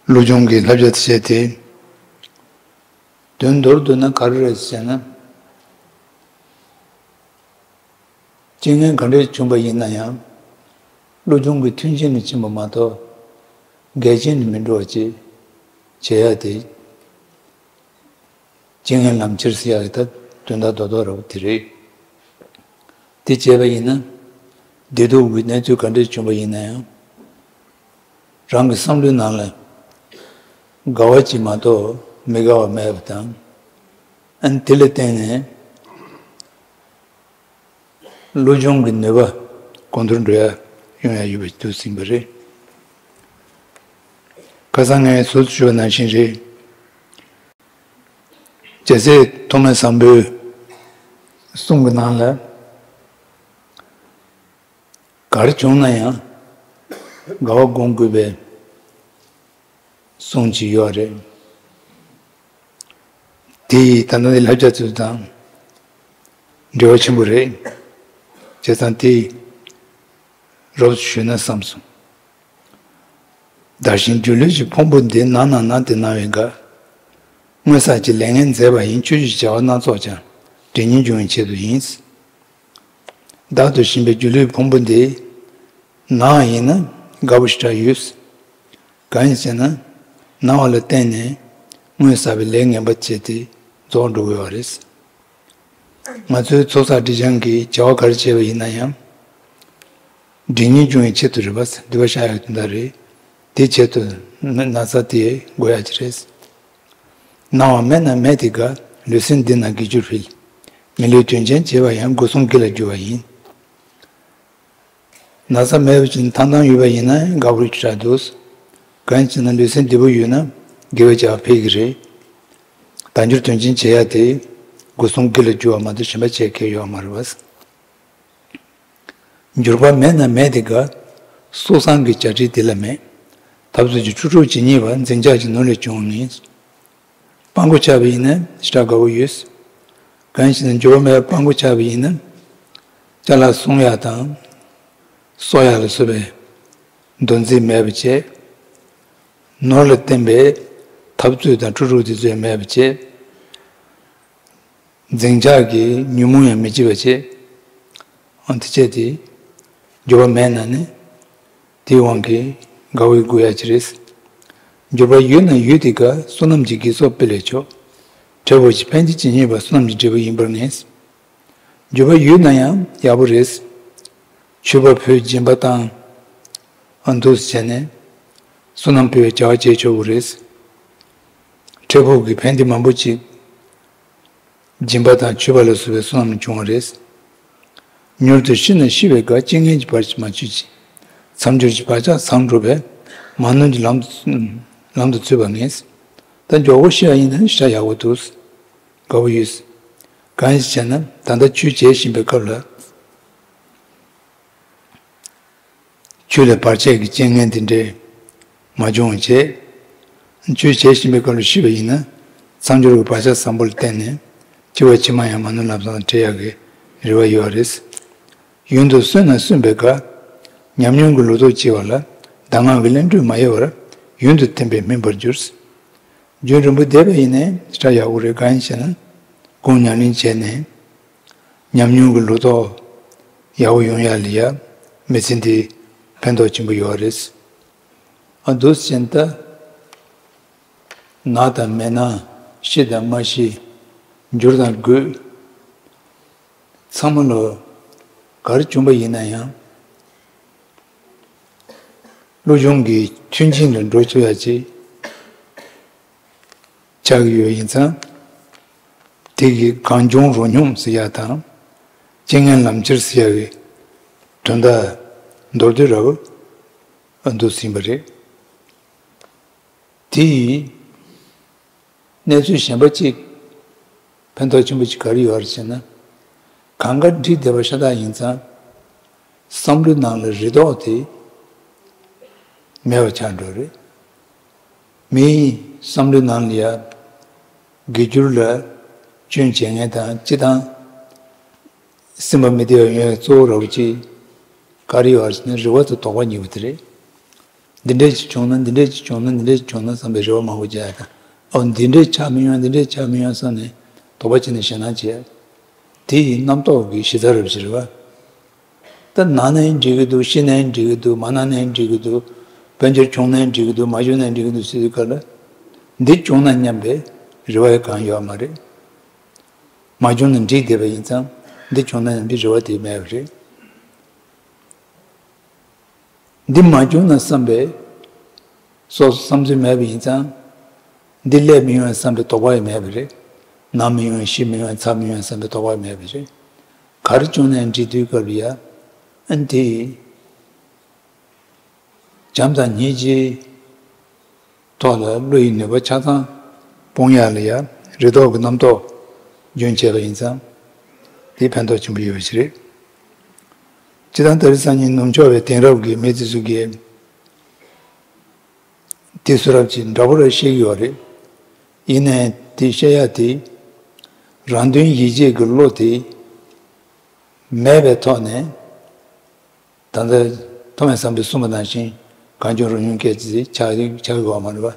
བློ་སྦྱོང་གི་བསླབ་བྱ་དེ་བྱས་ཏེ། དོན་མདོར་བསྡུ་ན་ག་རེ་རེད་ཟེར་ན། རྐྱེན་ངན་ག་འདྲས་བྱུང་པ་ཡིན་ན་ཡང་། བློ་སྦྱོང་གི་མཐུན་རྐྱེན་ལ་ཕྱིན་པ་མ་གཏོགས། འགལ་རྐྱེན་ལ་མི་འགྲོ་བ་ཅིག་བྱེད་ཡ་དེ། རྐྱེན་ངན་ལམ་ཁྱེར་ཟེར་ཡ་གི་ད་དོན་དག་རྡོག་རྡོག་ར་བ་དེ་རེད། དེ་བྱས་པ་ཡིན་ན། བདེ་སྡུག་གི་གནས་ཚུལ་ག་འདྲས་བྱུང་པ་ཡིན་ན་ཡང་། རང་གི་བསམ་བློའི་ནང་ལ་དགའ་བ་ཅིག་མ་གཏོགས་མི་དགའ་བ་མེད་པ་དང་། ཨ་ནི་དེ་ལ་བརྟེན་ནས་བློ་སྦྱོང་གི་ནུས་པ་གོང་མཐོར་འགྲོ་ཡ་ཡོང་ཡ་ཡོད་པ་ཞིག་ཏུ་ཟིན་པ་རེད། ཁ་སང་ངས་ཟུར་དུ་ཞུས་པ་ནང་བཞིན་རེད། རྒྱལ་སྲས་ཐོགས་མེད་བཟང་པོའི་གསུང་གི་ནང་ལ། ག་རེ་བྱུང་ན་ཡང་དགའ་བ་སྒོམ་དགོས་པའི་གསུང་ཅིག་ཡོད་རེད། དེ་ཡིས་ད་ལྟ་འདི་ལྷ་བྱ་ཚུལ་དང་འབྲེལ་བ་ཆེན་པོ་རེད། བྱས་ཙང་དེ་རོབ་ཞུས་ན་བསམ་སོང་། བདག་གཞན་སྒྱུ་ལུས་ཀྱི་ཕུང་པོ་འདི་ནང་ན་ན་སྟེ་སྣང་བའི་དགའ། སྔོན་བསགས་ཀྱི་ལས་ངན་མཛད་པ་ཡིན། ཆོས་ཀྱི་བྱ་བ་སྣ་ཚོགས་ཀྱང་། སྒྲིབ་གཉིས་འབྱུང་བའི་ཆེད་དུ་ཡིན། བདག་ཏུ་ཞེན་པའི་སྒྱུ་ལུས་ཕུང་པོ་འདི་ནང་ཡིན་ན་དགའ་པོ་ཞེ་དྲག་ཡོད། གང་ཡིན་ཟེར་ན། ནང་བ་ལ་བརྟེན་ནས་སྔོན་བསགས་པའི་ལས་ངན་པ་བྱས་ཏེ་རྫོགས་འགྲོ་གི་ཡོད་རེད། ང་ཚོའི་ཚོགས་བསགས་སྒྲིབ་སྦྱང་གི་བྱ་བ་ག་རེ་བྱས་པ་ཡིན་ན་ཡང་། སྒྲིབ་གཉིས་འབྱུང་བའི་ཆེད་དུ་རེད་པ། སྡིག་པ་བཤགས་ཡག་དོན་དག་རེད། དེའི་ཆེད་དུ་ན་ན་ཚ་དེ་དགོས་ཡག་ཅིག་རེད། སྣང་བ་མེད་ན་མེད་དེ་དགའ། ལུས་སེམས་འདི་ན་དགེ་སྒྱུར་འཕེལ། མི་ལུས་དོན་ཆེན་བྱེད་པ་ཡང་། སྒོ་གསུམ་དགེ་ལ་སྒྱུར་བ་ཡིན། ན་ཚ་མེད་པ་ཅིག་ཐང་ཐང་ཡོད་པ་ཡིན་ན་དགའ་པོ་ཞེ་དྲག་འདུག་གང་ཡིན་ཟེར་ན་ལུས་སེམས་བདེ་པོ་ཡོད་ན་དགེ་བའི་བྱ་བ་འཕེལ་གྱི་རེད། བདག་འགྱུར་དོན་ཆེན་བྱེད་ཡ་དེ་སྒོ་གསུམ་དགེ་ལ་སྒྱུར་བ་མ་གཏོགས་གཞན་པ་བྱེད་མཁན་ཡོད་མ་རེད་པ། འགྱུར་བ་མེད་ན་མེད་དེ་དགའ། སྲོག་བཟང་གི་བྱ་བྲལ་དེ་ལ་མེད། ཐབས་ཚུལ་གྱི་ཁྲུ་ཁྲུ་ཇི་སྙེད་པ། འཛིན་ཆགས་ཀྱི་ནོར་ལས་བྱུང་བ་ངེས། སྤྲང་པོ་ཆགས་པ་ཡིན་ན་ཞེ་དྲག་དགའ་པོ་ཡོད། གང་ཡིན་ཟེར་ན་འགྱུར་བ་མེད་པར་སྤྲང་པོ་ཆགས་པ་ཡིན་ན། ཅ་ལག་བསྲུང་ཡག་དང་། གསོ་ཡག་ལ་སོགས་པའི་འདུ་འཛི་མེད་པ་བྱས། ནོར་ལ་བརྟེན་པའི་འཐབ་རྩོད་དང་ཁྲུ་ཁྲུ་དེ་ཚོ་མེད་པ་བྱས། འཛིན་ཆགས་ཀྱི་ཉོན་མོངས་ཡང་མི་སྐྱེ་བ་བྱས། ཨང་དེ་བྱས་ཏེ། འགྱུར་བ་མེད་ན་ནི། དེའི་དབང་གིས་དགའ་བའི་དགོས་ཡ་ཅི་རེད། འགྱུར་བ་ཡོད་ན་ཡོད་དེ་དགའ། བསོད་ནམས་ཀྱི་དགེ་ཚོགས་སྤེལ་བས་ཆོག་འབྲས་བུ་གྱི་ཕན་བདེ་ཇི་སྙེད་པ། བསོད་ནམས་ཀྱི་འབྲས་བུ་ཡིན་པར་ངེས། འགྱུར་བ་ཡོད་ན་ཡང་ཡག་པོ་རེད། མཆོད་པ་ཕུལ་སྦྱིན་པ་བཏང་། ཨ་འདུག་སེ་བྱས་ནས། བསོད་ནམས་འཕེལ་བའི་བྱ་བ་བྱེད་ཆོག་གི་རེད། འབྲས་བུ་གི་ཕན་བདེ་མང་པོ་ཅིག་སྦྱིན་པ་དང་མཆོད་པ་ལ་སོགས་པའི་བསོད་ནམས་འབྱུང་བ་རེད། མྱུར་དུ་ཤི་ན་ཤི་བའི་དགའ། རྐྱེན་ངན་གྱི་བར་ཆད་མ་ཆོད་ཅིག་མཚམས་སྦྱོར་གྱི་བག་ཆགས་བཟང་འགྲུབ་པས། མ་ནོར་གྱི་ལམ་དུ་ལམ་དུ་ཚུད་པ་ངེས། ད་མགྱོགས་པོ་ཤི་བ་ཡིན་ན་ཤ་ཡག་པོ་འདུག་དགའ་པོ་ཡོད། གང་ཡིན་ཟེར་ན་ད་ལྟ་ཆོས་བྱེད་བཞིན་པའི་སྐབས་ལ། ཆོས་ལ་བར་ཆད་ཀྱི་རྐྱེན་ངན་དེ་འདྲས་མ་བྱུང་བ་བྱས། ཆོས་བྱེད་བཞིན་པའི་སྐབས་ལ་ཤི་བ་ཡིན་ན། མཚམས་སྦྱོར་གྱི་བག་ཆགས་བཟང་པོ་ལ་བརྟེན་ནས་འཆི་བ་ཕྱི་མ་ཡང་མ་ནོར་ལམ་བཟང་དང་འཕྲད་ཡག་གི་རེ་བ་ཡོད་རེད། ཡུན་དུ་གསོན་ན་གསོན་པའི་དགའ། ཉམས་མྱོང་གི་ལོ་ཐོག་ལྕི་བ་ལ། གདམས་ངག་གི་གླེང་བཀྲོལ་མ་ཡལ་བར། ཡུན་དུ་བསྟེན་པས་སྨིན་པར་འགྱུར། རྒྱུན་རིང་པོ་བསྡད་པ་ཡིན་ནའི་ཞེ་དྲག་ཡག་པོ་རེད། གང་ཡིན་ཟེར་ན། སྒོམ་ཉམས་ལེན་བྱས་ནས། ཉམས་མྱོང་གི་ལོ་ཏོག་ཡག་པོ་ཡོང་ཡ་ལ་ཡ་མི་ཚེ་འདི་ཕན་ཐོགས་ཆེན་པོ་ཡོད་རེད། ཨ་འདུག་སེ་བྱས་ན་ད། ན་དང་མི་ན། ཤི་དང་མ་ཤི། འགྱུར་དང་རྒུད། ཚང་མ་ལོ་ག་རེ་བྱུང་པ་ཡིན་ན་ཡང་། བློ་སྦྱོང་གི་མཐུན་རྐྱེན་ལ་འགྲོ་ཐུབ་ཡ་ཅིག་ཆགས་ཀྱི་ཡོད་ཡིན་ཙང་། དེ་གི་གང་བྱུང་རོ་སྙོམས་ཟེར་ཡ་དང་། རྐྱེན་ངན་ལམ་ཁྱེར་ཟེར་ཡ་གི་དོན་དག་མདོར་བསྡུས་ར་བ་འདུག་ཟིན་པ་རེད། དེ་ཡིས་གནས་ཚུལ་གཞན་པ་གཅིག་ཕན་ཐོགས་ཆེན་པོ་ཅིག་ག་རེ་ཡོད་རེད་ཟེར་ན། གང་ག་འགྲིག་བསྡད་པ་ཤ་སྟག་ཡིན་ཙང་། བསམ་བློའི་ནང་ལ་རེ་དོགས་དེ་མེད་པ་ཆགས་འགྲོ་རེད། མིའི་བསམ་བློའི་ནང་ལ་ཡ་དགེ་སྒྱུར་ལ་སྐྱོན་བྱེད་མཁན་དང་སྤྱི་བཏང་སེམས་པ་མི་བདེ་བ་ཡོང་ཡ་གཙོ་བོ་ར་བ་གཅིག་ག་རེ་ཡོད་རེད་ཟེར་ན་རེ་བ་དང་དོགས་པ་གཉིས་པོ་དེ་རེད། འདི་འདྲས་ཅིག་བྱུང་ན་འདི་འདྲས་ཅིག་བྱུང་ན་འདི་འདྲས་ཅིག་བྱུང་ན་བསམ་པའི་རེ་བ་མང་པོ་བྱས་ཡ་དང་། ཨོ་འདི་འདྲས་ཆགས་མི་ཡོང་འདི་འདྲས་ཆགས་མི་ཡོང་བསམ་ནས་དོགས་པ་བྱས་ནས་ཞེད་སྣང་བྱས། དེ་ཡི་རྣམ་རྟོག་གི་གཞི་རྩ་ར་བ་ཅིག་རེད་བ། ད་ན་ན་ཡང་འགྲིག་གི་འདུག་ཤི་ན་ཡང་འགྲིག་གི་འདུག་མ་ན་ན་ཡང་འགྲིག་གི་འདུག་དཔལ་འབྱོར་བྱུང་ན་ཡང་འགྲིག་གི་འདུག་མ་བྱུང་ན་ཡང་འགྲིག་གི་འདུག་ཟེར་དུས་སྐབས་ལ། འདི་བྱུང་ན་སྙམ་པའི་རེ་བ་ཡང་གང་ཡོད་མ་རེད། མ་བྱུང་ན་འགྲིག་བསྡད་པ་ཡིན་ཙང་འདི་བྱུང་ན་སྙམ་པའི་རེ་བ་དེ་མེད་པ་རེད། འདི་མ་བྱུང་ན་བསམ་པའི་སོ་སོ་བསམ་ཚུལ་མེད་པ་ཡིན་ཙང་། འདི་སླེབས་མི་ཡོང་བསམ་པའི་དོགས་པ་ཡང་མེད་པ་རེད། ན་མི་ཡོང་ཤི་མི་ཡོང་ཚ་མི་ཡོང་བསམ་པའི་དོགས་པ་ཡང་མེད་པ་རེད། ག་རེ་བྱུང་ན་ཡང་འགྲིག་དུས་སྐབས་ལ་ཡ། ཨ་ནི་དེ་བྱམས་དང་སྙིང་རྗེའི་ཐོག་ལ་བློ་ཡི་ནུས་པ་ཆ་ཚང་སྤུངས་ཡག་ལ་ཡ་རེ་དོགས་ཀྱི་རྣམ་རྟོག་རྒྱུན་ཆད་པ་ཡིན་ཙང་། དེ་ཕན་ཐོགས་ཆེན་པོ་ཡོད་པ་ཞིག་རེད། སྤྱིར་བཏང་ད་རེས་སང་ཉིན་ནུབ་ཕྱོགས་པའི་དེང་རབས་ཀྱི་མི་དེ་ཚོ་གིས་དེ་ཚོ་རབ་ཅིག་འདྲ་པོ་རེ་བཤད་ཀྱི་ཡོད་རེད། ཡིན་ནའི་དེ་བཤད་ཡ་དེ་རང་དོན་ཡིད་བྱེད་ཀྱི་བློ་དེ་མེད་པའི་ཐོག་ནས། ད་ལྟ་ཐོག་མའི་བསམ་པས་གསུངས་པ་ནང་བཞིན་གང་བྱུང་རང་བྱུང་སྐད་ཅིག་ཆགས་ཆགས་ཡོད་པ་མ་རེད་པ།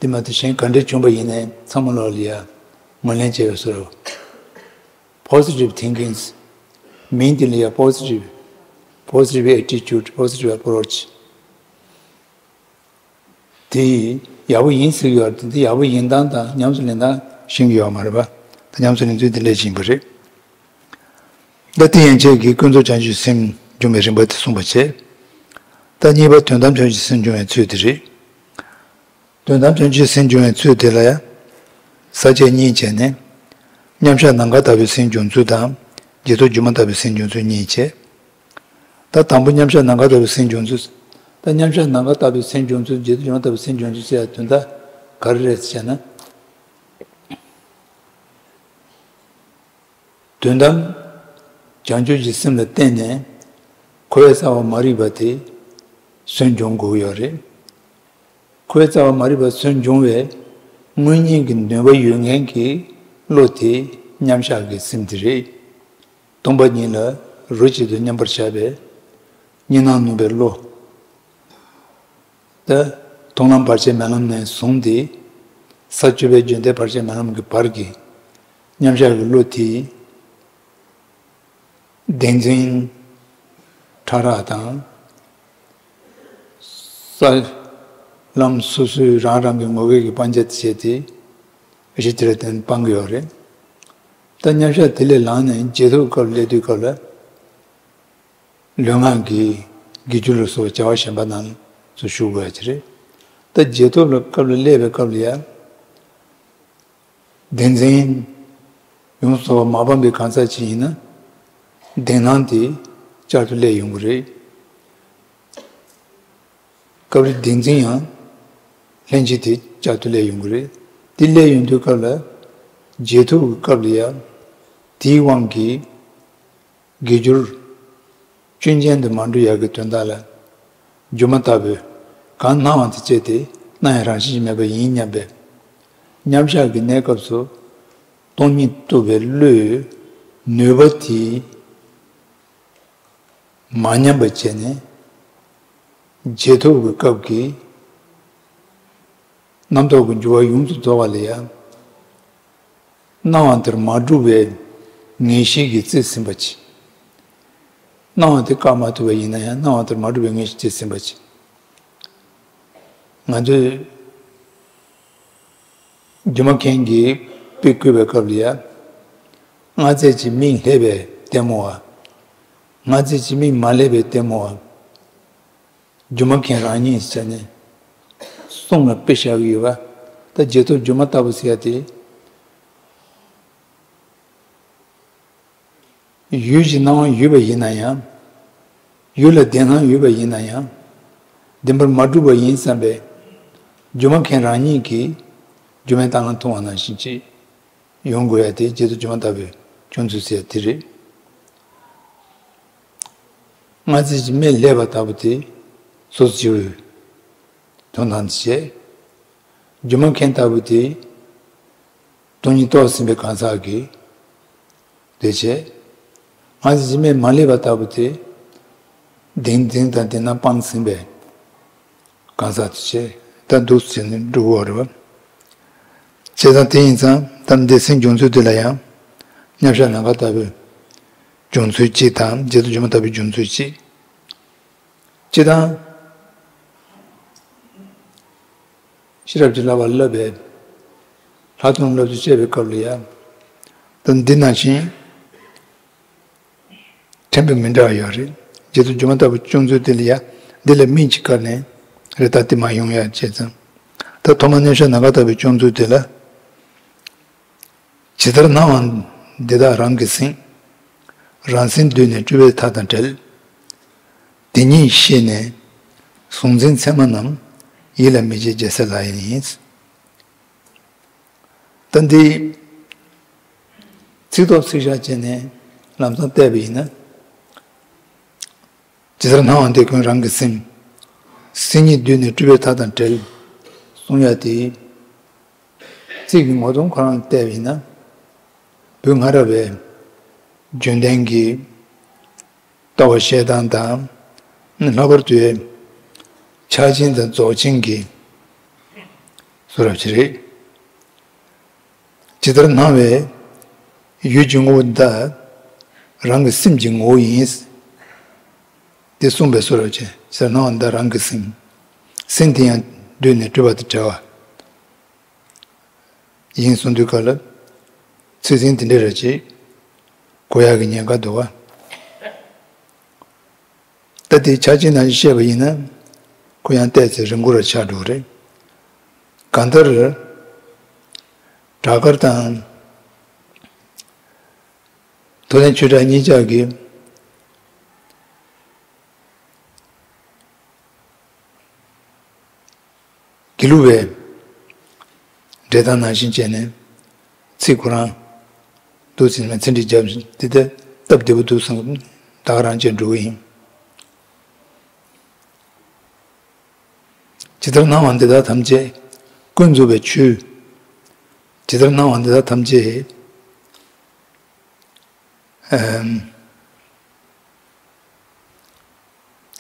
དེ་མ་གཏོགས་གཞན་ག་འདྲ་བྱུང་པ་ཡིན་ནའི་ཚང་མ་ལོག་ལ་ཡ་ངོས་ལེན་བྱས་པའི་བཟོ་འདྲ། Positive thinking མིང་དེ་ལ་ཡ་positive positive attitude, positive approach དེ་ཡག་པོ་ཡིན་ཟེར་གྱི་ཡོད་རེད། དེ་ཡག་པོ་ཡིན་སྟངས་དང་ཉམས་སུ་ལེན་སྟངས་ཤེས་ཀྱི་ཡོད་མ་རེད་པ། ད་ཉམས་སུ་ལེན་ཚུལ་དེ་འདྲ་ཞིག་ཡིན་པ་རེད། ད་དེ་ཡན་ཆད་ཀྱིས་ཀུན་རྫོབ་བྱང་ཆུབ་སེམས་འབྱུང་བའི་རིམ་པ་དེ་གསུངས་པ་བྱས། ད་གཉིས་པ་དོན་དམ་བྱང་ཆུབ་སེམས་འབྱུང་བའི་ཚུལ་དེ་རེད། དོན་དམ་བྱང་ཆུབ་སེམས་འབྱུང་བའི་ཚུལ་དེ་ལ་ཡང་ས་བཅད་གཉིས་བྱས་ནས། མཉམ་གཞག་ནམ་མཁའ་ལྟ་བུའི་སེམས་བྱུང་ཚུལ་དང་། རྗེས་ཐོབ་སྒྱུ་མ་ལྟ་བུའི་སེམས་བྱུང་ཚུལ་གཉིས་བྱས། ད་དང་པོ་མཉམ་གཞག་ནམ་མཁའ་ལྟ་བུའི་སེམས་བྱུང་ཚུལ། ད་མཉམ་གཞག་ནམ་མཁའ་ལྟ་བུའི་སེམས་བྱུང་ཚུལ། རྗེས་ཐོབ་སྒྱུ་མ་ལྟ་བུའི་སེམས་བྱུང་ཚུལ་ཟེར་ཡ་དོན་དག་ག་རེ་རེད་ཟེར་ན། དོན་དམ་བྱང་ཆུབ་ཀྱི་སེམས་ལ་བརྟེན་ནས་འཁོར་བའི་རྩ་བ་མ་རིག་པ་དེ་སུན་འབྱུང་དགོས་ཀྱི་ཡོད་རེད། འཁོར་བའི་རྩ་བ་མ་རིག་པ་སུན་འབྱུང་བའི་དངོས་གཉེན་གྱི་ནུས་པ་ཡོད་མཁན་གྱི་བློ་དེ་མཉམ་གཞག་གི་སེམས་དེ་རེད། སྟོང་པ་ཉིད་ལ་རོ་གཅིག་ཏུ་མཉམ་པར་བཞག་པའི་གཉིས་སྣང་ནུབ་པའི་བློ། ད་མཐོང་ལམ་བར་ཆད་མེད་ལམ་ནས་བཟུང་སྟེ་ས་བཅུ་པའི་བརྗོད་བདེ་བར་ཆད་མེད་ལམ་གྱི་བར་གྱི་མཉམ་གཞག་གི་བློ་དེ། བདེན་འཛིན་ཕྲ་རགས་དང་། ས་ལམ་སོ་སོའི་རང་རང་གི་ངོ་སྐལ་གྱི་སྤང་བྱ་དེ་བྱས་ཏེ་གཞི་དེ་ལ་བརྟེན་སྤང་གི་ཡོད་རེད། ད་མཉམ་གཞག་དེ་ལས་ལངས་ནས་རྗེས་ཐོབ་སྐབས་སླེབས་དུས་སྐབས་ལ། ལུས་ངག་གི་དགེ་སྦྱོར་ལ་སོགས་བྱ་བ་གཞན་པ་རྣམས་སུ་ཞུགས་དགོས་ཡ་ཅིག་རེད། ད་རྗེས་ཐོབ་ལ་སྐབས་ལ་སླེབས་པའི་སྐབས་ལ་ཡང་། བདེན་འཛིན་ཡོངས་སུ་རྫོགས་པ་མ་སྤངས་པའི་གང་ཟག་ཅིག་ཡིན་ན། བདེན་སྣང་དེ་བསྐྱར་དུ་སླེབས་ཡོང་གི་རེད། སྐབས་རེ་བདེན་འཛིན་ཡང་ལྷན་ཅིག་དེ་བསྐྱར་དུ་སླེབས་ཡོང་གི་རེད། དེ་སླེབས་ཡོང་དུས་སྐབས་ལ་རྗེས་ཐོབ་ཀྱི་སྐབས་ལ་ཡང་དེའི་དབང་གིས། དགེ་སྦྱོར་ཀུན་མཁྱེན་དུ་མ་འགྲོ་ཡག་གི་དོན་དག་ལ། སྒྱུ་མ་ལྟ་བུའི་གང་སྣང་བ་དེ་བཅད་དེ་སྣང་ཡང་རང་བཞིན་གྱིས་མེད་པ་ཡིན་སྙམ་པའི་མཉམ་གཞག་གི་གནས་སྐབས་སུ་སྟོང་ཉིད་རྟོགས་པའི་བློའི་ནུས་པ་དེ་མ་ཉམས་པ་བྱས་ནས། རྗེས་ཐོབ་ཀྱི་སྐབས་ཀྱི་རྣམ་རྟོག་གི་འགྱུ་བ་ཡོངས་སུ་རྫོགས་པ་ལ་ཡང་། སྣང་བ་དེར་མ་གྲུབ་པའི་ངེས་ཤེས་ཀྱིས་རྩིས་ཟིན་པ་ཅིག་སྣང་བ་དེ་བཀག་མ་ཐུབ་པ་ཡིན་ན་ཡང་སྣང་བ་དེར་མ་གྲུབ་པའི་ངེས་ཤེས་རྩིས་ཟིན་པ་ཅིག་ང་ཚོས་སྒྱུ་མ་མཁན་གྱིས་དཔེ་བཀོད་པའི་སྐབས་ལ་ཡང་། སྔར་ཚད་ཀྱི་མིག་སླེབས་པའི་ལྟད་མོ་བ། སྔར་ཚད་ཀྱི་མིག་མ་སླེབས་པའི་ལྟད་མོ་བ། སྒྱུ་མ་མཁན་རང་ཉིད་ཟེར་ནས་གསུང་ལ་དཔེ་བཞག་གི་ཡོད་པ། ད་རྗེས་ཐོབ་སྒྱུ་མ་ལྟ་བུ་ཟེར་ཡ་དེ། ཡུལ་གྱི་སྣང་བ་ཡོད་པ་ཡིན་ན་ཡང་། ཡུལ་ལ་བདེན་སྣང་ཡོད་པ་ཡིན་ན་ཡང་། བདེན་པར་མ་གྲུབ་པ་ཡིན་བསམ་པའི་སྒྱུ་མ་མཁན་རང་ཉིད་ཀྱིས་སྒྱུ་མའི་གཏན་ལ་ཐུང་བ་ནང་བཞིན་ཅིག་ཡོང་དགོས་ཡ་དེ་རྗེས་ཐོབ་སྒྱུ་མ་ལྟ་བུའི་བྱུང་ཚུལ་ཟེར་ཡ་དེ་རེད། སྔར་ཚད་ཀྱི་མིག་སླེབས་པ་ལྟ་བུ་དེ་སོ་སོ་སྐྱེ་བོའི་དོན་དམ་དུ་བྱས། སྒྱུ་མ་མཁན་ལྟ་བུ་དེ་སྟོང་ཉིད་རྟོགས་ཟིན་པའི་གང་ཟག་གི་དེ་བྱས། སྔར་ཚད་ཀྱི་མིག་མ་སླེབས་པ་ལྟ་བུ་དེ་བདེན་འཛིན་དང་བདེན་སྣང་སྤངས་ཟིན་པའི་གང་ཟག་དེ་བྱས། ད་འདུག་ཟེར་ནས་འགྲོ་གི་ཡོད་རེད་པ། བྱས་ཙང་དེ་ཡིན་ཙང་ད་འདི་སེམས་བྱུང་ཚུལ་དེ་ལ་ཡང་མཉམ་གཞག་ནམ་མཁའ་ལྟ་བུའི་བྱུང་ཚུལ་གཅིག་དང་རྗེས་ཐོབ་སྒྱུ་མ་ལྟ་བུའི་བྱུང་ཚུལ་གཅིག་སྤྱིར་བཏང་ཤེས་རབ་ཀྱི་བསླབ་པ་བསླབ་པའི་ལྷག་མཐོང་བསླབ་ཚུལ་བཤད་པའི་སྐབས་ལ་ཡང་། ད་འདི་ནང་བཞིན་ཕྲན་བུ་མི་འདྲ་བ་ཡོད་རེད། རྗེས་སུ་སྒྱུ་མ་ལྟ་བུ་བྱུང་ཚུལ་དེ་ལ་ཡང་འདི་ལ་མིང་གཅིག་བཀར་ནས་རེད། ད་དེ་མ་ཡོང་ཡ་བྱས་ཙང་། ད་ཐོག་མར་མཉམ་གཞག་ནམ་མཁའ་ལྟ་བུའི་བྱུང་ཚུལ་དེ་ལ། ཇི་ལྟར་སྣང་བ་འདི་དག་རང་གིས་ཟིན། རང་སེམས་བསྡུས་ནས་སྤྲུལ་པའི་མཐའ་དང་བྲལ། དེ་ཉིད་ཤེས་ནས་གཟུང་འཛིན་མཚན་མ་རྣམས། ཡིད་ལ་མི་བྱེད་རྒྱལ་སྲས་ལག་ལེན་ཡིན། ད་འདི་ཚིག་ཐོག་ཚིག་བཞག་བྱས་ནས་ལམ་སང་བལྟས་པ་ཡིན་ན། ཇི་ལྟར་སྣང་བ་འདི་ཀུན་རང་གི་སེམས། སེམས་ཉིད་གདོད་ནས་སྤྲོས་པའི་མཐའ་དང་བྲལ། གསུང་ཡ་དེ། ཚིག་གི་ངོ་གདོང་ཁོ་རང་བལྟས་པ་ཡིན་ན། བོད་སྔ་རབས་པའི་བརྗོད་ལྡན་གྱི་ལྟ་བ་བཤད་སྟངས་དང་། ལྷག་པར་དུ་ཕྱག་ཆེན་དང་རྫོགས་ཆེན་གྱི་བཟོ་འདྲ་ཅིག་རེད། ཇི་ལྟར་སྣང་བའི་ཡུལ་གྱི་ངོ་བོ་འདི་རང་གི་སེམས་ཀྱི་ངོ་བོ་ཡིན། དེ་གསུངས་པའི་བཟོ་འདྲ་ཅིག་ཇི་ལྟར་སྣང་བ་འདི་རང་གི་སེམས། སེམས་དེ་ཡང་གདོད་ནས་སྤྲོས་པ་དང་བྲལ་བ་ཡིན་གསུངས་དུས་སྐབས་ལ། ཚིག་ཟིན་དེ་འདྲ་ར་ཅིག་གོ་ཡག་གི་ཉེན་ཁ་འདུག་བ། ད་དེ་ཕྱག་ཆེན་ནང་བཞིན་བཤད་པ་ཡིན་ན། ཁོ་ཡང་ཏོག་ཙམ་རིང་པོ་ར་ཆགས་འགྲོ་གི་རེད། གང་ལྟར། བྲག་དཀར་དང་། ཐུབ་བསྟན་ཆོས་གྲགས་གཉིས་ཆ་གི་དགེ་ལུགས་པའི་འགྲེལ་སྟངས་ནང་བཞིན་བྱས་ནས། ཚིག་ཁོ་རང་འདུག་ཟིན་ནས་ཚིག་འགྲེལ་བརྒྱབ་བཞིན་དེ་ལྟར་སྟབས་བདེ་པོ་འདུག་བསམ། ད་ག་རང་བྱས་འགྲོ་གི་ཡིན། ཇི་ལྟར་སྣང་བ་འདི་དག་ཐམས་ཅད་ཀུན་རྫོབ་པའི་ཆོས། ཇི་ལྟར་སྣང་བ་འདི་དག་ཐམས་ཅད། ཨམ།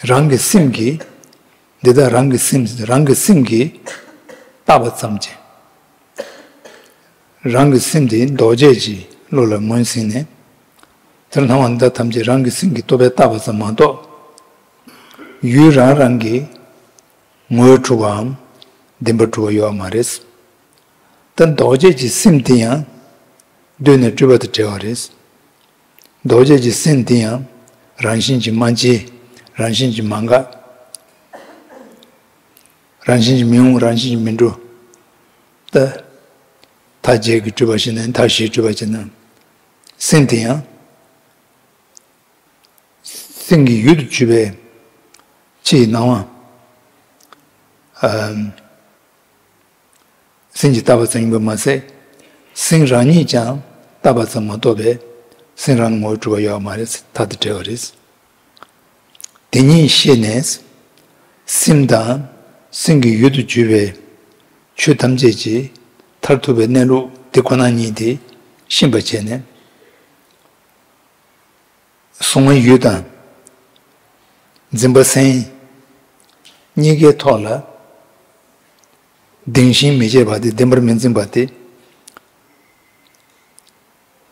རང་གི་སེམས་ཀྱིས། འདི་དག་རང་གི་སེམས། རང་གི་སེམས་ཀྱིས་བཏགས་པ་ཙམ་གྱིས། རང་གི་སེམས་དེ་ལྡོག་བྱེད་ཀྱི་བློ་ལ་ངོས་ཟིན་ནས། དེར་སྣང་བ་འདི་དག་ཐམས་ཅད་རང་གི་སེམས་ཀྱི་རྟོག་པས་བཏགས་པ་ཙམ་མ་གཏོགས། ཡུལ་རང་རང་གི་ངོ་བོས་གྲུབ་པའམ་བདེན་པར་གྲུབ་པ་ཡོད་མ་རེད། ད་ལྡོག་བྱེད་ཀྱི་སེམས་དེ་ཡང་གདོད་ནས་སྤྲོས་པ་དང་བྲལ་བ་རེད། ལྡོག་བྱེད་ཀྱི་སེམས་དེ་ཡང་རང་བཞིན་གྱིས་མ་སྐྱེས། རང་བཞིན་གྱིས་མ་འགག། རང་བཞིན་གྱིས་མི་འོང་། རང་བཞིན་གྱིས་མི་འགྲོ། ད། མཐའ་བརྒྱད་ཀྱིས་གྲུབ་པ་ཞིག་ན། མཐའ་བཞིས་གྲུབ་པ་ཞིག་ན། སེམས་དེ་ཡང་། སེམས་ཀྱི་ཡུལ་དུ་གྱུར་པའི་ཕྱི་ཡི་སྣང་བ། ཨམ། སེམས་ཀྱིས་བཏགས་པ་ཙམ་ཡིན་པ་མ་ཟད། སེམས་རང་ཉིད་ཀྱང་བཏགས་པ་ཙམ་མ་གཏོགས་པའི་སེམས་རང་ངོ་བོས་གྲུབ་པ་ཡོད་མ་རེད། མཐའ་དང་བྲལ་བ་རེད། དེ་ཉིད་ཤེས་ནས། སེམས་དང་སེམས་ཀྱི་ཡུལ་དུ་གྱུར་པའི་ཆོས་ཐམས་ཅད་ཀྱི་མཐར་ཐུག་པའི་གནས་ལུགས་དེ་ཁོ་ན་ཉིད་དེ་ཤེས་པར་བྱས་ནས། གཟུང་བ་ཡུལ་དང་། འཛིན་པ་སེམས། གཉིས་ཀའི་ཐོག་ལ་བདེན་ཞེན་མི་བྱེད་པ་དེ། བདེན་པར་མི་འཛིན་པ་དེ།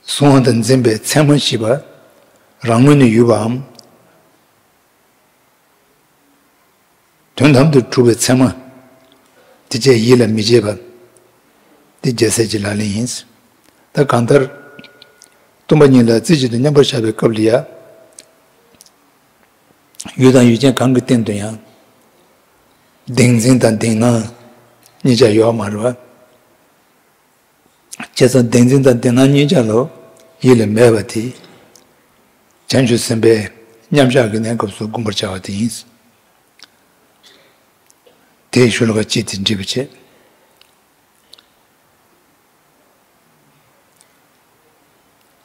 གཟུང་བ་དང་འཛིན་པའི་མཚན་མ་ཞེས་པ་རང་ངོས་ནས་ཡོད་པའམ། དོན་དམ་དུ་གྲུབ་པའི་མཚན་མ་དེ་བཅས་ཡིད་ལ་མི་བྱེད་པ། དེ་རྒྱལ་སྲས་ཀྱི་ལག་ལེན་ཡིན། ད་གང་ལྟར། སྟོང་པ་ཉིད་ལ་རྩེ་གཅིག་ཏུ་མཉམ་པར་བཞག་པའི་སྐབས་ལ་ཡང་། ཡུལ་དང་ཡུལ་ཅན་གང་གི་སྟེང་དུ་ཡང་། བདེན་འཛིན་དང་བདེན་སྣང་གཉིས་ཆ་ཡོད་མ་རེད་པ། བྱས་ཙང་བདེན་འཛིན་དང་བདེན་སྣང་གཉིས་ཆ་ལོ་ཡིད་ལ་མེད་པ་དེ། བྱང་ཆུབ་སེམས་དཔའི་མཉམ་གཞག་གི་གནས་སྐབས་སུ་བསྒོམ་པར་བྱ་བ་དེ་ཡིན། དེའི་ཤོ་ལོ་ཀ་གཅིག་དེ་འགྲིག་པ་བྱས།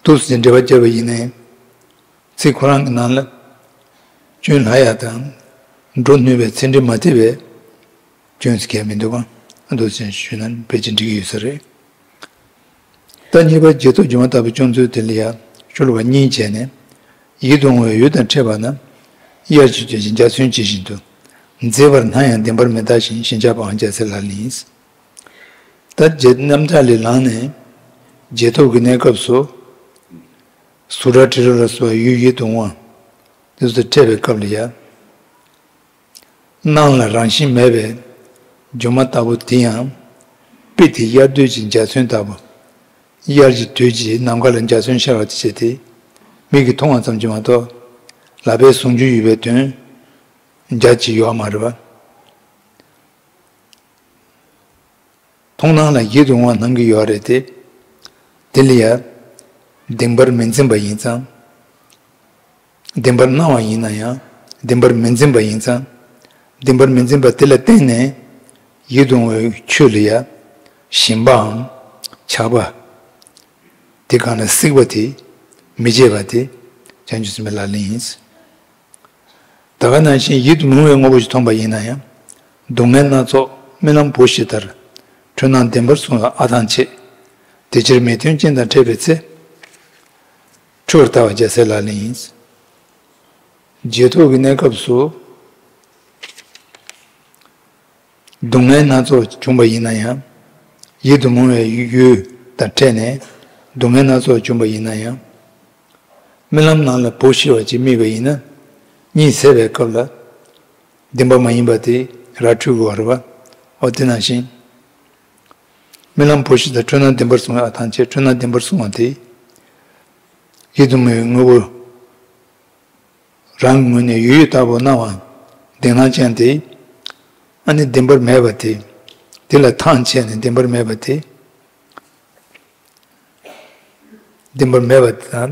འདུག་སེ་འགྲེལ་པ་བརྒྱབ་པ་ཡིན་ནའི། ཚིག་ཁོ་རང་གི་ནང་ལ། སྐྱོན་ལྷག་ཡ་དང་། འགྲོ་ནུས་པའི་ཚད་འབྲས་མ་ཐེབས་པའི་སྐྱོན་ཟེར་མཁན་མི་འདུག་ག་འདུག་སེ་ཞུས་ན་ཕལ་ཆེར་འགྲིག་གི་ཡོད་ས་རེད། ད་གཉིས་པ་རྗེས་ཐོབ་སྒྱུ་མ་ལྟ་བུའི་སྐྱོན་འཛུགས་དེ་ལ་ཡང་ཤོ་ལོ་ཀ་གཉིས་བྱས་ནས། ཡིད་དུ་འོང་བའི་ཡུལ་དང་འཕྲད་པ་ན། དབྱར་གྱི་དུས་ཀྱི་འཇའ་ཚོན་ཇི་བཞིན་དུ། མཛེས་པར་སྣང་ཡང་བདེན་པར་མི་རྟག་ཅིང་། ཞེན་ཆགས་པའང་རྒྱལ་སྲས་ལག་ལེན་ཡིན། ད་རྗེ་རྣམ་གྲངས་ལས་ལངས་ནས་རྗེས་ཐོབ་ཀྱི་གནས་སྐབས་སུ། གཟུགས་སྒྲ་དྲི་རོ་ལ་སོགས་པའི་ཡུལ་ཡིད་དུ་འོང་བ་དེ་ཚོ་འཕྲད་པའི་སྐབས་ལ་ཡང་། སྣང་ལ་རང་བཞིན་མེད་པའི་སྒྱུ་མ་ལྟ་བུ་དེ་ཡང་། དཔེ་དེ་དབྱར་དུས་ཀྱི་འཇའ་ཚོན་ལྟ་བུ། དབྱར་གྱི་དུས་ཀྱི་ནམ་མཁའ་ལ་འཇའ་ཚོན་ཤར་བ་དེ་བྱས་ཏེ། མིག་གིས་མཐོང་བ་ཙམ་གྱིས་མ་གཏོགས། ལག་པས་ཟུང་འཇུག་ཡོད་པའི་དོན། འཇའ་གཅིག་ཡོད་མ་རེད་པ། མཐོང་སྣང་ལ་ཡིད་དུ་འོང་བ་སྣང་གི་ཡོད་རེད་དེ། དེ་ལ་ཡང་བདེན་པར་མི་འཛིན་པ་ཡིན་ཙང་། བདེན་པར་སྣང་བ་ཡིན་ན་ཡང་བདེན་པར་མི་འཛིན་པ་ཡིན་ཙང་། བདེན་པར་མི་འཛིན་པ་དེ་ལ་བརྟེན་ནས་ཡིད་དུ་འོང་བའི་ཆོས་ལ་ཡང་ཞེན་པའམ་ཆགས་པ། དེ་གང་ལ་སྲེད་པ་དེ་མི་བྱེད་པ་དེ་བྱང་ཆུབ་སེམས་དཔའི་ལག་ལེན་ཡིན། ད་ག་ནང་བཞིན་ཡིད་དུ་མི་འོང་བའི་དངོས་པོ་ཞིག་མཐོང་པ་ཡིན་ན་ཡང་། སྡུག་བསྔལ་སྣ་ཚོགས་རྨི་ལམ་བུ་ཤི་ལྟར། འཁྲུལ་སྣང་བདེན་པར་གཟུང་བའི་ཨ་ཐང་ཆད། དེ་ཕྱིར་མི་མཐུན་རྐྱེན་དང་འཕྲད་པའི་ཚེ། འཁྲུལ་བར་ལྟ་བ་རྒྱལ་སྲས་ལག་ལེན་ཡིན། རྗེས་ཐོབ་ཀྱི་གནས་སྐབས་སུ། སྡུག་བསྔལ་སྣ་ཚོགས་བྱུང་བ་ཡིན་ན་ཡང་། ཡིད་དུ་མི་འོང་བའི་ཡུལ་དང་འཕྲད་ནས་སྡུག་བསྔལ་སྣ་ཚོགས་བྱུང་བ་ཡིན་ན་ཡང་། རྨི་ལམ་ནང་ལ་བུ་ཤི་བ་ཅིག་རྨིས་པ་ཡིན་ན། གཉིད་སད་པའི་སྐབས་ལ། བདེན་པ་མ་ཡིན་པ་དེ་ར་འཕྲོད་དགོས་པ་རེད་པ། འོ་དེ་ནང་བཞིན། རྨི་ལམ་བུ་ཤི་ལྟར་འཁྲུལ་སྣང་བདེན་པར་གཟུང་བའི་ཨ་ཐང་ཆད། འཁྲུལ་སྣང་བདེན་པར་གཟུང་བ་དེ། ཡིད་དུ་མི་འོང་བའི་དངོས་པོ། རང་གི་ངོས་ནས་ཡོད་ཡོད་ལྟ་བུ་སྣང་བ་བདེན་སྣང་ཅན་དེ། ཨ་ནི་བདེན་པར་མེད་པ་དེ། དེ་ལ་ཐང་ཆད་ནས་བདེན་པར་མེད་པ་དེ། བདེན་པར་མེད་པ་དེ་དང་།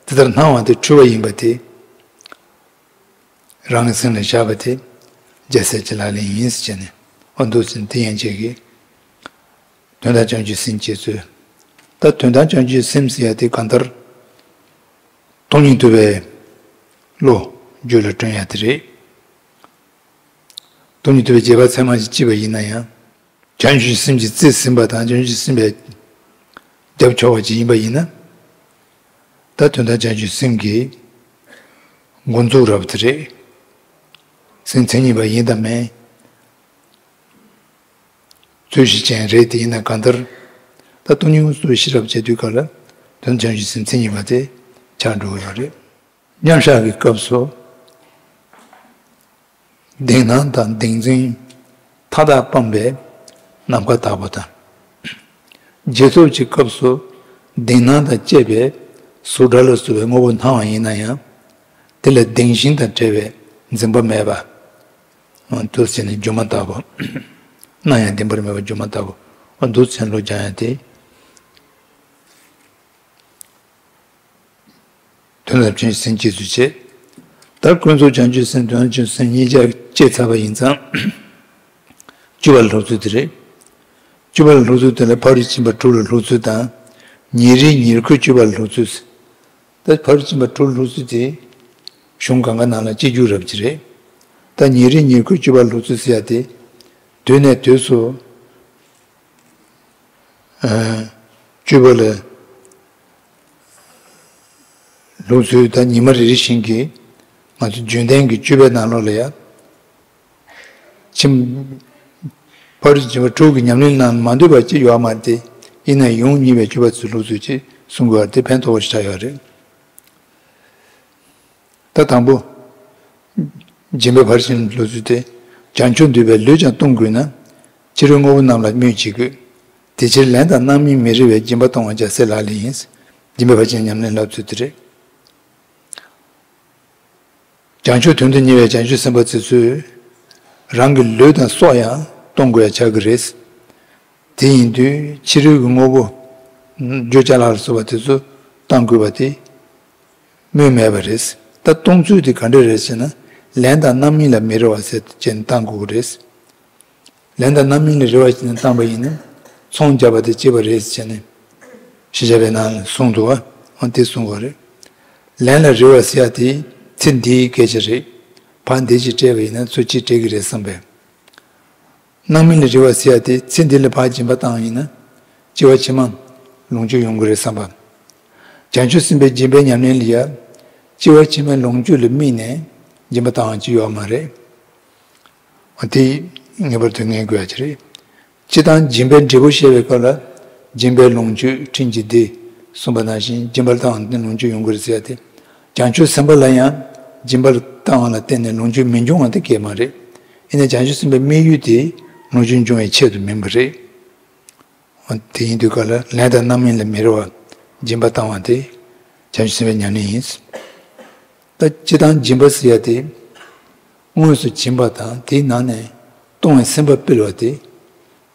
དེ་ལྟར་སྣང་བ་དེ་འཁྲུལ་པ་ཡིན་པ་དེ། རང་གི་སེམས་ལ་བཞག་པ་དེ། རྒྱལ་སྲས་ཀྱི་ལག་ལེན་ཡིན་ཟེར་བྱས་ནས། འོ་འདུག་ཟེར་དེ་ཡན་ཆད་ཀྱི། དོན་དམ་བྱང་ཆུབ་སེམས་བསྐྱེད་ཚུལ། ད་དོན་དམ་བྱང་ཆུབ་སེམས་ཟེར་ཡ་དེ་གང་ལྟར། སྟོང་ཉིད་རྟོགས་པའི་བློ་རྒྱུད་ལ་བསྐྲུན་ཡ་དེ་རེད། སྟོང་ཉིད་རྟོགས་པའི་རྗེས་དཔག་ཚད་མ་ཞིག་སྐྱེས་པ་ཡིན་ན་ཡང་། བྱང་ཆུབ་སེམས་ཀྱིས་རྩིས་ཟིན་པ་དང་བྱང་ཆུབ་སེམས་དཔའི་རྒྱབ་ཕྱོགས་པ་ཅིག་ཡིན་པ་ཡིན་ན། ད་དོན་དམ་བྱང་ཆུབ་སེམས་ཀྱི་འགོ་འཛུགས་རབ་དེ་རེད། སེམས་མཚན་ཉིད་པ་ཡིན་དང་མིན། ཚུལ་བཞི་ཅན་རེད་དེ་ཡིན་ན་གང་ལྟར། ད་སྟོང་ཉིད་དངོས་སུ་ཤེས་རབ་བྱེད་དུས་སྐབས་ལ་དོན་བྱང་ཆུབ་སེམས་མཚན་ཉིད་པ་དེ་ཆགས་འགྲོ་གི་ཡོད་རེད། མཉམ་བཞག་གི་སྐབས་སུ། བདེན་སྣང་དང་བདེན་འཛིན་མཐའ་དག་སྤངས་པའི་ནམ་མཁའ་ལྟ་བུ་དང་། རྗེས་ཐོབ་ཀྱི་སྐབས་སུ་བདེན་སྣང་དང་བཅས་པའི་གཟུགས་སྒྲ་ལ་སོགས་པའི་དངོས་པོ་སྣང་བ་ཡིན་ན་ཡང་། དེ་ལ་བདེན་ཞེན་དང་བྲལ་བའི་འཛིན་པ་མེད་པ། འདུག་ཟེར་ནས་སྒྱུ་མ་ལྟ་བུ། སྣང་ཡང་བདེན་པར་མེད་པ་སྒྱུ་མ་ལྟ་བུ། འདུག་ཟེར་ལོ་རྒྱག་ཡང་དེ། དོན་དམ་བྱང་ཆུབ་སེམས་བསྐྱེད་ཚུལ་བྱེད། ད་ཀུན་རྫོབ་བྱང་ཆུབ་སེམས་དོན་དམ་བྱང་ཆུབ་སེམས་གཉིས་ཆ་སྐྱེས་ཚར་བ་ཡིན་ཙང་། བཅུ་པ་ལ་སློབ་ཚུལ་དེ་རེད། བཅུ་པ་ལ་སློབ་ཚུལ་དེ་ལ་ཕ་རོལ་ཕྱིན་པ་དྲུག་ལ་སློབ་ཚུལ་དང་། ཉེ་རིང་ཉེར་མཁོའི་སྤྱོད་པ་ལ་སློབ་ཚུལ། ད་ཕ་རོལ་ཕྱིན་པ་དྲུག་ལ་སློབ་ཚུལ་དེ། གཞུང་གང་ག་ནང་ལ་གཅིག་གྱུར་རབ་ཀྱི་རེད། ད་ཉེ་རིང་ཉེར་མཁོའི་སྤྱོད་པ་ལ་སློབ་ཚུལ་ཟེར་ཡ་དེ། དུས་ནས་དུས་སུ། སྤྱོད་པ་ལ་སློབ་ཚུལ་དང་ཉི་མ་རེ་རེ་བཞིན་གྱི་ང་ཚོ་རྒྱུན་ལྡན་གྱི་སྤྱོད་པའི་ནང་ལོགས་ལ་ཡང་། ཕྱིན། ཕ་རོལ་ཕྱིན་པ་དྲུག་གི་ཉམས་ལེན་ནང་མ་འདུས་པ་ཅིག་ཡོད་མ་རེད་དེ། ཡིན་ན་ཡང་ཡོངས་གཉིས་པའི་སྤྱོད་པ་ཚུལ་སློབ་ཚུལ་ཅིག་གསུང་དགོས་པ་དེ་ཕན་ཐོགས་པ་ཞིག་ཆགས་ཡོད་རེད། ད་དང་པོ། སྦྱིན་པའི་ཕར་ཕྱིན་སློབ་ཚུལ་ཏེ། བྱང་ཆུབ་འདོད་པའི་ལུས་ཀྱང་གཏོང་དགོས་ན། ཕྱི་རོལ་དངོས་པོ་རྣམས་ལ་སྨོད་བྱེད་དགོས། དེ་ཕྱིར་ལན་དང་རྣམ་སྨིན་མི་རེ་བའི་སྦྱིན་པ་གཏོང་བ་རྒྱལ་སྲས་ལག་ལེན་ཡིན། སྦྱིན་པའི་ཕར་ཕྱིན་ཉམས་ལེན་སློབ་ཚུལ་དེ་རེད། བྱང་ཆུབ་དོན་དུ་གཉེར་བའི་བྱང་ཆུབ་སེམས་དཔའ་ཚོས་རང་གི་ལུས་དང་སྲོག་ཡང་གཏོང་དགོས་ཡ་ཆགས་ཀྱི་རེད། དེ་ཡིན་དུས་ཕྱི་རོལ་གྱི་དངོས་པོ། རྒྱུ་ཅ་ལག་ལ་སོགས་པ་དེ་ཚོ་གཏང་དགོས་པ་དེ། སྨོས་མེད་པ་རེད། ད་གཏོང་ཚུལ་དེ་ག་འདྲ་རེད་ཟེར་ན། ལན་དང་རྣམ་སྨིན་ལ་མི་རེ་བ་ཟེར་བྱས་ནས་གཏང་དགོས་ཀྱི་རེད། ལན་དང་རྣམ་སྨིན་ལ་རེ་བ་བྱས་ནས་བཏང་པ་ཡིན་ན། ཚོང་བརྒྱབ་པ་དེ་སྐྱིད་པ་རེད་ཟེར་བྱས་ནས། ཤེས་བྱ་བའི་ནང་ལ་གསུངས་འདུག་བ། འོ་དེ་གསུང་དགོས་རེད། ལན་ལ་རེ་བ་ཟེར་ཡ་དེ་ཚེ་འདིའི་སྐད་ཆ་རེད། ཕར་འདི་ཅིག་སྤྲད་པ་ཡིན་ན་ཚུར་ཅིག་སྤྲད་ཀྱི་རེད་བསམ་པས། རྣམ་སྨིན་ལ་རེ་བ་ཟེར་ཡ་དེ་ཚེ་འདི་ལ་ཕར་སྦྱིན་པ་བཏང་ཡིན་ན། སྐྱེ་བ་ཕྱི་མ་ལོངས་སྤྱོད་ཡོང་གི་རེད་བསམ་པ། བྱང་ཆུབ་སེམས་དཔའི་སྦྱིན་པའི་ཉམས་ལེན་ལ་ཡ། སྐྱེ་བ་ཕྱི་མའི་ལོངས་སྤྱོད་ལ་དམིགས་ནས་སྦྱིན་པ་བཏང་བ་ཅིག་ཡོད་མ་རེད། འོ་དེ་ངེས་པར་དུ་ངེས་དགོས་ཡ་ཅིག་རེད། སྤྱིར་བཏང་སྦྱིན་པའི་འབྲས་བུ་བཤད་པའི་སྐབས་ལ། སྦྱིན་པའི་ལོངས་སྤྱོད་ཕྲིན་གྱིས་བདེ། གསུངས་པ་ནང་བཞིན་སྦྱིན་པ་བཏང་བ་ནི་ལོངས་སྤྱོད་ཡོང་གི་རེད་ཟེར་ཡ་དེ། བྱང་ཆུབ་སེམས་དཔའ་ལ་ཡང་སྦྱིན་པ་བཏང་བ་ལ་བརྟེན་ནས་ལོངས་སྤྱོད་མི་འབྱུང་བ་དེ་གས་མ་རེད། ཡིན་ནའི་བྱང་ཆུབ་སེམས་དཔའི་དམིགས་ཡུལ་དེ་ལོངས་སྤྱོད་འབྱུང་བའི་ཆེད་དུ་མིན་པ་རེད། འོ་དེ་ཡིན་དུས་ག་ལ་ལན་དང་རྣམ་སྨིན་ལ་མི་རེ་བ་སྦྱིན་པ་བཏང་བ་དེ་བྱང་ཆུབ་སེམས་དཔའི་ཉམས་ལེན་ཡིན། ད་སྤྱིར་བཏང་སྦྱིན་པ་ཟེར་ཡ་དེ་དངོས་སུ་སྦྱིན་པ་དང་དེའི་ནང་ནས་གཏོང་བའི་སེམས་པ་སྤེལ་བ་དེ།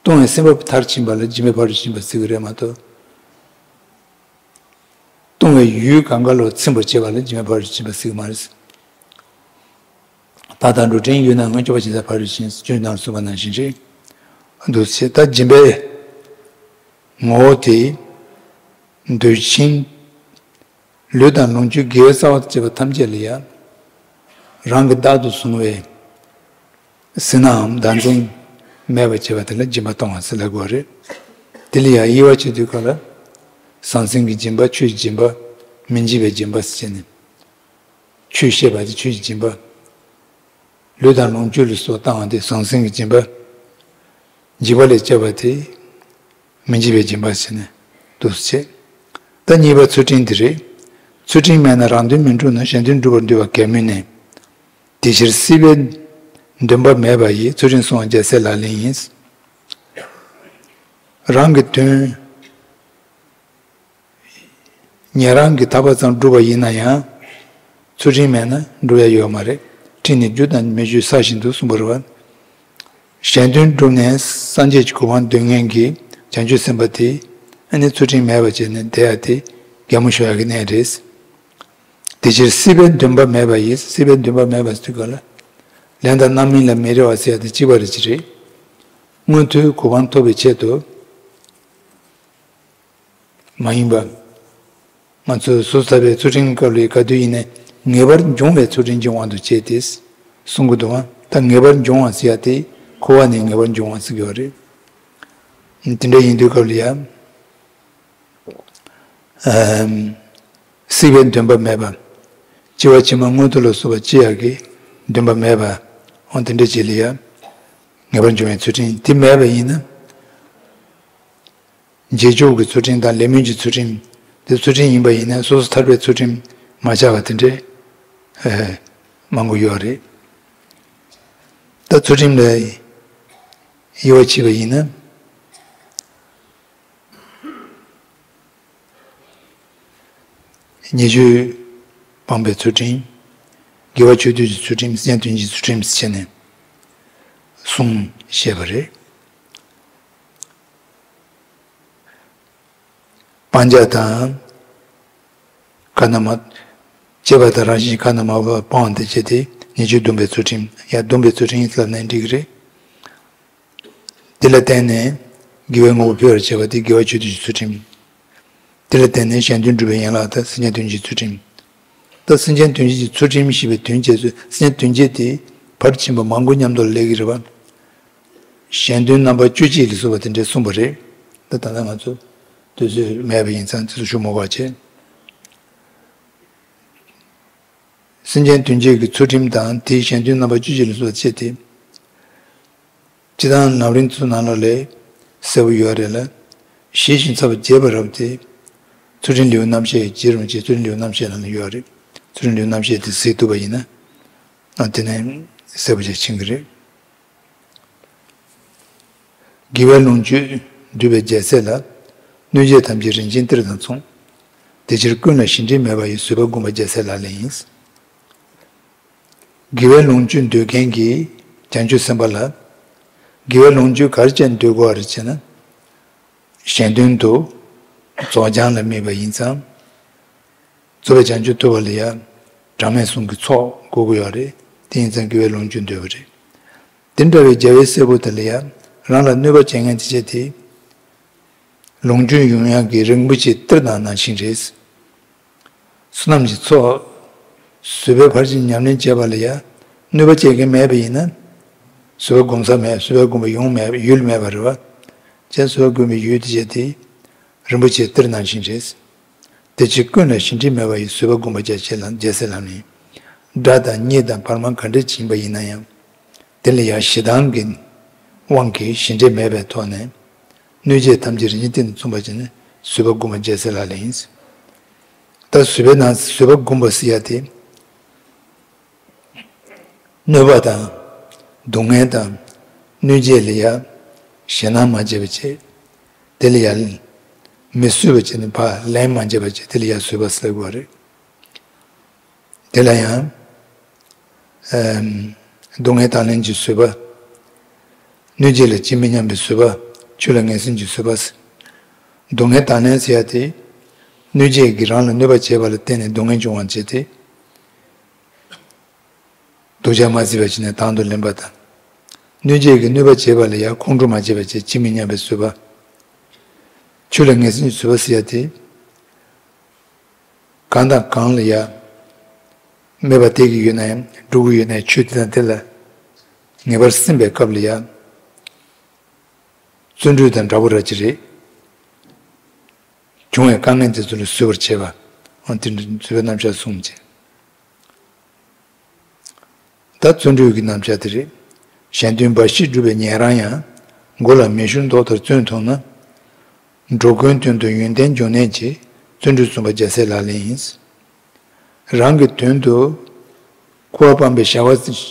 གཏོང་བའི་སེམས་པ་མཐར་ཕྱིན་པ་ལ་སྦྱིན་པའི་ཕ་རོལ་ཕྱིན་པ་ཟེར་གི་རེད་མ་གཏོགས། གཏོང་བའི་ཡུལ་གང་ག་ལ་ཚིམ་པར་བྱེད་པ་ལ་སྦྱིན་པའི་ཕ་རོལ་ཕྱིན་པ་ཟེར་གི་མ་རེད། ད་ལྟ་འགྲོ་དྲན་ཡོད་ན་སྔོན་སྐྱོབ་པ་བྱེད་ས་ཕ་རོལ་ཕྱིན་སྐྱོན་ནང་གསུངས་པ་ནང་བཞིན་རེད། འདུག་ཟེར་ད་སྦྱིན་པའི་ངོ་བོ་དེ། འདོད་ཆེན། ལུས་དང་ལོངས་སྤྱོད་དགེ་བའི་རྩ་བ་དང་བཅས་པ་ཐམས་ཅད་ལ་ཡང་ རང་གིས་བདག་ཏུ་བཟུང་བའི་ཟིན་ནའང་བདག་འཛིན་མེད་པར་བྱེད་པ་དེ་ལ་སྦྱིན་པ་གཏོང་བ་ཟེར་ལབ་དགོས་རེད། དེ་ལ་ཡང་དབྱེ་བ་ཕྱེ་དུས་སྐབས་ལ། ཟང་ཟིང་གི་སྦྱིན་པ། ཆོས་ཀྱི་སྦྱིན་པ། མི་འཇིགས་པའི་སྦྱིན་པ་ཟེར་ནས། ཆོས་བཤད་པ་དེ་ཆོས་ཀྱི་སྦྱིན་པ། ལུས་དང་ལོངས་སྤྱོད་ལ་སོགས་བཏང་བ་དེ་ཟང་ཟིང་གི་སྦྱིན་པ། འཇིགས་པ་ལས་སྐྱོབ་པ་དེ་མི་འཇིགས་པའི་སྦྱིན་པ་ཟེར་ནས་འདུག་སེ་བྱེད། ད་གཉིས་པ་ཚུལ་ཁྲིམས་དེ་རེད། ཚུལ་ཁྲིམས་མེད་ན་རང་དོན་མི་འགྲུབ་ན་གཞན་དོན་སྒྲུབ་པར་འདོད་པ་ག་མིན་ནས། དེ་ཕྱིར་སྲིད་པའི་འདུན་པ་མེད་པ་ཡིས། ཚུལ་ཁྲིམས་བསྲུང་བ་རྒྱལ་སྲས་ལག་ལེན་ཡིན། རང་གི་དོན་ཉན་རང་གིས་ཐར་པ་ཙམ་བསྒྲུབས་པ་ཡིན་ན་ཡང་། ཚུལ་ཁྲིམས་མེད་ན་འགྲུབ་ཡ་ཡོད་མ་རེད། ཁྲིམས་ནི་རྒྱུ་དང་མི་རྒྱུའི་ས་བཞིན་དུ་གསུངས་པ་རེད་བ། གཞན་དོན་བསྒྲུབས་ནས་སངས་རྒྱས་ཀྱི་གོ་འཕང་འདོད་མཁན་གྱི་བྱང་ཆུབ་སེམས་དཔའ་དེ། ཨ་ནི་ཚུལ་ཁྲིམས་མེད་པ་བྱས་ནས་བསྡད་ཡ་དེ་གད་མོ་ཤོར་ཡ་གི་གནས་རེད། དེ་ཕྱིར་སྲིད་པའི་འདུན་པ་མེད་པ་ཡིས། སྲིད་པའི་འདུན་པ་མེད་པ་ཟེར་དུས་སྐབས་ལ། ལས་དང་རྣམ་སྨིན་ལ་མི་རེ་བ་ཟེར་ཡ་དེ་གཅིག་པ་རེད་ཅི་རེད། མངོན་མཐོའི་གོ་འཕང་ཐོབ་པའི་ཆེད་དུ། མ་ཡིན་པ། ང་ཚོས་སོ་སོ་ཐར་པའི་ཚུལ་ཁྲིམས་སྐབས་ལ་ག་དུས་ཡིན་ནའི་ངེས་པར་འབྱུང་བའི་ཚུལ་ཁྲིམས་ཀྱི་དབང་དུ་བྱས་ཏེ་གསུང་གི་འདུག་ཨ། ད་ངེས་པར་འབྱུང་བ་ཟེར་ཡ་དེ་འཁོར་བ་ནས་ངེས་པར་འབྱུང་བ་ཟེར་གྱི་ཡོད་རེད། དེ་འདྲ་ཡིན་དུས་སྐབས་ལ་ཡ། ཨམ། སྲིད་པའི་འདུན་པ་མེད་པ། སྐྱེ་བ་ཕྱི་མ་མངོན་མཐོ་ལ་སོགས་པ་སྐྱེ་ཡག་གི་འདུན་པ་མེད་པ། འོ་དེ་འདྲ་བྱེད་ལ་ཡ། ངེས་པར་འབྱུང་བའི་ཚུལ་ཁྲིམས་དེ་མེད་པ་ཡིན་ན། རྗེས་འཇུག་གི་ཚུལ་ཁྲིམས་དང་ལས་སྨོན་གྱི་ཚུལ་ཁྲིམས། དེ་ཚུལ་ཁྲིམས་ཡིན་པ་ཡིན་ན་སོ་སོ་ཐར་པའི་ཚུལ་ཁྲིམས་མ་ཆགས་པ་དེ་འདྲའི་ཨེ་མང་པོ་ཡོད་རེད། ད་ཚུལ་ཁྲིམས་ལ་དབྱེ་བ་ཕྱེ་བ་ཡིན་ན། ཉེས་སྤྱོད་སྤངས་པའི་ཚུལ་ཁྲིམས། དགེ་བ་ཆོས་སྡུད་ཀྱི་ཚུལ་ཁྲིམས། སྲིད་ཀྱང་དོན་གྱི་ཚུལ་ཁྲིམས་ཟེར་ནས་གསུམ་བཤད་པ་རེད། སྤང་བྱ་དང་། ཁ་ན་མ། སྤྱད་པ་དང་རང་བཞིན་ཁ་ན་མ་བ་སྤང་བ་དེ་བྱས་ཏེ་ཉེས་སྤྱོད་སྡོམ་པའི་ཚུལ་ཁྲིམས། ཡང་སྡོམ་པའི་ཚུལ་ཁྲིམས་ལབ་ནའི་འགྲིག་གི་རེད། དེ་ལ་བརྟེན་ནས་དགེ་བའི་དངོས་པོ་འཕེལ་བར་བྱེད་པ་དེ་དགེ་བ་ཆོས་སྡུད་ཀྱི་ཚུལ་ཁྲིམས། དེ་ལ་བརྟེན་ནས་གཞན་དོན་སྒྲུབ་པའི་ཡན་ལག་དང་སེམས་ཅན་དོན་བྱེད་ཀྱི་ཚུལ་ཁྲིམས། ད་སེམས་ཅན་དོན་བྱེད་ཀྱི་ཚུལ་ཁྲིམས་ཞེས་པའི་དོན་བྱེད་ཚུལ་སེམས་ཅན་དོན་བྱེད་དེ་ཕར་ཕྱིན་པ་མང་པོ་མཉམ་དུ་སླེབས་ཀྱི་རེད་པ། གཞན་དོན་རྣམ་པ་བཅུ་གཅིག་ལ་སོགས་པ་དེ་འདྲ་གསུངས་པ་རེད། ད་ད་ལྟ་ང་ཚོ་དུས་ཚོད་མེད་པ་ཡིན་ཙང་དེ་ཚོ་ཞུ་མ་དགོས་པ་བྱས། སེམས་ཅན་དོན་བྱེད་ཀྱི་ཚུལ་ཁྲིམས་དང་དེའི་གཞན་དོན་རྣམ་པ་བཅུ་གཅིག་ལ་སོགས་པ་བྱས་ཏེ། སྤྱིར་བཏང་ལམ་རིམ་ཚོའི་ནང་ལོགས་ལ་གསལ་པོ་ཡོད་རེད་ལ། ཞི་ཞིང་ཚ་བ་རྒྱས་པར་རབ་སྟེ། ཚུལ་ཁྲིམས་ལེའུ་རྣམ་བཤད་རྗེ་རིན་པོ་ཆེ་ཚུལ་ཁྲིམས་ལེའུ་རྣམ་བཤད་ནང་ལ་ཡོད་རེད། ཚུལ་ཁྲིམས་ལེའུ་རྣམ་བཤད་དེ་གཟིགས་ཐུབ་པ་ཡིན་ན། ཨ་དེ་ནས་གསལ་པོ་ཞིག་ཕྱིན་གྱི་རེད། དགེ་བའི་ལོངས་སྤྱོད་འདུས་པའི་རྒྱལ་སྲས་ལ། གནོད་བྱེད་ཐམས་ཅད་རིན་ཆེན་གཏེར་དང་མཚུངས། དེ་ཕྱིར་ཀུན་ལ་གཞི་འབྲས་མེད་པ་ཡི། བཟོད་པ་བསྒོམ་པ་རྒྱལ་སྲས་ལག་ལེན་ཡིན། དགེ་བའི་ལོངས་སྤྱོད་འདོད་མཁན་གྱི་བྱང་ཆུབ་སེམས་དཔའ་ལ། དགེ་བའི་ལོངས་སྤྱོད་ག་རེ་བྱས་འདོད་དགོས་པ་རེད་ཅེ་ན། གཞན་དོན་དུ་རྫོགས་བྱང་ལ་དམིགས་པ་ཡིན་ཙང་། རྫོགས་པའི་བྱང་ཆུབ་ཐོབ་པ་ལ་ཡང་གྲངས་མེད་གསུམ་གྱི་ཚོགས་དགོས་ཀྱི་ཡོད་རེད། དེ་ཡིན་ཙང་དགེ་བའི་ལོངས་སྤྱོད་འདོད་པ་རེད། དེ་འདྲ་བའི་རྒྱལ་བའི་སྲས་པོ་དེ་ལ་ཡང་རང་ལ་གནོད་པ་བྱེད་མཁན་དེ་བྱས་ཏེ། ལོངས་སྤྱོད་ཡོང་ཡག་གི་རིན་པོ་ཆེ་གཏེར་དང་ནང་བཞིན་རེད། བསོད་ནམས་ཀྱི་ཚོགས། བཟོད་པའི་ཕར་ཕྱིན་ཉམས་ལེན་བྱེད་པ་ལ་ཡང་གནོད་པ་བྱེད་མཁན་མེད་པ་ཡིན་ན། བཟོད་པ་སྒོམ་ས་མེད། བཟོད་པ་སྒོམ་པ་ཡོང་མེད་ཡུལ་མེད་པ་རེད་བ། བྱས་བཟོད་པ་སྒོམ་པའི་ཡུལ་དེ་བྱས་ཏེ། རིན་པོ་ཆེ་གཏེར་ནང་བཞིན་རེད། དེ་ཕྱིར་ཀུན་ལ་གཞི་འབྲས་མེད་པ་ཡི། བཟོད་པ་བསྒོམ་པ་རྒྱལ་སྲས་ལག་རྒྱལ་སྲས་ལག་ལེན། དགྲ་དང་གཉེན་དང་བར་མ་ག་འདྲ་ཅིག་ཡིན་པ་ཡིན་ན་ཡང་། དེ་ལ་ཡང་ཞེ་སྡང་གི་དབང་གིས་གཞི་འབྲས་མེད་པའི་ཐོག་ནས། གནོད་བྱེད་ཐམས་ཅད་རིན་ཆེན་གཏེར་དང་མཚུངས་པ་བྱས་ནས་བཟོད་པ་བསྒོམ་པ་རྒྱལ་སྲས་ལག་ལེན་ཡིན། ད་བཟོད་པའི་ནང་བཟོད་པ་བསྒོམ་པ་ཟེར་ཡ་དེ། གནོད་པ་དང་། སྡུག་བསྔལ་དང་། གནོད་བྱེད་ལ་ཡང་ཞེད་སྣང་མ་བྱེད་པ་བྱེད། དེ་ལ་ཡང་མི་བཟོད་པ་བྱས་ནས་ཕར་ལན་མ་འཇལ་བ་བྱེད། དེ་ལ་ཡང་བཟོད་པ་ཟེར་དགོས་རེད། དེ་ལ་ཡང་། ཨམ། སྡུག་བསྔལ་དང་ལེན་གྱི་བཟོད་པ། གནོད་བྱེད་ལ་ཇི་མི་སྙམ་པའི་བཟོད་པ། ཆོས་ལ་ངེས་འཛིན་གྱི་བཟོད་པ། སྡུག་བསྔལ་དང་ལེན་ཟེར་ཡ་དེ། གནོད་བྱེད་ཀྱིས་རང་ལ་གནོད་པ་བྱས་པ་ལ་བརྟེན་ནས་སྡུག་བསྔལ་འབྱུང་བར་བྱེད་དེ། སྡུག་ཅག་མ་བརྩིས་པ་བྱས་ནས་དང་དུ་ལེན་པ་དང་། གནོད་བྱེད་ཀྱིས་གནོད་པ་བྱས་པ་ལ་ཡང་ཁོང་ཁྲོ་མ་བྱས་པ་བྱས། ཇི་མི་སྙམ་པའི་བཟོད་པ། ཆོས་ལ་ངེས་འཛིན་གྱི་བཟོད་པ་ཟེར་ཡ་དེ། གང་དང་གང་ལ་ཡང་ མེད་པ་བསྡད་ཀྱི་ཡོད་ན་ཡང་འགྲོ་གི་ཡོད་ན་ཡང་ཆོས་དེ་དང་དེ་ལ་ངེས་པར་སེམས་པའི་སྐབས་ལ་ཡང་བརྩོན་འགྲུས་དང་འདྲ་པོ་ར་ཅིག་རེད། བྱུང་བའི་དཀའ་ངལ་དེ་ཚོ་ལ་བཟོད་པར་བྱེད་པ། འོ་དེ་འདྲ་བཟོད་པའི་རྣམ་གཞག་གསུངས་བྱས། ད་བརྩོན་འགྲུས་ཀྱི་རྣམ་གཞག་དེ་རེད། གཞན་དོན་འབའ་ཞིག་སྒྲུབ་པའི་ཉན་རང་ཡང་། མགོ་ལ་མེ་ཤོར་མདོག་ལྟར་བརྩོན་ཐུབ་ན། འགྲོ་ཀུན་དོན་དུ་ཡོན་ཏན་འབྱུང་གནས་ཀྱི། བརྩོན་འགྲུས་བརྩོན་པ་རྒྱལ་སྲས་ལག་ལེན་ཡིན། རང་གི་དོན་དུ་འཁོར་བ་སྤངས་པའི་ཞི་བ་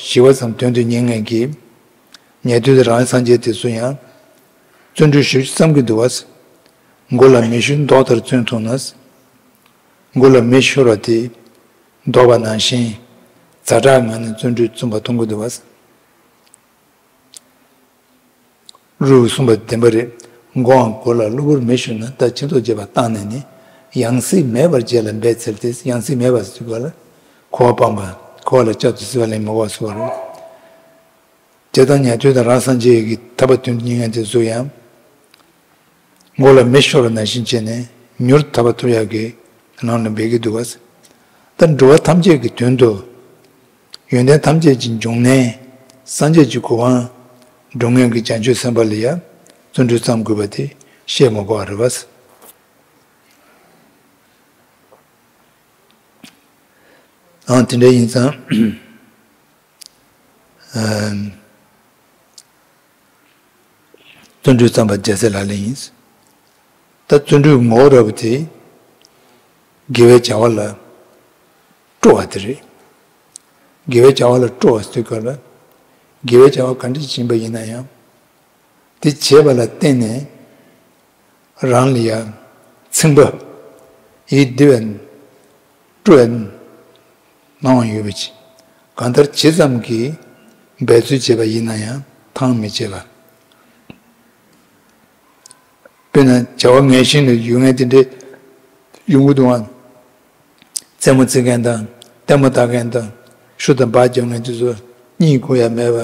ཞི་བ་ཙམ་དོན་དུ་གཉེར་མཁན་གྱི་ཉན་ཐོས་རང་སངས་རྒྱས་དེ་ཚོ་ཡང་བརྩོན་འགྲུས་ཞེ་པོ་བརྩམ་གྱི་འདུག་བ། མགོ་ལ་མེ་ཤོར་མདོག་ལྟར་བརྩོན་ཐུབ་ན། མགོ་ལ་མེ་ཤོར་བ་དེ་ལྡོག་པ་ནང་བཞིན་ཛ་དྲག་ངང་ནས་བརྩོན་འགྲུས་བརྩམ་པ་མཐོང་གི་འདུག་བ། རུ་གསུངས་པ་བདེན་པ་རེད། མགོའམ་མགོ་ལ་གློ་བུར་མེ་ཤོར་ན་ད་ཆིག་ཐོག་བརྒྱབ་པ་བཏང་ནས་ནི་ཡང་སྲིད་མེད་པར་བྱས་ལ་འབད་འཚལ་ཏེ། ཡང་སྲིད་མེད་པ་ཟེར་དུས་ག་ལ་འཁོར་བ་སྤངས་པ། འཁོར་བ་ལ་བསྐྱར་དུ་གཟིགས་པ་ལེན་མི་དགོས་པ་ཟེར་བ་རེད། དེ་ལྟར་ཉན་ཐོས་དང་རང་སངས་རྒྱས་ཀྱི་ཐར་པ་དོན་དུ་གཉེར་མཁན་དེ་ཚོ་ཡང་མགོ་ལ་མེ་ཤོར་བ་ནང་བཞིན་བྱས་ནས་མྱུར་ཐར་པ་ཐོབ་ཡག་གི་ལམ་ལ་འབད་ཀྱི་འདུག་བ། ད་འགྲོ་བ་ཐམས་ཅད་ཀྱི་དོན་དུ་ཡོན་ཏན་ཐམས་ཅད་ཀྱི་འབྱུང་གནས་སངས་རྒྱས་ཀྱི་གོ་འཕང་འགྲོ་མཁན་གྱི་བྱང་ཆུབ་སེམས་དཔའ་ལ་ཡང་བརྩོན་འགྲུས་བརྩམ་དགོས་པ་དེ་བཤད་མ་དགོས་པ་རེད་བ། ཨང་དེ་འདྲ་ཡིན་ཙང་། ཨམ། བརྩོན་འགྲུས་བརྩམ་པ་རྒྱལ་སྲས་ལག་ལེན་ཡིན། ད་བརྩོན་འགྲུས་ངོ་བོ་ར་བ་དེ་དགེ་བའི་བྱ་བ་ལ་སྤྲོ་བ་དེ་རེད། དགེ་བའི་བྱ་བ་ལ་སྤྲོ་བ་ཟེར་དུས་སྐབས་ལ་དགེ་བའི་བྱ་བ་ག་འདྲ་ཞིག་ཡིན་པ་ཡིན་ན་ཡང་དེ་བྱས་པ་ལ་བརྟེན་ནས་རང་ལ་ཡང་ཚིམ་པ་ཡིད་བདེ་བའི་སྤྲོ་བའི་སྣང་བ་ཡོད་པ་ཅིག་གང་ལྟར་ཇི་ཙམ་གྱིས་འབད་རྩོལ་བྱས་པ་ཡིན་ན་ཡང་ཐང་མི་ཆད་པ། དཔེར་ན་བྱ་བ་ངལ་ཞིང་དུ་ཡོད་མཁན་དེ་འདྲས་ཡོང་གི་འདུག་ཨང་། རྩེད་མོ་རྩེ་མཁན་དང་ལྟད་མོ་ལྟ་མཁན་དང་ཤུ་དང་སྦ་རྒྱབ་མཁན་དེ་ཚོ་གཉིད་ཁུག་ཡ་མེད་པ་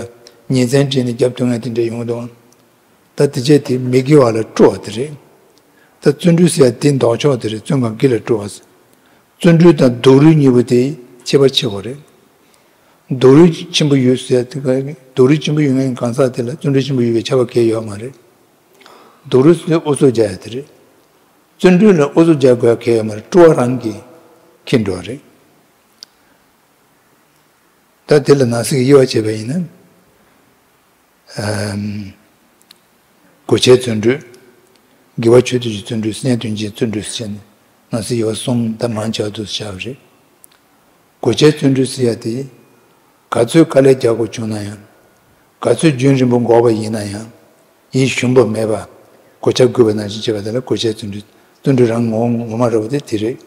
ཉིན་མཚན་བྲིས་ནས་རྒྱབ་ཐུབ་མཁན་དེ་འདྲས་ཡོང་གི་འདུག་ཨང་། ད་དེ་བྱས་དེ་མི་དགེ་བ་ལ་སྤྲོ་བ་དེ་རེད། ད་བརྩོན་འགྲུས་ཟེར་ཡ་དེ་ལྡོག་ཕྱོགས་དེ་རེད། བརྩོན་གང་དགེ་ལ་སྤྲོ་བ། བརྩོན་འགྲུས་དང་སྡུག་རུས་གཉིས་པོ་དེ་ཁྱད་པར་ཆེ་བ་རེད། སྡུག་རུས་ཆེན་པོ་ཡོད་ཟེར་ཡ་དེ་ག་སྡུག་རུས་ཆེན་པོ་ཡོད་མཁན་གང་ཟག་དེ་ལ་བརྩོན་འགྲུས་ཆེན་པོ་ཡོད་པའི་ཁྱབ་པ་གང་ཡང་ཡོད་མ་རེད། སྡུག་རུས་ཟེར་ཨུ་ཚུགས་རྒྱག་ཡ་དེ་རེད། བརྩོན་འགྲུས་ལ་ཨུ་ཚུགས་རྒྱག་དགོས་ཡ་གང་ཡང་ཡོད་མ་རེད། སྤྲོ་བ་རང་གིས་འཁྱེར་འགྲོ་བ་རེད། ད་དེ་ལ་ནང་གསེས་ཀྱི་དབྱེ་བ་བྱས་པ་ཡིན་ན། ཨམ། གོ་ཆའི་བརྩོན་འགྲུས། དགེ་བ་ཆོས་སྡུད་ཀྱི་བརྩོན་འགྲུས། སེམས་ཅན་དོན་བྱེད་ཀྱི་བརྩོན་འགྲུས་ཟེར་ནས་ནང་གསེས་དབྱེ་བ་གསུམ་དང་མང་ཆེ་བ་དུ་བྱ་བ་རེད། གོ་ཆའི་བརྩོན་འགྲུས་ཟེར་ཡ་དེ། ག་ཚོད་དཀའ་ལས་རྒྱག་དགོས་བྱུང་ན་ཡང་། ག་ཚོད་རྒྱུན་རིང་པོ་འགོར་བ་ཡིན་ན་ཡང་། ཡིད་ཞུམ་པ་མེད་པ། གོ་ཆ་གུས་པ་ནང་བཞིན་བྱེད་པ་དེ་ལ་གོ་ཆའི་བརྩོན་འགྲུས། བརྩོན་འགྲུས་རང་ངོ་ངོ་མ་རེད་པ་དེ་དེ་རེད།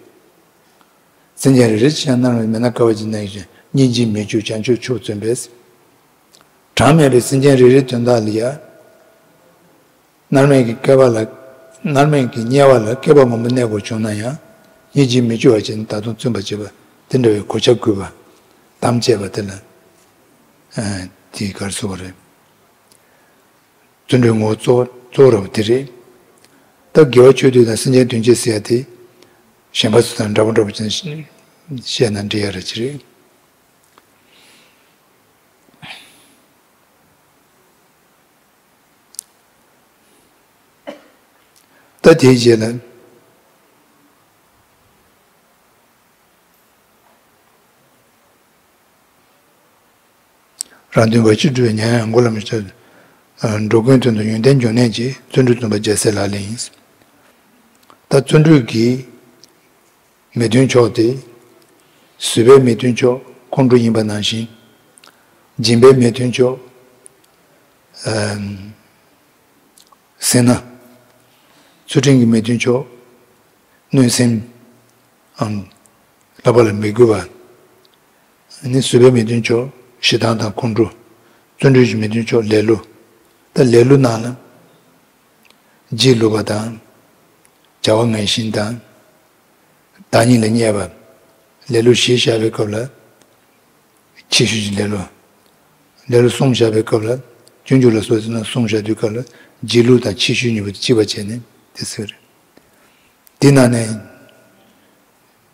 སེམས་ཅན་རེ་རེ་ཆ་མནར་མེད་མི་ནག་དཀར་བ་ཅན་ནང་བཞིན་སྙིང་རྗེས་མི་སྐྱོ་བྱང་ཆུབ་མཆོག་བརྩོན་པས། གྲངས་མེད་པའི་སེམས་ཅན་རེ་རེའི་དོན་དག་ལ་ཡ། མནར་མེད་ཀྱི་བསྐལ་པ་ལ། མནར་མེད་ཀྱི་དམྱལ་བ་ལ་བསྐལ་པ་མང་པོ་གནས་དགོས་བྱུང་ན་ཡང་། སྙིང་རྗེས་མི་སྐྱོ་བ་ཅན་ད་དུང་བརྩོན་པ་བྱེད་པ་དེ་འདྲ་བའི་གོ་ཆ་གུས་པ། དམ་བཅས་པ་དེ་ལ། ཨ། དེ་ག་རེ་ཟེར་དགོས་རེད། བརྩོན་འགྲུས་ངོ་བོ་གཙོ་གཙོ་བོ་ར་བ་དེ་རེད། ད་དགེ་བ་ཆོས་སྡུད་དང་སེམས་ཅན་དོན་བྱེད་ཟེར་ཡ་དེ། གཞན་པ་ཚོ་དང་འདྲ་པོ་འདྲ་པོ་ཅན་བཤད་ན་འགྲིག་ཡ་ར་ཅིག་རེད། ད་དེའི་རྗེས་ལ། རང་དོན་འབའ་ཞིག་སྒྲུབ་པའི་ཉན་རང་ཡང་མགོ་ལ་མེ་ཤོར། འགྲོ་ཀུན་དོན་དུ་ཡོན་ཏན་འབྱུང་གནས་ཀྱི། བརྩོན་འགྲུས་བརྩོན་པ་རྒྱལ་སྲས་ལག་ལེན་ཡིན། ད་བརྩོན་འགྲུས་ཀྱི་མི་མཐུན་ཕྱོགས་ཏེ། བཟོད་པའི་མི་མཐུན་ཕྱོགས་ཁོང་ཁྲོ་ཡིན་པ་ནང་བཞིན། སྦྱིན་པའི་མི་མཐུན་ཕྱོགས། ཨམ། སེར་སྣ། ཚུལ་ཁྲིམས་ཀྱི་མི་མཐུན་ཕྱོགས། གནོད་སེམས། ཨམ། བསླབ་པ་ལ་མི་གུས་པ། ནི་བཟོད་པའི་མི་མཐུན་ཕྱོགས་ཞེ་སྡང་དང་ཁོང་ཁྲོ། བརྩོན་འགྲུས་ཀྱི་མི་མཐུན་ཕྱོགས་ལེ་ལོ། ད་ལེ་ལོ་ནང་ལ། ལྗིད་ལུས་པ་དང་། བྱ་བ་ངལ་ཞིང་དང་། བདག་ཉིད་ལ་བརྙས་པ། ལེ་ལོ་བཞི་བཞག་པའི་སྐབས་ལ། ཕྱི་བཤོལ་གྱི་ལེ་ལོ། ལེ་ལོ་གསུམ་བཞག་པའི་སྐབས་ལ། སྤྱོད་འཇུག་ལ་སོགས་ཚུལ་གསུམ་བཞག་དུས་སྐབས་ལ་ལྗིད་ལུས་དང་ཕྱི་བཤོལ་གཉིས་པོ་དེ་གཅིག་པ་བྱས་ནས་དེ་ཟེར། དེ་ནང་ནས་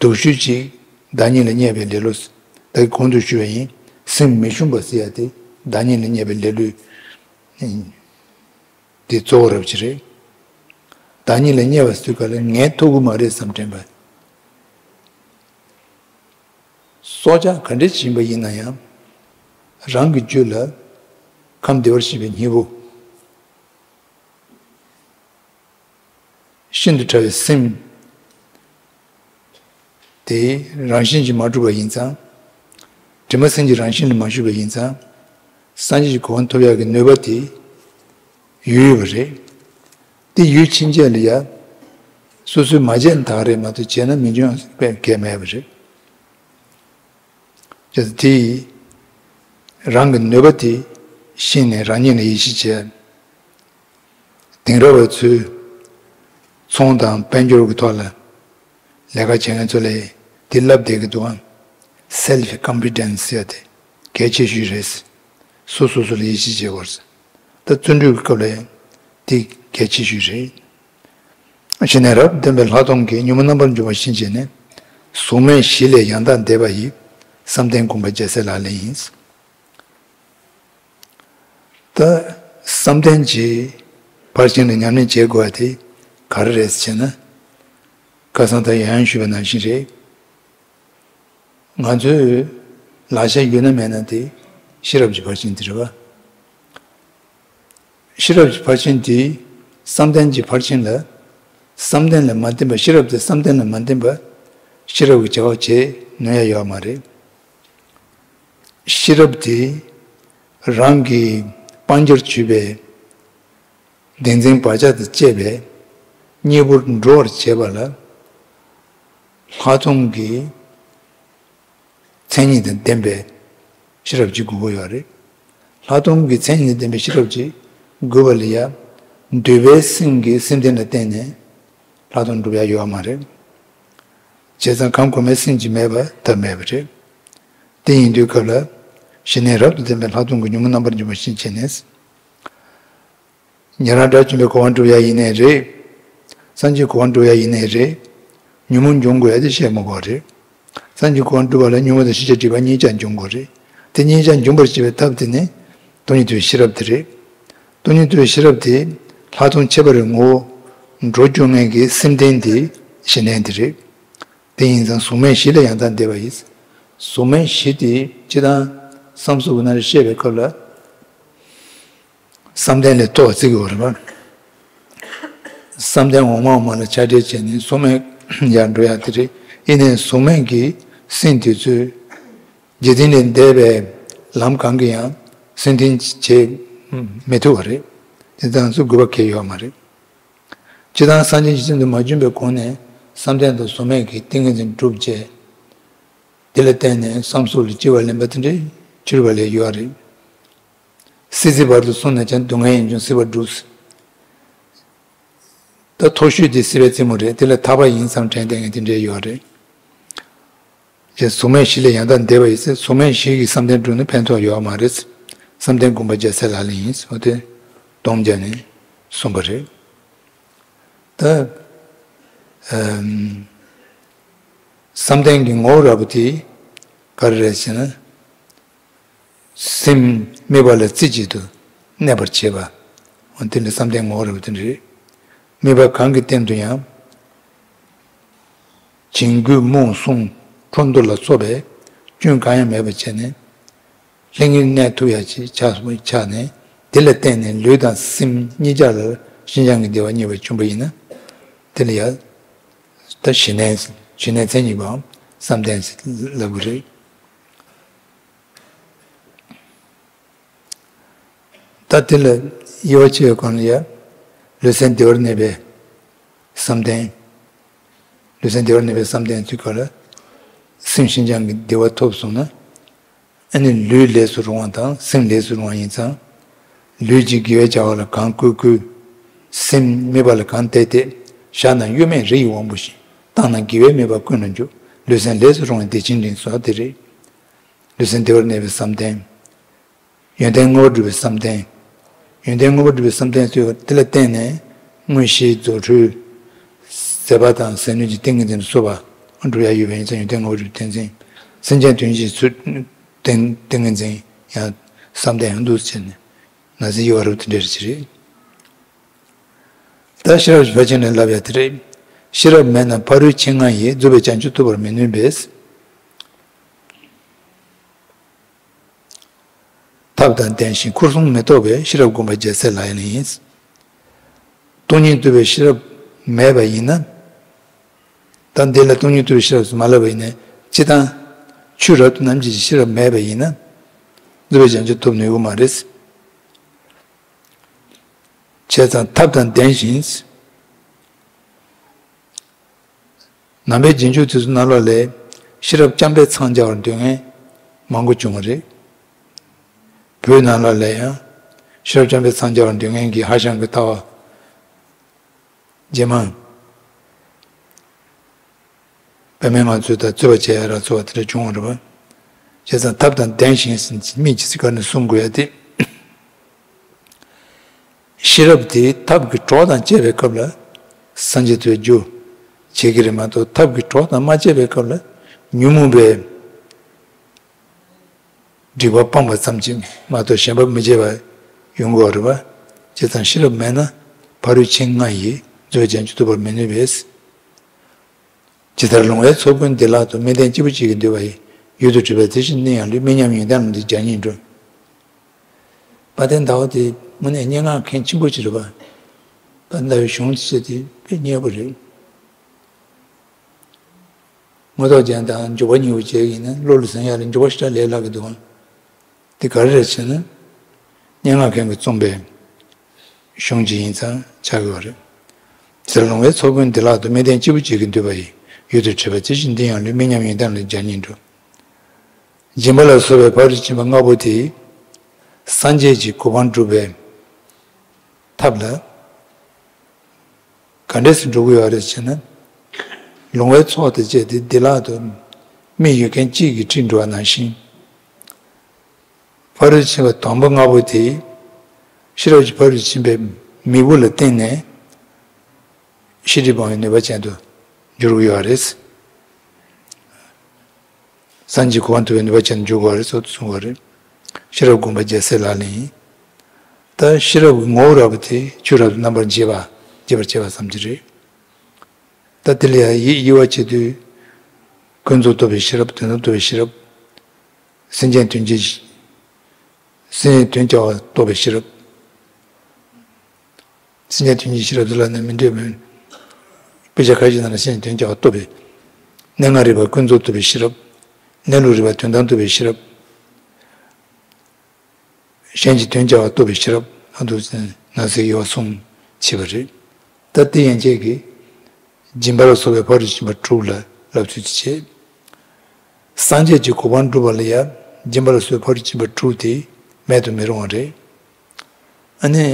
སྡུག་ཤོས་གཅིག་བདག་ཉིད་ལ་བརྙས་པའི་ལེ་ལོ། ད་གོང་དུ་ཞུས་པ་ཡིན། སེམས་མི་ཞུམ་པ་ཟེར་ཡ་དེ་བདག་ཉིད་ལ་བརྙས་པའི་ལེ་ལོ་དེ་གཙོ་བོ་རབ་ཅིག་རེད། བདག་ཉིད་ལ་བརྙས་པ་ཟེར་དུས་ག་ལ་ངས་ཐུབ་ཀྱི་མ་རེད་བསམ་དྲན་པ། སྲོག་ཆགས་ག་འདྲ་ཞིག་ཡིན་པ་ཡིན་ན་ཡང་། རང་གི་རྒྱུད་ལ་ཁམས་བདེ་བར་གཤེགས་པའི་སྙིང་པོ། ཤིན་ཏུ་ཕྲ་བའི་སེམས་དེ་རང་བཞིན་གྱིས་མ་གྲུབ་པ་ཡིན་ཙང་། དྲི་མ་སེམས་ཀྱི་རང་བཞིན་ལ་མ་ཞུགས་པ་ཡིན་ཙང་། སངས་རྒྱས་ཀྱི་གོ་འཕང་ཐོབ་ཡག་གི་ནུས་པ་དེ་ཡོད་ཡོད་པ་རེད། དེ་ཡོད་ཕྱིན་ཆད་ལ་ཡ། སོ་སོས་མ་བྱས་ན་ད་ག་རེད་མ་གཏོགས་བྱས་ན་མི་འབྱུང་ཡང་གལ་མེད་པ་རེད། བྱས་ཙང་དེ་ཡིས་རང་གི་ནུས་པ་དེ་ཤེས་ནས་རང་ཉིད་ལ་ཡིད་ཆེས་བྱས། དེང་རབས་པ་ཚོས་ཚོང་དང་དཔལ་འབྱོར་གྱི་ཐོག་ལ་ལས་ཀ་བྱེད་མཁན་ཚོ་ལ་དེ་བསླབ་བསྡད་ཀྱི་འདུག་ཨང་། Self confidence ཟེར་ཡ་དེ་གལ་ཆེ་ཤོས་རེད། སོ་སོ་སོ་ལ་ཡིད་ཆེས་བྱེད་དགོས། ད་བརྩོན་འགྲུས་ཀྱི་སྐབས་ལ་ཡང་དེ་གལ་ཆེ་ཤོས་རེད། ཞི་གནས་རབ་ཏུ་ལྡན་པའི་ལྷག་མཐོང་གིས་ཉོན་མོངས་རྣམ་པར་འཇོམས་པ་བཞིན་བྱས་ནས། གཟུགས་མེད་བཞི་ལས་ཡང་དག་འདས་པ་ཡི། བསམ་གཏན་བསྒོམ་པ་རྒྱལ་སྲས་ལག་ལེན་ཡིན། ད་བསམ་གཏན་གྱི་ཕར་ཕྱིན་ལ་ཉམས་ལེན་བྱེད་དགོས་པ་དེ་ག་རེ་རེད་ཟེར་ན། ཁ་སང་ད་ཡང་ཡང་ཞུས་པ་ནང་བཞིན་རེད། ང་ཚོའི་ལག་ཆ་ཡོད་ན་མེད་ན་དེ་ཤེས་རབ་ཀྱི་ཕར་ཕྱིན་དེ་རེད་བ། ཤེས་རབ་ཀྱི་ཕར་ཕྱིན་དེ་བསམ་གཏན་གྱི་ཕར་ཕྱིན་ལ། བསམ་གཏན་ལ་མ་བརྟེན་པ། ཤེས་རབ་དེ་བསམ་གཏན་ལ་མ་བརྟེན་པ། ཤེས་རབ་ཀྱི་བྱ་བ་བྱེད་ནུས་ཡ་ཡོད་མ་རེད། ཤེས་རབ་དེ་རང་གི་སྤང་བྱར་གྱུར་པའི་བདེན་འཛིན་བག་ཆགས་དང་བཅས་པའི་གཉེན་པོར་འགྲོ་བར་བྱེད་པ་ལ། ལྷག་མཐོང་གི་མཚན་ཉིད་དང་ལྡན་པའི་ཤེས་རབ་ཅིག་དགོས་ཀྱི་ཡོད་རེད། ལྷག་མཐོང་གི་མཚན་ཉིད་དང་ལྡན་པའི་ཤེས་རབ་ཅིག་དགོས་པ་ལ་ཡ། འདོད་པའི་སེམས་ཀྱི་སེམས་རྟེན་ལ་བརྟེན་ནས་ལྷག་མཐོང་འགྲུབ་ཡ་ཡོད་མ་རེད། བྱས་ཙང་གང་གོ་མའི་སེམས་ཀྱིས་མེད་པ་ཐབས་མེད་པ་རེད། དེ་ཡིན་དུས་སྐབས་ལ། ཞི་གནས་རབ་ཏུ་ལྡན་པའི་ལྷག་མཐོང་གིས་ཉོན་མོངས་རྣམ་པར་འཇོམས་པ་བཞིན་བྱས་ནས། ཉན་རང་དགྲ་བཅོམ་པའི་གོ་འཕང་སྒྲུབ་ཡ་ཡིན་ནའི་རེད། སངས་རྒྱས་གོ་འཕང་སྒྲུབ་ཡ་ཡིན་ནའི་རེད། ཉོན་མོངས་འཇོམས་དགོས་ཡ་དེ་བཤད་མི་དགོས་རེད། སངས་རྒྱས་གོ་འཕང་སྒྲུབ་པ་ལ་ཉོན་མོངས་དང་ཤེས་བྱའི་སྒྲིབ་པ་གཉིས་ཆར་འཇོམས་དགོས་རེད། དེ་གཉིས་ཆར་འཇོམས་པར་བྱེད་པའི་ཐབས་དེ་ནི། སྟོང་ཉིད་རྟོགས་པའི་ཤེས་རབ་དེ་རེད། སྟོང་ཉིད་རྟོགས་པའི་ཤེས་རབ་དེ། ལྷག་མཐོང་ཁྱད་པར་བའི་ངོ་བོ། འགྲོ་སྐྱོང་མཁན་གྱི་སེམས་རྟེན་དེ་ཞི་གནས་དེ་རེད། དེ་ཡིན་ཙང་གཟུགས་མེད་བཞི་ལས་ཡང་དག་འདས་པ་ཡིན། གཟུགས་མེད་བཞི་དེ་སྤྱིར་བཏང་བསམ་གཟུགས་ཀྱི་ནང་ལ་བཤད་པའི་སྐབས་ལ། བསམ་གཏན་ལས་ཐོག་བརྩི་དགོས་རེད་པ། བསམ་གཏན་འོག་མ་འོག་མ་ལ་ཆ་འདྲེས་བྱས་ནས་གཟུགས་མེད་ཡར་འགྲོ་ཡག་དེ་རེད། ཡིན་ནའི་གཟུགས་མེད་ཀྱི་སེམས་དེ་ཚོས་འཇིག་རྟེན་ལས་འདས་པའི་ལམ་གང་གིས་ཡང་སེམས་རྟེན་བྱེད་མི་ཐུབ་པ་རེད། དེ་ཙམ་ཚོ་དགོས་པ་གལ་ཡོད་མ་རེད། སྤྱིར་བཏང་སངས་རྒྱས་ཀྱི་སེམས་དུ་མ་བྱོན་པའི་གོང་ནས་བསམ་གཏན་དང་གཟུགས་མེད་ཀྱི་ཏིང་ངེ་འཛིན་གྲུབ་རྗེས། དེ་ལ་བརྟེན་ནས་བསམ་གཟུགས་ལ་སྐྱེ་བ་ལེན་པ་དེ་འདྲའི་ཕྱི་རོལ་པ་ལས་ཡོད་རེད། སྲིད་རྩེའི་བར་དུ་སོང་ནས་ཀྱང་སྡུག་བསྔལ་ཡིད་འབྱུང་སྲིད་པར་བསྒྲུབས། ད་མཐོ་ཤོས་དེ་སྲིད་པའི་རྩེ་མོ་རེད། དེ་ལས་ཐར་པ་ཡིན་བསམ་དྲན་བསྡད་མཁན་དེ་འདྲའི་ཡོད་རེད། ཅེས་གཟུགས་མེད་བཞི་ལས་ཡང་དག་འདས་པ་ཡིན་ཟེར། གཟུགས་མེད་བཞི་གི་བསམ་གཏན་སྒྲུབ་ན་ཕན་ཐོགས་ཡོད་མ་རེད། བསམ་གཏན་བསྒོམ་པ་རྒྱལ་སྲས་ལག་ལེན་ཡིན་ཟེར་བ་དེ་སྡོམ་བརྒྱབ་ནས་གསུངས་པ་རེད། ད་ཨམ། བསམ་གཏན་གྱི་ངོ་བོ་རབ་པོ་དེ་ག་རེ་རེད་ཟེར་ན། སེམས་དམིགས་པ་ལ་རྩེ་གཅིག་ཏུ་གནས་པར་བྱེད་པ། འོ་དེ་ནི་བསམ་གཏན་ངོ་བོ་རབ་པོ་དེ་རེད། དམིགས་པ་གང་གི་སྟེང་དུ་ཡང་། བྱིང་རྒོད་རྨོངས་གསུམ་འཕྲོ་འདུ་ལ་སོགས་པའི་སྐྱོན་གང་ཡང་མེད་པར་བྱས་ནས། ལྷང་ངེར་གནས་ཐུབ་ཡ་ཅིག་ཆགས་སོང་ཆགས་ནས། དེ་ལ་བརྟེན་ནས་ལུས་དང་སེམས་གཉིས་ཆ་ལ་ཤིན་སྦྱངས་ཀྱི་བདེ་བ་རྙེད་པ་བྱུང་བ་ཡིན་ན། དེ་ལ་ཡ། ད་ཞི་གནས། ཞི་གནས་མཚན་ཉིད་པའམ་བསམ་གཏན་ལབ་དགོས་རེད། ད་དེ་ལ་དབྱེ་བ་ཕྱེ་བའི་སྒང་ལ་ཡ། ལུས་སེམས་བདེ་བར་གནས་པའི་བསམ་གཏན། ལུས་སེམས་བདེ་བར་གནས་པའི་བསམ་གཏན་ཚུལ་ཁ་ལ། སེམས་ཤིན་སྦྱངས་ཀྱི་བདེ་བ་ཐོབ་སོང་ན། ཨ་ནི་ལུས་ལས་སུ་རུང་བ་དང་སེམས་ལས་སུ་རུང་བ་ཡིན་ཙང་། ལུས་ཀྱི་དགེ་བའི་བྱ་བ་ལ་གང་བསྐུལ་བསྐུལ། སེམས་དམིགས་པ་ལ་གང་གཏད་གཏད། བཞག་ན་གཡོ་མེད་རི་ཡི་དབང་པོ་བཞིན། བཏང་ན་དགེ་བའི་དམིགས་པ་ཀུན་ལ་འཇུག་ལུས་སེམས་ལས་སུ་རུང་བའི་བདེ་ཆེན་དྲིན་གསོ་དེ་རེད། ལུས་སེམས་བདེ་བར་གནས་པའི་བསམ་གཏན། ཡོན་ཏན་ལྔ་པོ་སྒྲུབ་པའི་བསམ་གཏན། ཡོན་ཏན་ལྔ་པོ་སྒྲུབ་པའི་བསམ་གཏན་ཚུལ་དེ་ལ་བརྟེན་ནས་དངོས་གཞིའི་རྫུ་འཕྲུལ། ཟད་པ་དང་ཟད་ནུས་ཀྱི་ཏིང་ངེ་འཛིན་སོགས་པ་སྒྲུབ་ཡ་ཡོད་པ་ཡིན་ཙང་ཡོན་ཏན་ལྔ་པོ་སྒྲུབ་པའི་བསྟན་འཛིན། སེམས་ཅན་དོན་བྱེད་ཚུལ་ཏིང་ཏིང་ངེ་འཛིན་ཡང་བསམ་གཏན་ཡང་འདུག་ཟེར་ནས་ན་ཟེར་ཡོད་རབ་དེ་འདྲ་རེད་ཅི་རེད། ད་ཤེས་རབ་ཀྱི་ཕར་ཕྱིན་ནས་ལབ་ཡ་དེ་རེད། ཤེས་རབ་མེད་ན་ཕ་རོལ་ཕྱིན་ལྔ་ཡིས། རྫོགས་པའི་བྱང་ཆུབ་ཐོབ་པར་མི་ནུས་པས། ཐབས་དང་ལྡན་ཞིང་འཁོར་གསུམ་མི་རྟོག་པའི་ཤེས་རབ་བསྒོམ་པ་རྒྱལ་སྲས་ལག་ལེན་ཡིན། སྟོང་ཉིད་རྟོགས་པའི་ཤེས་རབ་མེད་པ་ཡིན་ན། ད་འདི་ལ་སྟོང་ཉིད་རྟོགས་པའི་ཤེས་རབ་ཟེར་མ་ལབ་པ་ཡིན་ན། སྤྱིར་བཏང་ཆོས་རབ་ཏུ་རྣམ་འབྱེད་ཀྱི་ཤེས་རབ་མེད་པ་ཡིན་ན། རྫོགས་པའི་བྱང་ཆུབ་ཐོབ་ནུས་ཀྱི་མ་རེད། བྱས་ཙང་ཐབས་དང་ལྡན་ཞིང་། ནང་པའི་རྗེས་འཇུག་དེ་ཚོ་ནང་ལོགས་ལ་ཤེས་རབ་རྐྱང་པའི་འཚང་རྒྱ་བར་འདོད་མཁན་མང་པོ་བྱུང་བ་རེད། བོད་ནང་ལོགས་ལ་ཡང་ཤེས་རབ་རྐྱང་པའི་འཚང་རྒྱ་བར་འདོད་མཁན་གྱི་ཧྭ་ཤང་གི་ལྟ་བ་རྗེས་མ་པདྨའི་ངང་ཚུལ་དང་རྩོད་པ་བྱེད་ཡ་ར་ཚོ་བ་དེ་འདྲ་བྱུང་བ་རེད་པ། བྱས་ཙང་ཐབས་དང་ལྡན་ཞིང་ཟེར་མི་ཇི་སྲིད་ག་ནས་གསུང་དགོས་ཡ་དེ། ཤེས་རབ་དེ་ཐབས་ཀྱི་གྲོགས་དང་བཅས་པའི་སྐབས་ལ་སངས་རྒྱས་ཐོབ་རྒྱུ་བྱེད་ཀྱི་རེད་མ་གཏོགས། ཐབས་ཀྱི་གྲོགས་དང་མ་བཅས་པའི་སྐབས་ལ་ཉོན་མོངས་པའི་སྒྲིབ་པ་སྤངས་པ་ཙམ་གྱིས་མ་གཏོགས་གཞན་པ་མི་བྱེད་པ་ཡོང་གི་རེད་པ། བྱས་ཙང་ཤེས་རབ་མེད་ན་ཕ་རོལ་ཕྱིན་ལྔ་ཡིས་རྫོགས་པའི་བྱང་ཆུབ་ཐོབ་པར་མི་ནུས་པས། ཇི་ལྟར་ལོང་བའི་ཚོགས་ཀུན་བདེ་བླག་ཏུ། དམིགས་ལྡན་སྐྱེས་བུ་གཅིག་གིས་འདུལ་བ་ཡི། ཡུལ་དུ་གྲུབ་པའི་དེ་བཞིན་གནས་ཡང་ལུས། མི་མཉམ་ཡོན་ཏན་ལ་འདི་བརྒྱ་སྙེད་འགྲོ། དཔལ་ལྡན་ཟླ་བ་དེ་དངོས་གནས་སྙན་ངག་མཁན་ཆེན་པོ་ཅིག་རེད་པ། དཔལ་ལྡན་ཟླ་བའི་གཞུང་ཅིག་བཤད་དེ་དཔེ་སྙན་པོ་རེད། དངོས་ཐོག་ཅན་དང་འཇུག་པ་གཉིས་པོ་བྱས་ཡིན་ན་བློ་ལ་ཟིན་ཡ་ལ་འཇུག་པ་ཞེ་དྲག་ལས་སླ་གི་འདུག་ཨང་། དེ་ག་རེ་རེད་ཟེར་ན། སྙན་ངག་མཁན་གྱིས་རྩོམ་པའི་གཞུང་ཅིག་ཡིན་ཙང་ཆགས་ཀྱི་ཡོད་རེད། ཟེར་ལོང་བའི་ཚོགས་ཀུན་བདེ་བླག་ཏུ། དམིགས་ལྡན་སྐྱེས་བུ་གཅིག་གིས་འདུལ་བ་ཡི། ཡུལ་དུ་གྲུབ་པའི་དེ་བཞིན་གནས་ཡང་ལུས། མི་མཉམ་ཡོན་ཏན་ལ་བརྒྱ་སྙེད་འགྲོ། སྦྱིན་པ་ལ་སོགས་པའི་ཕ་རོལ་ཏུ་ཕྱིན་པ་ལྔ་པོ་དེ། སངས་རྒྱས་ཀྱི་གོ་འཕང་སྒྲུབ་པའི་ཐབས་ལ། ག་འདྲས་སུ་འགྲོ་གི་ཡོད་རེད་ཟེར་ན། ལོང་བའི་ཚོགས་དང་བཅས་ཏེ་བདེ་བླག་ཏུ་མིག་ཡོད་མཁན་གཅིག་གིས་ཁྲིད་འགྲོ་བ་ནང་བཞིན། ཕ་རོལ་ཏུ་ཕྱིན་པ་དང་པོ་ལྔ་པོ་དེས་ཤེས་རབ་ཀྱི་ཕ་རོལ་ཏུ་ཕྱིན་པའི་མིག་དཔེ་ལ་བརྟེན་ནས་ཤེས་སྒྲིབ་སྤང་བའི་ནུས་པ་ཅན་དུ་འགྱུར་གྱི་ཡོད་རེད། སངས་རྒྱས་གོ་འཕང་ཐོབ་པའི་ནུས་པ་ཅན་དུ་འགྱུར་དགོས་རེད་ཟེར་གསུངས་པ་རེད། ཤེས་རབ་བསྒོམ་པ་རྒྱལ་སྲས་ལག་ལེན་ཡིན། ད་ཤེས་རབ་ཀྱི་ངོ་བོ་རབ་པ་དེ་ཆོས་རབ་ཏུ་རྣམ་པར་འབྱེད་པ་འབྱེད་པར་བྱེད་པ་ཙམ་གྱིས་རེད། ད་དེ་ལ་ཡང་དབྱེ་དབྱེ་བ་བྱེད་དུས། ཀུན་རྫོབ་རྟོགས་པའི་ཤེས་རབ། དོན་དམ་རྟོགས་པའི་ཤེས་རབ། སེམས་ཅན་དོན་བྱེད། སེམས་ཅན་དོན་བྱ་བ་རྟོགས་པའི་ཤེས་རབ། སེམས་ཅན་དོན་བྱེད་ཤེས་རབ་དེ་ལ་ནི་མི་འདོད་མོད། དཔེ་ཆ་ཁ་ཤས་ནང་ལ་སེམས་ཅན་དོན་བྱ་བ་རྟོགས་པའི། གནས་ལྔ་རིག་པ་ཀུན་རྫོབ་རྟོགས་པའི་ཤེས་རབ། གནས་ལུགས་རིག་པ་དོན་དམ་རྟོགས་པའི་ཤེས་རབ། གཞན་གྱི་དོན་བྱ་བ་རྟོགས་པའི་ཤེས་རབ་ཨ་འདུག་ནང་གསེས་ཡོད་པ་གསུམ་བྱས་པ་རེད། ད་དེ་ཡན་ཆད་ཀྱིས་སྦྱིན་པ་ལ་སོགས་པའི་ཕ་རོལ་ཏུ་ཕྱིན་པ་དྲུག་ལ་ལབ་ཚུལ་དུ་བྱེད། སངས་རྒྱས་ཀྱི་གོ་འཕང་སྒྲུབ་པ་ལ་ཡང་སྦྱིན་པ་ལ་སོགས་པའི་ཕ་རོལ་ཏུ་ཕྱིན་པ་དྲུག་དེ་མེད་དུ་མི་རུང་བ་རེད། ཨ་ནི།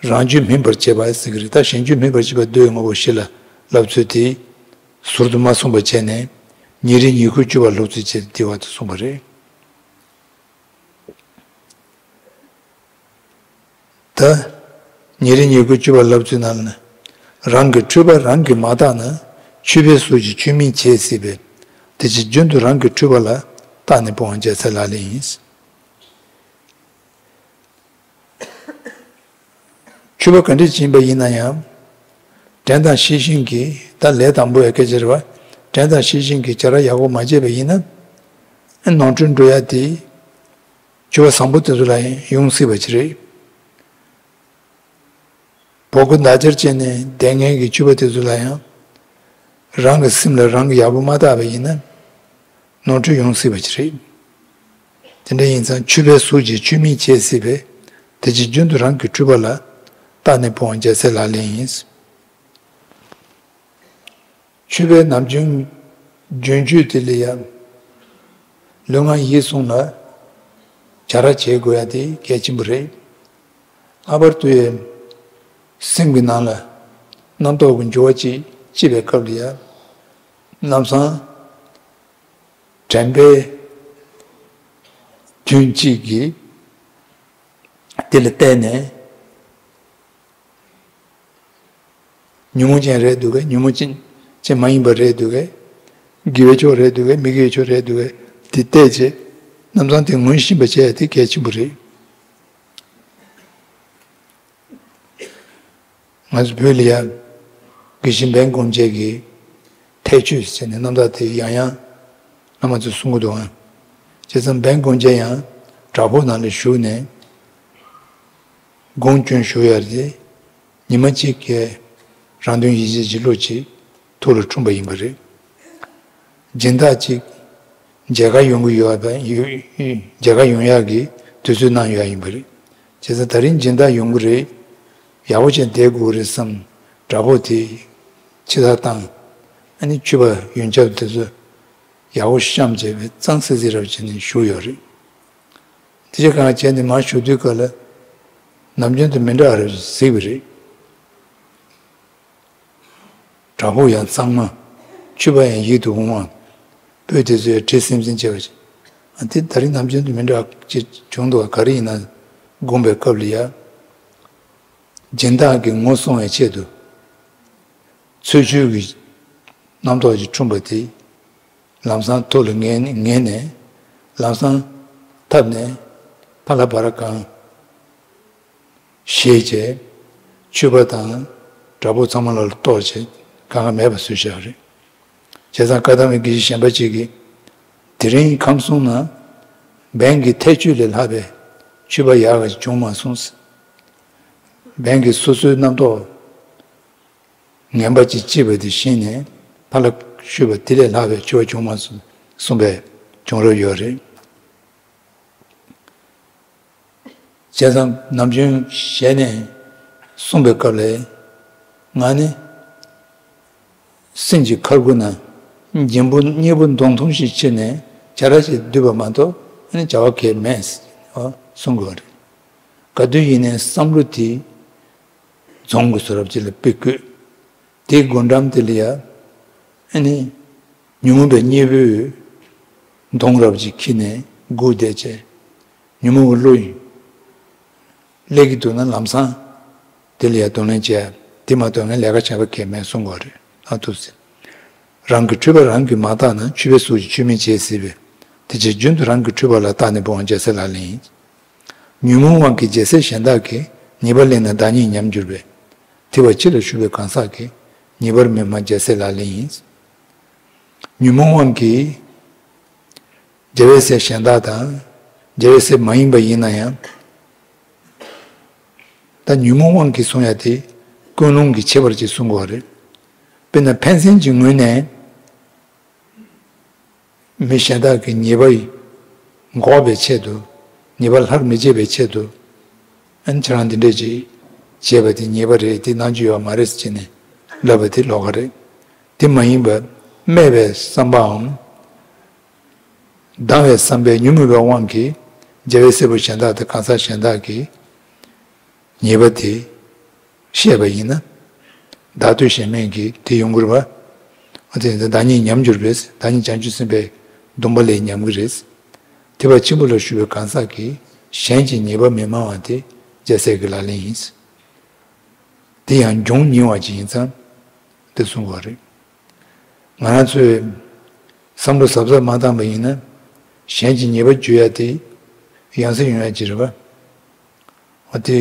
རང་རྒྱུད་སྨིན་པར་བྱེད་པ་ཟེར་གྱི་རེད། ད་གཞན་རྒྱུད་སྨིན་པར་བྱེད་པ་མདོའི་དངོས་པོ་བཞི་ལ་ལབ་ཚུལ་དེ་ཟུར་དུ་མ་གསུངས་པ་བྱས་ནས་ཉེ་རིང་ཉེ་བཀུར་སྤྱོད་པ་ལོག་ཚུལ་བྱས་ཏེ་དེ་བར་དུ་གསུངས་པ་རེད། ད་ཉེ་རིང་ཉེ་བཀུར་སྤྱོད་པ་ལབ་ཚུལ་ནང་ལ་ནི། རང་གི་འཁྲུལ་པ་རང་གིས་མ་བརྟགས་ན། ཆུད་པའི་ཟུག་གིས་ཆུད་མི་བྱེད་སྲིད་པས། དེ་ཕྱིར་རྒྱུན་དུ་རང་གི་འཁྲུལ་པ་ལ། བརྟགས་ནས་སྤོང་བ་རྒྱལ་སྲས་ལག་ལེན་ཡིན། འཁྲུལ་པ་ག་འདྲ་ཅིག་ཡིན་པ་ཡིན་ན་ཡང་། དྲན་དང་ཤེས་བཞིན་གྱིས། ད་ལས་དང་པོ་ཡི་སྐད་ཆ་རེད་པ། དྲན་དང་ཤེས་བཞིན་གྱིས་བྱ་ར་ཡག་པོ་མ་བྱས་པ་ཡིན་ན། ནོར་འཁྲུལ་འགྲོ་ཡ་དེ། འཁྲུལ་པ་བཟང་པོ་དེ་ཚོ་ལ་ཡང་ཡོང་སྲིད་པ་ཅིག་རེད། བོག་གུ་འདག་སྦྱར་བྱས་ནས་བསྡད་མཁན་གྱི་འཁྲུལ་པ་དེ་ཚོ་ལ་ཡང་། རང་གི་སེམས་ལ་རང་གིས་ཡག་པོ་མ་བརྟགས་པ་ཡིན་ན། ནོར་འཁྲུལ་ཡོང་སྲིད་པ་ཅིག་རེད། དེ་འདྲ་ཡིན་ཙང་ཆུད་པའི་ཟུག་གིས་ཆུད་མི་བྱེད་སྲིད་པས། དེ་ཕྱིར་རྒྱུན་དུ་རང་གི་འཁྲུལ་པ་ལ། བརྟགས་ནས་སྤོང་བ་རྒྱལ་སྲས་ལག་ལེན་ཡིན། འཁྲུལ་པའི་ནམ་རྒྱུན་རྒྱུན་གཅོད་དེ་ལ་ཡང་། ལུས་ངག་ཡིད་གསུམ་ལ་བྱ་ར་བྱེད་དགོས་ཡ་དེ་གལ་ཆེན་པོ་རེད། ལྷག་པར་དུ་ཡང་སེམས་ཀྱི་ནང་ལ་རྣམ་རྟོག་གི་འགྱུ་བ་ཅིག་སྐྱེས་པའི་སྐབས་ལ་ཡང་། ལམ་སང་དྲན་པའི་དོན་གཅིག་གིས་དེ་ལ་བལྟས་ནས། ཉོན་མོངས་ཅན་རེད་འདུག་གས། ཉོན་མོངས་ཅན་ཅན་མ་ཡིན་པ་རེད་འདུག་གས། དགེ་བའི་ཕྱོགས་རེད་འདུག་གས། མི་དགེ་བའི་ཕྱོགས་རེད་འདུག་གས། དེ་བལྟས་བྱས་རྣམ་གྲངས་དེ་ངོས་ཤེས་པ་བྱས་ཡ་དེ་གལ་ཆེན་པོ་རེད། ང་ཚོ་བོད་ལ་ཡ་དགེ་བཤེས་འབན་སྒོམ་རྒྱལ་གྱི་ཐེག་ཆོས་ཟེར་ནས་རྣམ་ཐར་དེ་ཡང་ཡང་བླ་མ་ཚོས་གསུང་གི་འདུག་ཨང་། བྱས་ཙང་འབན་སྒོམ་རྒྱལ་ཡང་བྲག་ཕུག་ནང་ལ་བཞུགས་ནས་དགོངས་སྐྱོན་ཞུ་ཡ་དེ་ཉི་མ་གཅིག་གི་རང་དོན་ཡིད་བྱེད་ཀྱི་བློ་གཅིག་ཐུགས་ལ་འཁྲུངས་པ་ཡིན་པ་རེད། སྦྱིན་བདག་ཅིག་མཇལ་ཁ་ཡོང་གི་ཡོད་པ་ཡོད། མཇལ་ཁ་ཡོང་ཡག་གི་དུས་ཚོད་གནང་ཡོད་ཡིན་པ་རེད། བྱས་ཙང་ད་རིང་སྦྱིན་བདག་ཡོང་གི་རེད། ཡག་པོ་བྱས་བསྡད་དགོས་རེད་བསམ། བྲག་ཕུག་དེ་ཕྱི་དར་བཏང་། ཨ་ནི་ཆོས་པ་ཡོན་ཆབ་དེ་ཚོ་ཡག་པོ་བཤམས་བྱས་པའི་གཙང་སིལ་སིལ་རབ་བྱས་ནས་བཞུགས་ཡོད་རེད། དེ་ཆ་གང་བྱས་ནས་མར་བཞུགས་དུས་སྐབས་ལ་ནམ་རྒྱུན་དུ་མི་འདྲ་བ་རེ་གཟིགས་པ་རེད། བྲག་ཕུག་ཡང་གཙང་མ། ཆོས་པ་ཡང་ཡིད་དུ་འོང་བ། སྤོས་དེ་ཚོས་དྲི་ཟིམ་ཟིམ་བྱས་པ་ཞིག་ཨ་དེ་ད་རིང་ནམ་རྒྱུན་དུ་མི་འདྲ་བ་ཅིག་བྱུང་འདུག་ག་ག་རེ་ཡིན་ན་སྒོམ་པའི་སྐབས་ལ་ཡ། སྦྱིན་བདག་གི་ངོ་སྲུང་བའི་ཆེད་དུ། ཚུལ་འཆོས་ཀྱི་རྣམ་རྟོག་ཅིག་འཁྲུངས་པ་དེ། ལམ་སང་ཐུགས་ལ་ངེས་ངེས་ནས། ལམ་སང་ཐབས་ནས་ཕར་ལ་བར་གང་ཞེས་བྱས། ཆོས་པ་དང་བྲག་ཕུག་ཚང་མ་ལ་གཏོར་བྱས་གང་ག་མེད་པ་བཟོས་བཞག་རེད། བྱས་ཙང་བཀའ་གདམས་པའི་དགེ་བཤེས་གཞན་པ་གཅིག་གིས། དེ་རིང་ཁམས་གསུམ་ན་འབན་གྱི་ཐེག་ཆོས་ལས་ལྷག་པའི་ཆོས་པ་ཡག་ག་ཅིག་བྱུང་མ་སོང་། འབན་གྱིས་སོ་སོའི་རྣམ་རྟོག་ངན་པ་ཅིག་སྐྱེས་པ་དེ་ཤེས་ནས་ཕར་ལ་བཤུས་པ་དེ་ལས་ལྷག་པའི་ཆོས་པ་བྱུང་མ་སོང་གསུངས་པའི་བྱུང་རབས་ཡོད་རེད། བྱས་ཙང་ནམ་རྒྱུན་ཞལ་ནས་གསུངས་པའི་སྐབས་ལ་ང་ནི་སེམས་ཀྱི་ཁར་ཁུ་ན་འཇིམ་པོ་སྙེ་པོ་མདུང་ཐུང་ཞིག་ཕྱིར་ནས་བྱ་ར་ཞིག་བསྡུས་པ་མ་གཏོགས་ཨ་ནི་བྱ་བ་གལ་མེད་གསུང་དགོས་རེད། ག་དུས་ཡིན་ནའི་བསམ་བློ་དེ་རྫོང་གི་བཟོ་རབས་ཅིག་ལ་དཔེ་བཀོད། དེའི་སྒོ་འགྲམ་དེ་ལ་ཡ་ཨ་ནི་ཉོན་མོངས་པའི་གཉེན་པོས་མདུང་རབ་ཅིག་འཁྱེར་ནས་སྒུག་བསྡད་བྱས། ཉོན་མོངས་ཀྱི་བློ་ཡིས་སླེབས་ཀྱི་འདུག་ན་ལམ་སང་དེ་ལ་ཡ་གདོང་ལེན་བྱས། དེ་མ་གཏོགས་ངས་ལས་ཀ་བྱས་པ་གལ་མེད་གསུང་དགོས་རེད། ཨ་ཐུག་ཟེར། རང་གི་འཁྲུལ་པ་རང་གིས་མ་བརྟགས་ན་ཆོས་པའི་གཟུགས་ཀྱིས་ཆོས་མིན་བྱེད་སྲིད་པས། དེ་ཕྱིར་རྒྱུན་དུ་རང་གི་འཁྲུལ་པ་ལ་བརྟགས་ནས་འབུང་བ་རྒྱལ་སྲས་ལག་ལེན་ཡིན། ཉོན་མོངས་དབང་གིས་རྒྱལ་སྲས་གཞན་དག་གིས། ཉེས་པར་གླེང་ན་བདག་ཉིད་ཉམས་འགྱུར་བས། དེ་བ་ཕྱི་ལ་བཞུགས་པའི་གང་ཟག་གིས། ཉེས་པར་མི་སྨྲ་རྒྱལ་སྲས་ལག་ལེན་ཡིན། ཉོན་མོངས་དབང་གིས་རྒྱལ་བའི་སྲས་གཞན་དག་དང་། རྒྱལ་བའི་སྲས་མ་ཡིན་པ་ཡིན་ན་ཡང་། ད་ཉོན་མོངས་དབང་གིས་གསུང་ཡ་དེ་ཀུན་སློང་གི་ཁྱད་པར་ཅིག་གསུང་དགོས་པ་རེད། དཔེར་ན་ཕན་སེམས་ཀྱི་ངོས་ནས་མི་གཞན་དག་གི་ཉེས་པ་འགོག་པའི་ཆེད་དུ། ཉེས་པ་སླར་མི་བྱེད་པའི་ཆེད་དུ། ཨན་ཁྱེད་རང་འདི་འདྲས་ཅིག་བྱས་པ་དེ་ཉེས་པ་རེད། དེ་གནང་རྒྱུ་ཡོད་མ་རེད་ཟེར་ནས་ལབ་པ་དེ་ལོགས་ཀ་རེད། དེ་མ་ཡིན་པར་སྨད་པའི་བསམ་པའམ། སྡང་བའི་བསམ་པས་ཉོན་མོངས་པའི་དབང་གིས་རྒྱལ་བའི་སྲས་པོ་གཞན་དག་དང་གང་ཟག་གཞན་དག་གིས་ཉེས་པ་དེ་བཤད་པ་ཡིན་ན། བདག་བསྟོད་གཞན་སྨད་ཀྱི་དེ་ཡོང་གི་རེད་པ། ཨ་དེ་བདག་ཉིད་ཉམས་འགྱུར་བས། བདག་ཉིད་བྱང་ཆུབ་སེམས་དཔའི་སྡོམ་པ་ལས་ཉམས་ཀྱི་རེད། དེ་བ་ཆེན་པོ་ལ་ཞུགས་པའི་གང་ཟག་གིས་གཞན་གྱི་ཉེས་པ་མི་སྨྲ་བ་དེ་རྒྱལ་སྲས་ཀྱི་ལག་ལེན་ཡིན། དེ་ཡང་འབྱུང་ཉེ་བ་ཅིག་ཡིན་ཙང་དེ་གསུང་དགོས་རེད། ང་རང་ཚོས་བསམ་བློ་གཟབ་གཟབ་མ་བཏང་པ་ཡིན་ན། གཞན་གྱི་ཉེས་པ་བརྗོད་ཡ་དེ་ཡང་སེ་ཡོང་ཡ་ཅིག་རེད་པ། འོ་དེ་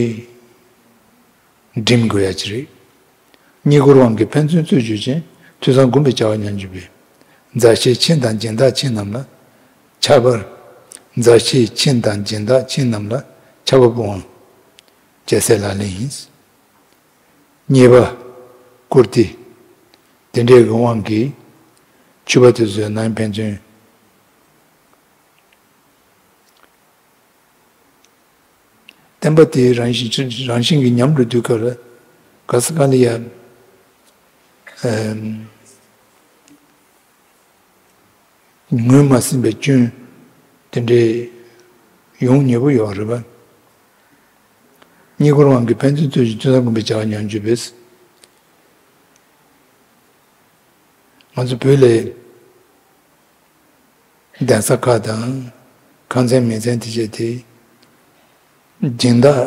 སྒྲིམ་དགོས་ཡ་ཅིག་རེད། རྙེད་བཀུར་དབང་གིས་ཕན་ཚུན་རྩོད་གཅོད་ཅིང་། ཐོས་བསམ་སྒོམ་པའི་བྱ་བ་ཉམས་འགྱུར་བས། མཛའ་བཤེས་ཆེན་དང་སྦྱིན་བདག་ཆེན་རྣམས་ལ་ཆགས་པར། མཛའ་བཤེས་ཆེན་དང་སྦྱིན་བདག་ཆེན་རྣམས་ལ་ཆགས་པ་སྤོང་བ་རྒྱལ་སྲས་ལག་ལེན་ཡིན། རྙེད་པ་བཀུར་སྟི་དེ་འདྲའི་གི་དབང་གིས་ཆོས་པ་དེ་ཚོའི་ནང་ཕན་ཚུན། བསྟན་པ་དེ་རང་བཞིན་རང་བཞིན་གྱིས་ཉམས་འགྲོ་དུས་སྐབས་ལ་ག་ས་ག་ལ་ཡ། ཨམ། ངོས་མ་ཟིན་པའི་སྐྱོན་དེ་འདྲའི་ཡོང་ཉེ་པོ་ཡོད་རེད་པ། རྙེད་བཀུར་དབང་གིས་ཕན་ཚུན་རྩོད་ཅིང་། ཐོས་བསམ་སྒོམ་པའི་བྱ་བ་ཉམས་འགྱུར་བས། ང་ཚོ་བོད་ལ་གདན་ས་ཁག་དང་ཁང་ཚན་མིང་ཚན་དེ་བྱས་ཏེ་སྦྱིན་བདག་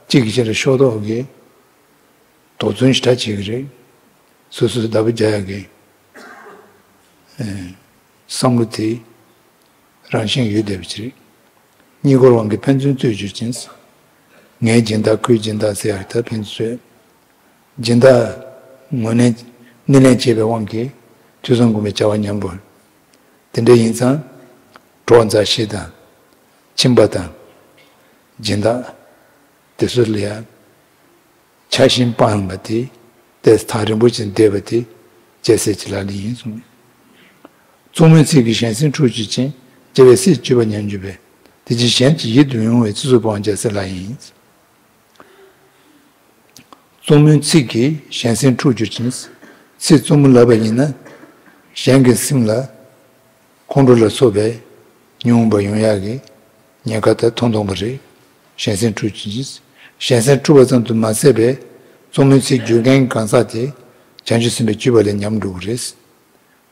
གཅིག་གིས་གཅིག་ལ་ཕྱོགས་གཏོགས་ཀྱི་དོགས་ཟོན་ཞེ་དྲག་བྱེད་ཀྱི་རེད། སོ་སོས་བདག་པོ་རྒྱག་ཡག་གི། ཨེ། བསམ་བློ་དེ་རང་བཞིན་ཡོད་བསྡད་པ་ཅིག་རེད། རྙེད་བཀུར་དབང་གིས་ཕན་ཚུན་རྩོད་གྱུར་ཅིང་། ངའི་སྦྱིན་བདག་ཁོའི་སྦྱིན་བདག་ཟེར་ཡག་ད་ཕན་ཚུན་རྩོད། སྦྱིན་བདག་ངོས་ལེན་སྣེ་ལེན་བྱས་པའི་དབང་གིས་ཐོས་བསམ་སྒོམ་པའི་བྱ་བ་ཉམས་པོ། དེ་འདྲ་ཡིན་ཙང་། གྲོགས་མཛའ་བཤེས་དང་། ཁྱིམ་པ་དང་། སྦྱིན་བདག་དེ་ཚོ་ལ་ཡང་། ཆགས་ཞེན་སྤངས་པ་དེ། དེ་ཐག་རིང་པོ་ཅིག་བསྡད་པ་དེ། རྒྱལ་སྲས་ཀྱི་ལག་ལེན་ཡིན་གསུངས། གཙང་མའི་ཚིག་གིས་གཞན་སེམས་འཁྲུག་གྱུར་ཅིང་། སྐྱེ་བའི་སྲིད་བཅུད་པ་ཉམས་གྱུར་པས། དེ་ཕྱིར་གཞན་གྱི་ཡིད་དུ་མི་འོང་བའི་ཚིག་རྩུབ་པོའང་རྒྱལ་སྲས་ལག་ལེན་ཡིན། གཙང་མའི་ཚིག་གིས་གཞན་སེམས་འཁྲུག་གྱུར་ཅིང་། ཚིག་རྩུབ་མོ་ལབ་པ་ཡིན་ན། གཞན་གྱི་སེམས་ལ། ཁོང་ཁྲོ་ལ་སོགས་པའི་ཉོན་མོངས་པ་ཡོང་ཡག་གི་ཉེན་ཁ་དེ་མཐོང་མཐོང་པ་རེད། གཞན་སེམས་འཁྲུག་ཅིང་། གཞན་སེམས་འཁྲུག་པ་ཙམ་དུ་མ་ཟད་པའི་གཙང་མའི་ཚིག་བརྗོད་མཁན་གྱི་གང་ཟག་དེ་བྱང་ཆུབ་སེམས་དཔའི་སྤྱོད་པ་ལས་ཉམས་འགྲོ་གི་རེད།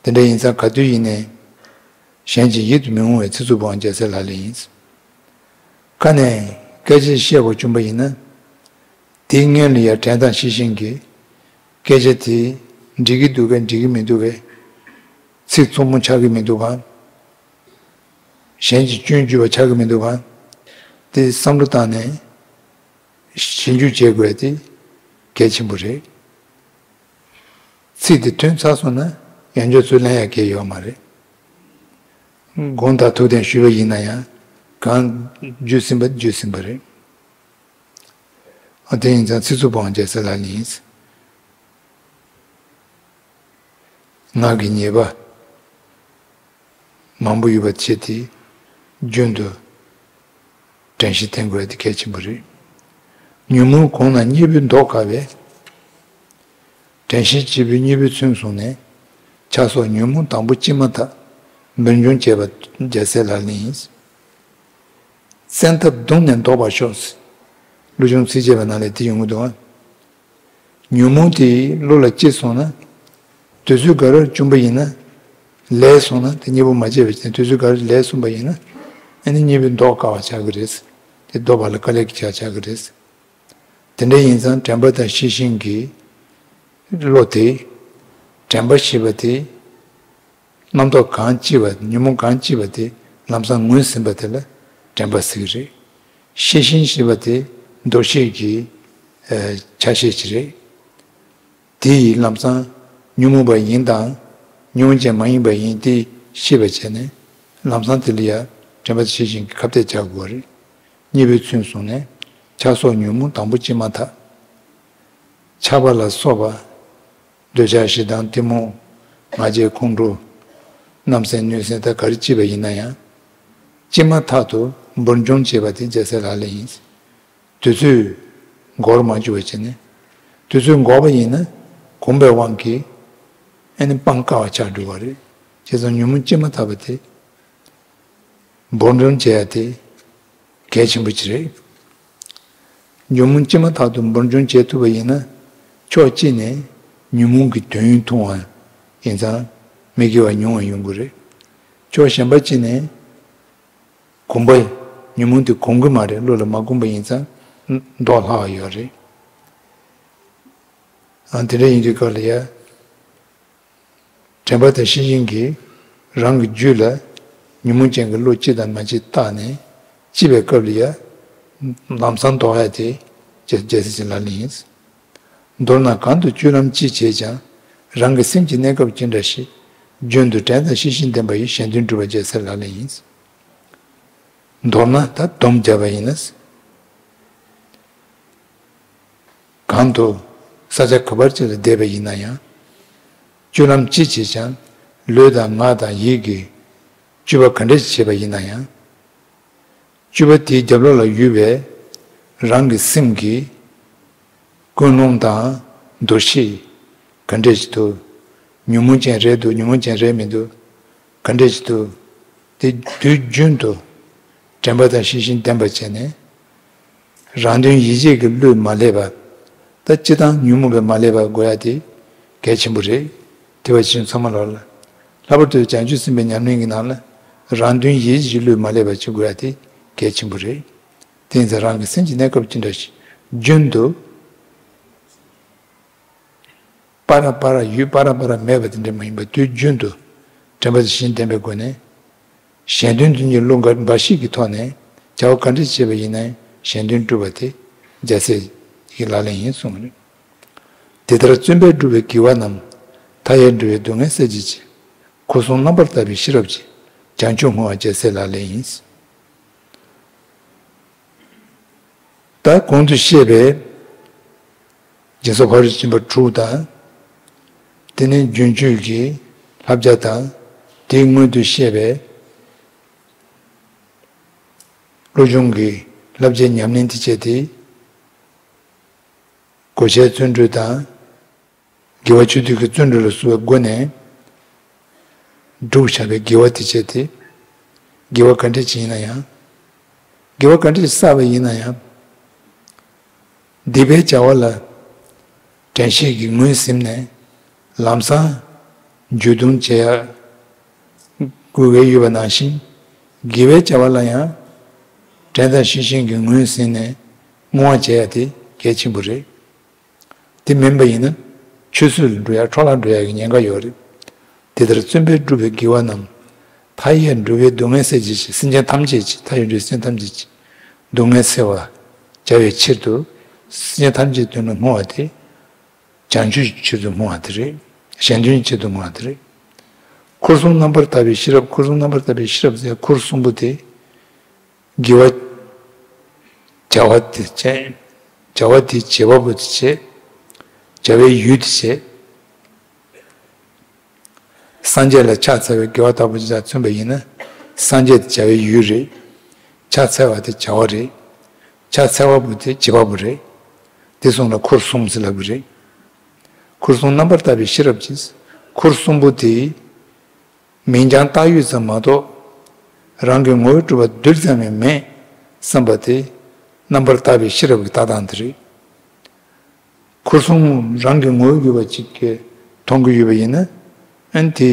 དེ་འདྲ་ཡིན་ཙང་ག་དུས་ཡིན་ནའི་གཞན་གྱི་ཡིད་དུ་མི་འོང་བའི་ཚིག་རྩུབ་པོའང་རྒྱལ་སྲས་ལག་ལེན་ཡིན། ཁ་ནས་སྐད་ཆ་བཤད་དགོས་བྱུང་པ་ཡིན་ན། དེའི་སྔོན་ལ་ཡང་དྲན་དང་ཤེས་བཞིན་གྱི་སྐད་ཆ་དེ་འགྲིག་གི་འདུག་གས་འགྲིག་གི་མི་འདུག་གས། ཚིག་རྩུབ་མོ་ཆགས་ཀྱི་མི་འདུག་གམ། གཞན་གྱི་སྐྱོན་བརྗོད་པ་ཆགས་ཀྱི་མི་འདུག་གམ། དེ་བསམ་བློ་བཏང་ནས་ཞིབ་འཇུག་བྱེད་དགོས་དེ་གལ་ཆེན་པོ་རེད། ཚིག་དེ་ཐོན་ཚར་སོང་ན་ཡང་བསྐྱར་ཚུར་ལེན་ཡག་གལ་ཡོད་མ་རེད། དགོངས་དག་ཐུགས་བདེན་ཞུས་པ་ཡིན་ན་ཡང་གང་བརྗོད་ཟིན་པ་བརྗོད་ཟིན་པ་རེད། ཨ་དེ་ཡིན་ཙང་ཚིག་རྩུབ་པོའང་རྒྱལ་སྲས་ལག་ལེན་ཡིན། ངག་གི་ཉེས་པ་མང་པོ་ཡོད་པ་བྱས་ཏེ་རྒྱུན་དུ་དྲན་ཤེས་བསྟེན་དགོས་དེ་གལ་ཆེན་པོ་རེད། ཉོན་མོངས་གོང་ན་གཉེན་པོའི་མདོག་དཀར་བས། དྲན་ཤེས་བྱེད་པོས་གཉེན་པོའི་མཚུན་བཟུང་ནས། ཆགས་སོགས་ཉོན་མོངས་དང་པོ་སྐྱེས་མ་ཐག་འབུར་འབྱུང་བྱེད་པ་རྒྱལ་སྲས་ལག་ལེན་ཡིན། བཙན་ཐབས་བརྡུངས་ནས་བཟློག་པར་ཤོག། བློ་སྦྱོང་ཚིགས་བཅད་པའི་ནང་ལ་དེ་ཡོང་གི་འདུག་ཨ། ཉོན་མོངས་དེ་བློ་ལ་སྐྱེས་སོང་ན། དུས་ཚོད་འགའ་རེར་བྱུང་པ་ཡིན་ན། ལས་སོང་ན་དེ་གཉེན་པོ་མ་བྱས་པ་བྱས་དུས་ཚོད་འགའ་རེར་ལས་སོང་པ་ཡིན་ན། ཨ་ནི་གཉེན་པོས་བཟློག་དཀའ་བ་ཆགས་ཀྱི་རེད། དེ་བཟློག་པ་ལ་དཀའ་ལས་ཀྱི་ཆ་ཆགས་ཀྱི་རེད། དེ་འདྲ་ཡིན་ཙང་དྲན་པ་དང་ཤེས་བཞིན་གྱི་བློ་དེ། དྲན་པ་ཞེས་པ་དེ། རྣམ་རྟོག་གང་སྐྱེས་པ་ཉོན་མོངས་གང་སྐྱེས་པ་དེ་ལམ་སང་ངོས་ཟིན་པ་དེ་ལ་དྲན་པ་ཟེར་གྱི་རེད། ཤེས་བཞིན་ཞེས་པ་དེ་འདུ་ཤེས་ཀྱི་ཨ་ཆ་ཤས་ཅིག་རེད། དེ་ཡིས་ལམ་སང་ཉོན་མོངས་པ་ཡིན་དང་ཉོན་མོངས་ཅན་མ་ཡིན་པ་ཡིན་དེ་ཤེས་པ་བྱས་ནས་ལམ་སང་དེ་ལ་ཡང་དྲན་པ་དང་ཤེས་བཞིན་གྱི་ཁ་གཏད་བཅག་དགོས་པ་རེད། གཉེན་པོའི་མཚུན་བཟུང་ནས་ཆགས་སོགས་ཉོན་མོངས་དང་པོ་སྐྱེས་མ་ཐག་ཆགས་པ་ལ་སོགས་པ། འདོད་ཆགས་ཞེ་སྡང་གཏི་མུག་ང་རྒྱལ་ཁོང་ཁྲོ། རྣམ་སེམས་གནོད་སེམས་དང་ག་རེ་སྐྱེས་པ་ཡིན་ན་ཡང་། སྐྱེས་མ་ཐག་ཏུ་འབུར་འབྱུང་བྱེད་པ་དེ་རྒྱལ་སྲས་ལག་ལེན་ཡིན། དུས་ཚོད་འགོར་མ་བཅུག་པ་བྱས་ནས། དུས་ཚོད་འགོར་བ་ཡིན་ན་གོམས་པའི་དབང་གིས་ཨ་ནི་སྤང་དཀའ་བ་ཆགས་འགྲོ་བ་རེད། བྱས་ཙང་ཉོན་མོངས་སྐྱེས་མ་ཐག་པ་དེ། འབུར་འབྱུང་བྱེད་ཡ་དེ་གལ་ཆེན་པོ་ཅིག་རེད། ཉོན་མོངས་སྐྱེས་མ་ཐག་ཏུ་འབུར་འབྱུང་བྱེད་ཐུབ་པ་ཡིན་ན། ཕྱོགས་གཅིག་ནས་ཉོན་མོངས་ཀྱི་དོན་ཡོད་མཐོང་བ་ཡིན་ཙང་མི་དགེ་བ་ཉུང་བ་ཡོང་གི་རེད། ཕྱོགས་གཞན་པ་གཅིག་ནས་གོམས་པ་ཉོན་མོངས་དེ་གོམས་གི་མ་རེད། བློ་ལ་མ་གོམས་པ་ཡིན་ཙང་ལྡོག་སླ་བ་ཡོད་རེད། ཨ་དེ་འདྲ་ཡིན་དུས་སྐབས་ལ་ཡ། དྲན་པ་དང་ཤེས་བཞིན་གྱིས་རང་གི་རྒྱུད་ལ་ཉོན་མོངས་ཅན་གྱི་བློ་སྐྱེ་དང་མ་སྐྱེ་བརྟགས་ནས་སྐྱེས་པའི་སྐབས་ལ་ཡང་ལམ་སང་ལྡོག་ཡ་དེ་རྒྱལ་སྲས་ཀྱི་ལག་ལེན་ཡིན། མདོར་ན་གང་དུ་སྤྱོད་ལམ་ཅི་བྱེད་ཀྱང་རང་གི་སེམས་ཀྱི་གནས་སྐབས་ཅི་འདྲ་ཞིག་རྒྱུན་དུ་དྲན་དང་ཤེས་བཞིན་ལྡན་པ་ཡིས་གཞན་དོན་སྒྲུབ་པ་རྒྱལ་སྲས་ལག་ལེན་ཡིན། མདོར་ན་ད་སྡོམ་བརྒྱབ་པ་ཡིན་ན། གང་དུ་ས་ཆ་ག་པར་ཅིག་ལ་བསྡད་པ་ཡིན་ན་ཡང་། སྤྱོད་ལམ་ཅི་བྱེད་ཀྱང་ལུས་དང་ངག་དང་ཡིད་ཀྱི་སྤྱོད་པ་ག་འདྲ་ཞིག་བྱེད་པ་ཡིན་ན་ཡང་། སྤྱོད་པ་དེའི་རྒྱབ་ལོགས་ལ་ཡོད་པའི་རང་གི་སེམས་ཀྱི་ཀུན་སློང་དང་འདུ་ཤེས་ག་འདྲ་ཞིག་འདུག་ཉོན་མོངས་ཅན་རེད་འདུག་ཉོན་མོངས་ཅན་རེད་མི་འདུག་ག་འདྲ་ཞིག་འདུག་དེ་དུས་རྒྱུན་དུ་དྲན་པ་དང་ཤེས་བཞིན་ལྡན་པ་བྱས་ནས། རང་དོན་ཡིད་བྱེད་ཀྱི་བློས་མ་བསླད་པ། ད་སྤྱིར་བཏང་ཉོན་མོངས་པས་མ་བསླད་པ་དགོས་ཡ་དེ་གལ་ཆེན་པོ་རེད། དེ་བ་ཕྱིན་ཚང་མ་ལོག་ལ། ལྷག་པར་དུ་བྱང་ཆུབ་སེམས་དཔའི་ཉམས་ལེན་གྱི་ནང་ལ་རང་དོན་ཡིད་བྱེད་ཀྱི་བློས་མ་བསླད་པ་ཅིག་དགོས་ཡ་དེ་གལ་ཆེན་པོ་རེད། དེ་ཡིན་ཙང་རང་གི་སེམས་ཀྱི་གནས་སྐབས་ཅི་འདྲ་ཞིག་རྒྱུན་དུ། པ་ར་པ་ར་ཡོད་པ་ར་པ་ར་མེད་པ་དེ་འདྲ་མ་ཡིན་པ་དུས་རྒྱུན་དུ་ དྲན་པ་དེ་བཞིན་ལྡན་པའི་སྒོ་ནས། གཞན་དོན་དོན་གྱི་བློ་འགའ་འབའ་ཞིག་གི་ཐོག་ནས་བྱ་བ་ག་འདྲ་བྱས་པ་ཡིན་ནའང་གཞན་དོན་སྒྲུབ་པ་དེ་རྒྱལ་སྲས་ཀྱི་ལག་ལེན་ཡིན་གསུངས་རེད། དེ་ལྟར་བརྩོན་པས་བསྒྲུབས་པའི་དགེ་བ་རྣམས། མཐའ་ཡས་འགྲོ་བའི་སྡུག་བསྔལ་སེལ་བྱེད་ཅིང་། འཁོར་གསུམ་རྣམ་པར་དག་པའི་ཤེས་རབ་ཀྱིས། བྱང་ཆུབ་བསྔོ་བ་རྒྱལ་སྲས་ལག་ལེན་ཡིན། ད་གོང་དུ་བཤད་པའི་སྦྱིན་སོགས་ཕ་རོལ་ཕྱིན་པ་དྲུག་དང་། དེ་ནས་རྒྱུན་སྤྱོད་ཀྱི་བསླབ་བྱ་དང་། དེའི་སྔོན་དུ་བཤད་པའི་བློ་སྦྱོང་གི་བསླབ་བྱའི་ཉམས་ལེན་དེ་བྱས་ཏེ། གོ་ཆའི་བརྩོན་འགྲུས་དང་། དགེ་བ་ཆོས་སྡུད་ཀྱི་བརྩོན་འགྲུས་ལ་སོགས་པའི་སྒོ་ནས་བསྒྲུབས་བཞག་པའི་དགེ་བ་དེ་བྱས་ཏེ། དགེ་བ་ག་འདྲ་ཅིག་ཡིན་ན་ཡང་། དགེ་བ་ག་འདྲ་ཅིག་བསགས་པ་ཡིན་ན་ཡང་། སྡིག་པའི་བྱ་བ་ལ་དྲན་ཤེས་ཀྱིས་ངོས་ཟིན་ནས་ལམ་སང་འགྱོད་གདུང་བྱེད་ཡ་དགོས་ཀྱི་ཡོད་པ་ནང་བཞིན། དགེ་བའི་བྱ་བ་ལ་ཡང་དྲན་དང་ཤེས་བཞིན་གྱིས་ངོས་ཟིན་ནས་བསྔོ་བ་བྱེད་ཡ་དེ་གལ་ཆེན་པོ་རེད། དེ་མིན་པ་ཡིན་ན་ཆུད་ཟོས་ལ་འགྲོ་ཡ་འཕྲོ་བརླག་འགྲོ་ཡ་གི་ཉེན་ཁ་ཡོད་རེད། དེ་ལྟར་བརྩོན་པས་བསྒྲུབས་པའི་དགེ་བ་རྣམས། མཐའ་ཡས་འགྲོ་བའི་སྡུག་བསྔལ་སེལ་བྱེད་ཅིང་། སེམས་ཅན་ཐམས་ཅད་ཀྱི། མཐའ་ཡས་འགྲོ་བའི་སེམས་ཅན་ཐམས་ཅད་ཀྱི་སྡུག་བསྔལ་སེལ་བར་བྱ་བའི་ཕྱིར་དུ། སེམས་ཅན་ཐམས་ཅད་དོན་དུ་བསྔོ་བ་དེ། བྱང་ཆུབ་ཀྱི་ཕྱིར་དུ་བསྔོ་བ་དེ་རེད། གཞན་དོན་གྱི་ཕྱིར་དུ་བསྔོ་བ་དེ་རེད། འཁོར་གསུམ་རྣམ་པར་དག་པའི་ཤེས་རབ། འཁོར་གསུམ་རྣམ་པར་དག་པའི་ཤེས་རབ་ཟེར་འཁོར་གསུམ་པོ་དེ། དགེ་བ། བྱ་བ་དེ་བྱས། བྱ་བ་དེའི་བྱེད་པ་པོ་དེ་བྱས། བྱ་བའི་ཡུལ་དེ་བྱས། སངས་རྒྱས་ལ་ཕྱག་འཚལ་བའི་དགེ་བ་ལྟ་བུ་ཅིག་མཚོན་པ་ཡིན་ན། སངས་རྒྱས་དེ་བྱ་བའི་ཡུལ་རེད། ཕྱག་འཚལ་བ་དེ་བྱ་བ་རེད། ཕྱག་འཚལ་བ་པོ་དེ་བྱེད་པ་པོ་རེད། དེ་གསུམ་ལ་འཁོར་གསུམ་ཟེར་ལབ་ཀྱི་རེད། འཁོར་གསུམ་རྣམ་པར་དག་པའི་ཤེས་རབ་ཀྱིས། འཁོར་གསུམ་པོ་དེ། མིང་རྐྱང་བཏགས་ཡོད་ཙམ་མ་གཏོགས། རང་གི་ངོ་བོས་གྲུབ་པ་རྡུལ་ཙམ་ཡང་མེད་བསམ་པ་དེ། རྣམ་པར་དག་པའི་ཤེས་རབ་ཀྱི་ལྟ་སྟངས་དེ་རེད། འཁོར་གསུམ་རང་གི་ངོ་བོར་གྱུར་པ་ཅིག་གིས་མཐོང་གི་ཡོད་པ་ཡིན་ན། ཨ་ནི་དེ་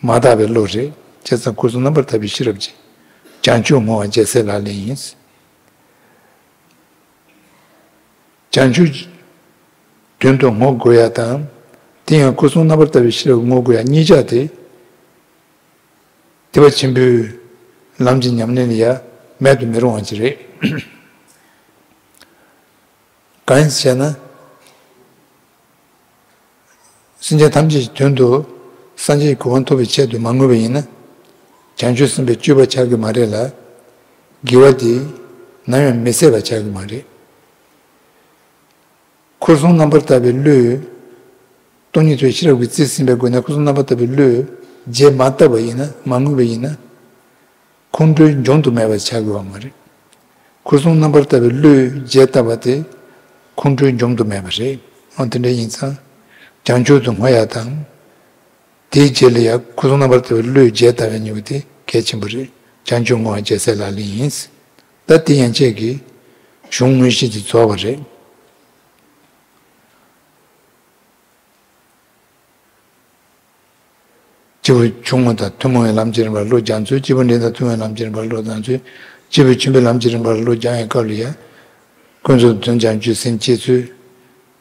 མ་དག་པའི་བློ་རེད། བྱས་ཙང་འཁོར་གསུམ་རྣམ་པར་དག་པའི་ཤེས་རབ་ཀྱིས། བྱང་ཆུབ་བསྔོ་བ་རྒྱལ་སྲས་ལག་ལེན་ཡིན། བྱང་ཆུབ་དོན་དུ་བསྔོ་དགོས་ཡ་དང་། དེ་ཡང་འཁོར་གསུམ་རྣམ་པར་དག་པའི་ཤེས་རབ་བསྔོ་དགོས་ཡ་གཉིས་ཆ་དེ། ཐེག་པ་ཆེན་པོའི་ལམ་གྱི་ཉམས་ལེན་ལ་ཡ་མེད་དུ་མི་རུང་བ་ཅིག་རེད། གང་ཡིན་ཟེར་ན། སེམས་ཅན་ཐམས་ཅད་ཀྱི་དོན་དུ་སངས་རྒྱས་ཀྱི་གོ་འཕང་ཐོབ་པའི་ཆེད་དུ་མ་བསྔོས་པ་ཡིན་ན། བྱང་ཆུབ་སེམས་དཔའི་སྤྱོད་པ་ཆགས་ཀྱི་མ་རེད་ལ། དགེ་བ་དེ་ནམ་ཡང་མི་ཟད་པ་ཆགས་ཀྱི་མ་རེད། འཁོར་གསུམ་རྣམ་པར་དག་པའི་བློས། སྟོང་ཉིད་རྟོགས་པའི་ཤེས་རབ་ཀྱིས་རྩིས་ཟིན་པའི་སྒོ་ནས་འཁོར་གསུམ་རྣམ་པར་དག་པའི་བློས་རྒྱས་མ་བཏབ་པ་ཡིན་ན། མ་བསྔོས་པ་ཡིན་ན། ཁོང་ཁྲོའི་འཇོམས་དུ་མེད་པ་ཆགས་དགོས་པ་མ་རེད། འཁོར་གསུམ་རྣམ་པར་དག་པའི་བློས་རྒྱས་བཏབ་པ་དེ་ཁོང་ཁྲོའི་འཇོམས་དུ་མེད་པ་རེད། འོ་དེ་འདྲ་ཡིན་ཙང་། བྱང་ཆུབ་ཏུ་བསྔོ་ཡ་དང་། དེའི་རྗེས་ལ་ཡང་འཁོར་གསུམ་རྣམ་པར་དག་པའི་བློས་རྒྱས་བཏབ་པའི་གཉིས་པོ་དེ་གལ་ཆེན་པོ་རེད། བྱང་ཆུབ་བསྔོ་བ་རྒྱལ་སྲས་ལག་ལེན་ཡིན། ད་དེ་ཡན་ཆད་ཀྱི་གཞུང་དངོས་གཞི་དེ་རྫོགས་པ་རེད། སྐྱེས་བུ་ཆུང་ངུ་དང་ཐུན་མོང་བའི་ལམ་གྱི་རིམ་པར་བློ་སྦྱང་ཚུལ། སྐྱེས་བུ་འབྲིང་དང་ཐུན་མོང་བའི་ལམ་གྱི་རིམ་པར་བློ་སྦྱང་ཚུལ། སྐྱེས་བུ་ཆེན་པོའི་ལམ་གྱི་རིམ་པར་བློ་སྦྱང་བའི་སྐབས་ལ་ཡང་། ཀུན་རྫོབ་དོན་བྱང་ཆུབ་སེམས་བསྐྱེད་ཚུལ།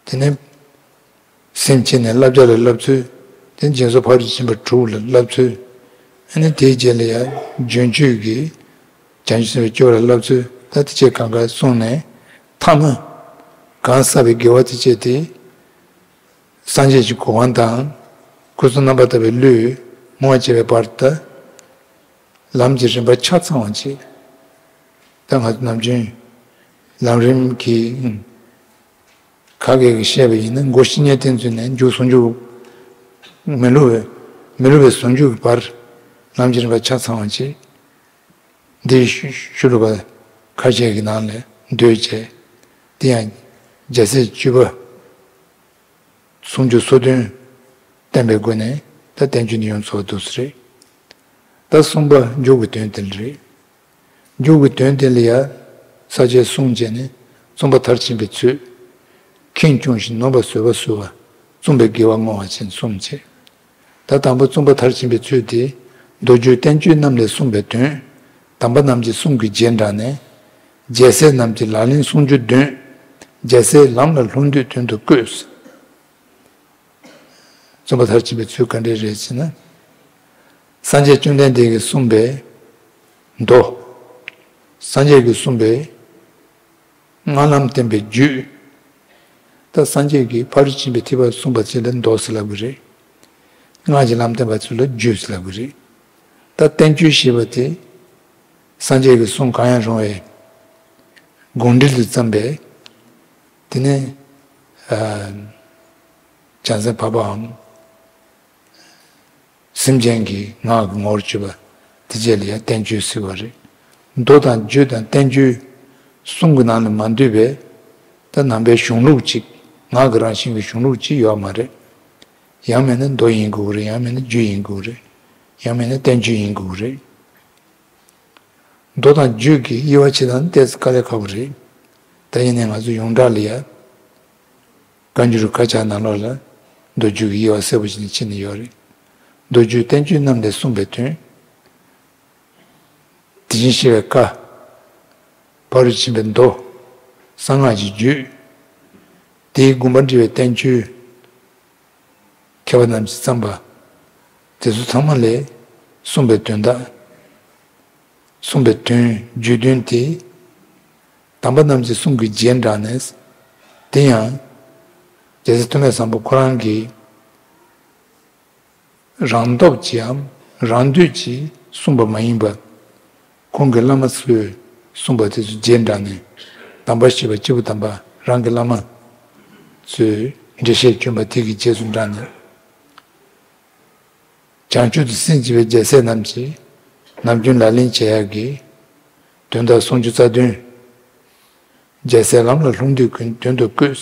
དེ་ནས་སེམས་བསྐྱེད་ནས་བསླབ་བྱ་ལ་བསླབ་ཚུལ། དེ་ནས་སྦྱིན་སོགས་ཕ་རོལ་ཕྱིན་པ་དྲུག་ལ་བསླབ་ཚུལ། ཨ་ནི་དེའི་རྗེས་ལ་ཡང་རྒྱུན་སྤྱོད་ཀྱི་བྱང་ཆུབ་སེམས་དཔའི་སྤྱོད་པ་ལ་བསླབ་ཚུལ། ད་དེ་བཅས་གང་ག་གསུངས་ནས། ཐ་མ་གང་བསགས་པའི་དགེ་བ་དེ་བཅས་དེ། སངས་རྒྱས་ཀྱི་གོ་འཕང་དང་། འཁོར་གསུམ་རྣམ་པར་དག་པའི་བློས་བསྔོ་བ་བྱེད་པའི་བར་དུ། ལམ་གྱི་རིམ་པ་ཆ་ཚང་བ་བྱེད། ད་ང་ཚོ་ནམ་རྒྱུན་ལམ་རིམ་གྱི་ཁ་སྐད་ཀྱིས་བཤད་པ་ཡིན་ན། སྒོ་བཤེས་གཉེན་བསྟེན་ཚུལ་ནས་མཇུག་ཟུང་འཇུག་མི་སླུ་བའི། མི་སླུ་བའི་ཟུང་འཇུག་གི་བར་ལམ་གྱི་རིམ་པ་ཆ་ཚང་བ་བྱེད། འདིའི་ཤུ་ཤུ་ལུ་ག་ཁ་ཤས་ཀྱི་ནང་ལ་འདུས་བྱས། དེ་ཡང་རྒྱལ་སྲས་བཅུ་པ་སུམ་ཅུ་སོ་བདུན་བསྟན་པའི་སྒོ་ནས། ད་བསྟན་བཅོས་འདི་ཡོངས་རྫོགས་པ་འདུག་སེ་རེད། ད་གསུམ་པ་མཇུག་གི་དོན་དེ་ལ་རེད། མཇུག་གི་དོན་དེ་ལ་ཡང་ས་བཅད་གསུམ་བྱས་ནས། བརྩོན་པ་མཐར་ཕྱིན་པའི་ཚུལ། ཁེངས་སྐྱུང་ཞིང་ནོངས་པ་བཟོད་པ་གསོལ་བ། བརྩོན་པས་དགེ་བ་བསྔོ་བ་བྱས་ནས་གསུམ་བྱས། ད་དང་པོ་བརྩོན་པ་མཐར་ཕྱིན་པའི་ཚུལ་དེ། མདོ་རྒྱུད་བསྟན་བཅོས་རྣམས་ལས་གསུངས་པའི་དོན། དམ་པ་རྣམས་ཀྱི་གསུང་གི་རྗེས་འབྲངས་ནས། རྒྱལ་སྲས་རྣམས་ཀྱི་ལག་ལེན་སུམ་ཅུ་བདུན། རྒྱལ་སྲས་ལམ་ལ་སློབ་འདོད་དོན་དུ་བཀོད། བརྩོན་པ་མཐར་ཕྱིན་པའི་ཚུལ་ག་འདྲ་རེད་ཟེར་ན། སངས་རྒྱས་བཅོམ་ལྡན་འདས་ཀྱིས་གསུངས་པའི་མདོ། སངས་རྒྱས་ཀྱིས་གསུངས་པའི་སྔགས་ལམ་བསྟན་པའི་རྒྱུད། ད་སངས་རྒྱས་ཀྱིས་ཕ་རོལ་ཏུ་ཕྱིན་པའི་ཐེག་པ་གསུངས་པ་ཅིག་ལ་མདོ་ཟེར་ལབ་ཀྱི་རེད། སྔགས་ཀྱི་ལམ་བསྟན་པ་ཚོ་ལ་རྒྱུད་ཟེར་ལབ་ཀྱི་རེད། ད་བསྟན་བཅོས་ཞེས་པ་དེ་སངས་རྒྱས་ཀྱི་གསུང་གང་ཡང་རུང་བའི་དགོངས་འགྲེལ་དུ་བརྩམས་པའི། དེ་ནས་ཨ་བྱང་སེམས་འཕགས་པའམ། སེམས་ཅན་གྱི་ངག་གི་ངོ་བོར་གྱུར་པ་དེ་རྗེས་ལ་ཡང་བསྟན་བཅོས་ཟེར་བ་རེད། མདོ་དང་རྒྱུད་དང་བསྟན་བཅོས་གསུམ་གྱི་ནང་ལ་མ་འདུས་པའི་ད་ནང་པའི་གཞུང་ལུགས་གཅིག་ངག་གི་རང་བཞིན་གྱི་གཞུང་ལུགས་གཅིག་ཡོད་མ་རེད། ཡང་མིན་ན་མདོ་ཡིན་དགོས་ཀྱི་རེད། ཡང་མིན་ན་རྒྱུད་ཡིན་དགོས་ཀྱི་རེད། ཡང་མིན་ན་བསྟན་བཅོས་ཡིན་དགོས་ཀྱི་རེད། མདོ་དང་རྒྱུད་ཀྱི་དབྱེ་བ་ཕྱེ་སྟངས་ཏོག་ཙམ་དཀའ་ལས་ཁག་པོ་རེད། ད་ཡིན་ནའི་ང་ཚོ་ཡོངས་གྲགས་ལ་ཡ། བཀའ་འགྱུར་བཀའ་ཕྱག་ནང་ལོགས་ལ་མདོ་རྒྱུད་ཀྱི་དབྱེ་བ་གསལ་པོ་ཞིག་ཕྱེ་ནས་ཡོད་རེད། མདོ་རྒྱུད་བསྟན་བཅོས་རྣམས་ལས་གསུངས་པའི་དོན། དེ་བཞིན་གཤེགས་པའི་བཀའ། ཕ་རོལ་ཏུ་ཕྱིན་པའི་མདོ། གསང་སྔགས་ཀྱི་རྒྱུད། དེའི་དགོངས་པ་འགྲེལ་བའི་བསྟན་བཅོས། མཁས་པ་རྣམས་ཀྱིས་བརྩམས་པ། དེ་ཚོ་ཚང་མ་ལས་གསུངས་པའི་དོན་དག་གསུངས་པའི་དོན་རྒྱུད་དོན་དེ། དམ་པ་རྣམས་ཀྱི་གསུང་གི་རྗེས་འབྲངས་ནས། དེ་ཡང་རྒྱལ་སྲས་ཐོགས་མེད་བཟང་པོ་ཁོ་རང་གི་རང་སྟོབས་ཀྱིས་འམ་རང་འདོད་ཀྱིས་གསུངས་པ་མ་ཡིན་པ། ཁོང་གི་བླ་མ་ཚོས་གསུངས་པ་དེ་ཚོ་རྗེས་འབྲངས་ནས། དམ་པ་ཞེས་པ་སྐྱེས་བུ་དམ་པ་རང་གི་བླ་མ་ཚོས་འགྲེལ་བཤད་བསྐྱོན་པ་དེ་གི་རྗེས་སུ་འབྲངས་ནས། བྱང་ཆུབ་ཏུ་སེམས་བསྐྱེད་པའི་རྒྱལ་སྲས་རྣམས་ཀྱིས་ནམ་རྒྱུན་ལག་ལེན་བྱེད་ཡག་གི་དོན་དག་སུམ་ཅུ་རྩ་བདུན། རྒྱལ་སྲས་ལམ་ལ་ལྷུང་བསྡད་ཀུན་དོན་དུ་བཀོད།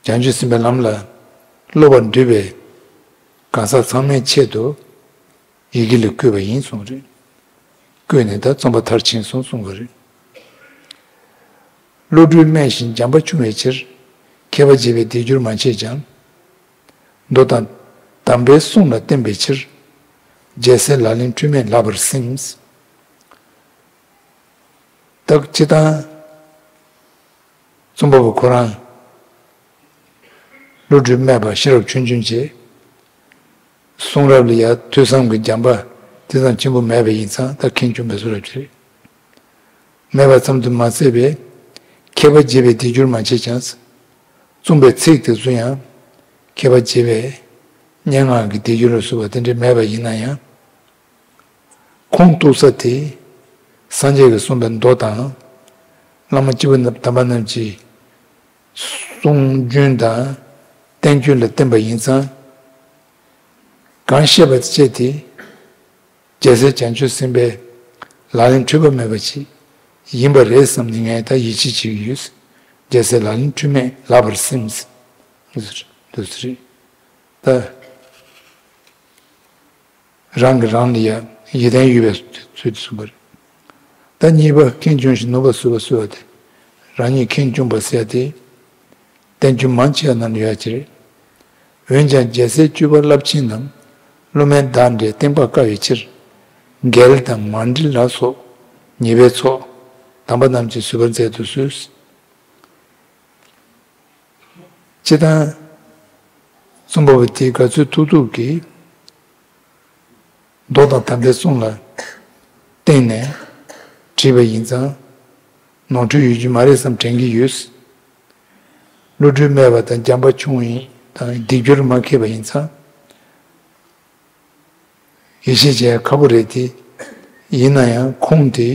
བྱང་ཆུབ་སེམས་དཔའི་ལམ་ལ་སློབ་པར་འདོད་པའི་གང་ཟག་ཚང་མའི་ཆེད་དུ་ཡི་གེ་ལ་བཀོད་པ་ཡིན་གསུངས་རེད། བཀོད་ནས་ད་རྩོམ་པ་མཐར་ཕྱིན་སོང་གསུངས་པ་རེད། བློ་གྲོས་སྨྲས་ཤིང་བྱམས་པ་ཆུང་བའི་ཕྱིར། མཁས་པ་བྱས་པའི་སྡིག་སྦྱོར་མ་བྱས་ཀྱང་། མདོ་དང་དམ་པའི་གསུང་ལ་བརྟེན་པའི་ཕྱིར། རྒྱལ་སྲས་ལག་ལེན་འཁྲུལ་མེད་ལགས་པར་སེམས། ད་སྤྱིར་བཏང་རྩོམ་པ་པོ་ཁོ་རང་བློ་གྲོས་སྨྲས་པ་ཤེས་རབ་ཆུང་ཆུང་བྱས། གསུང་རབ་ལ་ཡང་ཐོས་བསམ་གྱི་སྦྱངས་པ་དེ་ཙམ་ཆེན་པོ་མེད་པ་ཡིན་ཙང་ད་ཁེངས་སྐྱུང་བའི་བཟོ་འདྲ་ཅིག་རེད། མེད་པ་ཙམ་དུ་མ་ཟད་པའི་མཁས་པ་བྱས་པའི་སྡིག་སྦྱོར་མ་བྱས་ཀྱང་། རྩོམ་པའི་ཚིག་དེ་ཚོ་ཡང་མཁས་པ་བྱས་པའི་སྙན་ངག་གི་སྡིག་སྦྱོར་ལ་སོགས་པ་དེ་འདྲ་མེད་པ་ཡིན་ན་ཡང་། ཁུངས་གཏུགས་ས་དེ་སངས་རྒྱས་ཀྱིས་གསུངས་པའི་མདོ་དང་། བླ་མ་སྐྱེས་བུ་དམ་པ་རྣམས་ཀྱི་གསུང་རྒྱུན་དང་བསྟན་བཅོས་ལ་བརྟེན་པ་ཡིན་ཙང་། གང་བཤད་པ་དེ་བྱས་ཏེ། རྒྱལ་སྲས་བྱང་ཆུབ་སེམས་དཔའི་ལག་ལེན་འཁྲུལ་པ་མེད་པ་ཞིག་ཡིན་པ་རེད་བསམ་ནས་ངས་ད་ཡིད་ཆེས་བྱེད་ཀྱི་ཡོད། རྒྱལ་སྲས་ལག་ལེན་འཁྲུལ་མེད་ལགས་པར་སེམས། འདུག་ཟེར་རེད། ད་རང་གིས་རང་ལ་ཡ་ཡིད་བརྟན་ཡོད་པའི་ཚུལ་དུ་གསུངས་པ་རེད། ད་གཉིས་པ་ཁེངས་སྐྱུང་ཞིང་ནུབ་པ་བཟོད་པ་གསོལ་བ་སྟེ། རང་ཉིད་ཁེངས་སྐྱུང་བ་ཟེར་ཏེ། བསྟན་རྒྱུན་མང་ཆེ་བ་ནང་ལ་ཡོད་ཀྱི་རེད། འོན་ཀྱང་རྒྱལ་སྲས་སྤྱོད་པ་རླབས་ཆེན་ནམ། སློབ་མའི་བདག་འདྲའི་གཏིང་དཔག་དཀའ་བའི་ཕྱིར། རྒྱལ་དང་མཎྜལ་ལ་སོགས་ཉེས་པའི་ཚོགས། དམ་པ་རྣམས་ཀྱིས་བཟོད་པར་མཛད་དུ་གསོལ། སྤྱིར་བཏང་རྩོམ་པ་པོ་དེས་ག་ཚོད་ཐུབ་ཐུབ་ཀྱིས། མདོ་དང་དམ་པའི་གསུང་ལ་བརྟེན་ནས་བྲིས་པ་ཡིན་ཙང་། ནོར་འཁྲུལ་ཡོད་རྒྱུ་མ་རེད་བསམ་དྲན་གྱི་ཡོད། བློ་གྲོས་སྨྲས་པ་དང་བྱམས་པ་ཆུང་ཡིན་དང་སྡིག་སྦྱོར་མ་མཁས་པ་ཡིན་ཙང་། ཡིད་ཆེས་བྱེད་ཡ་ཁག་པོ་རེད་དེ། ཡིན་ན་ཡང་ཁུངས་དེ་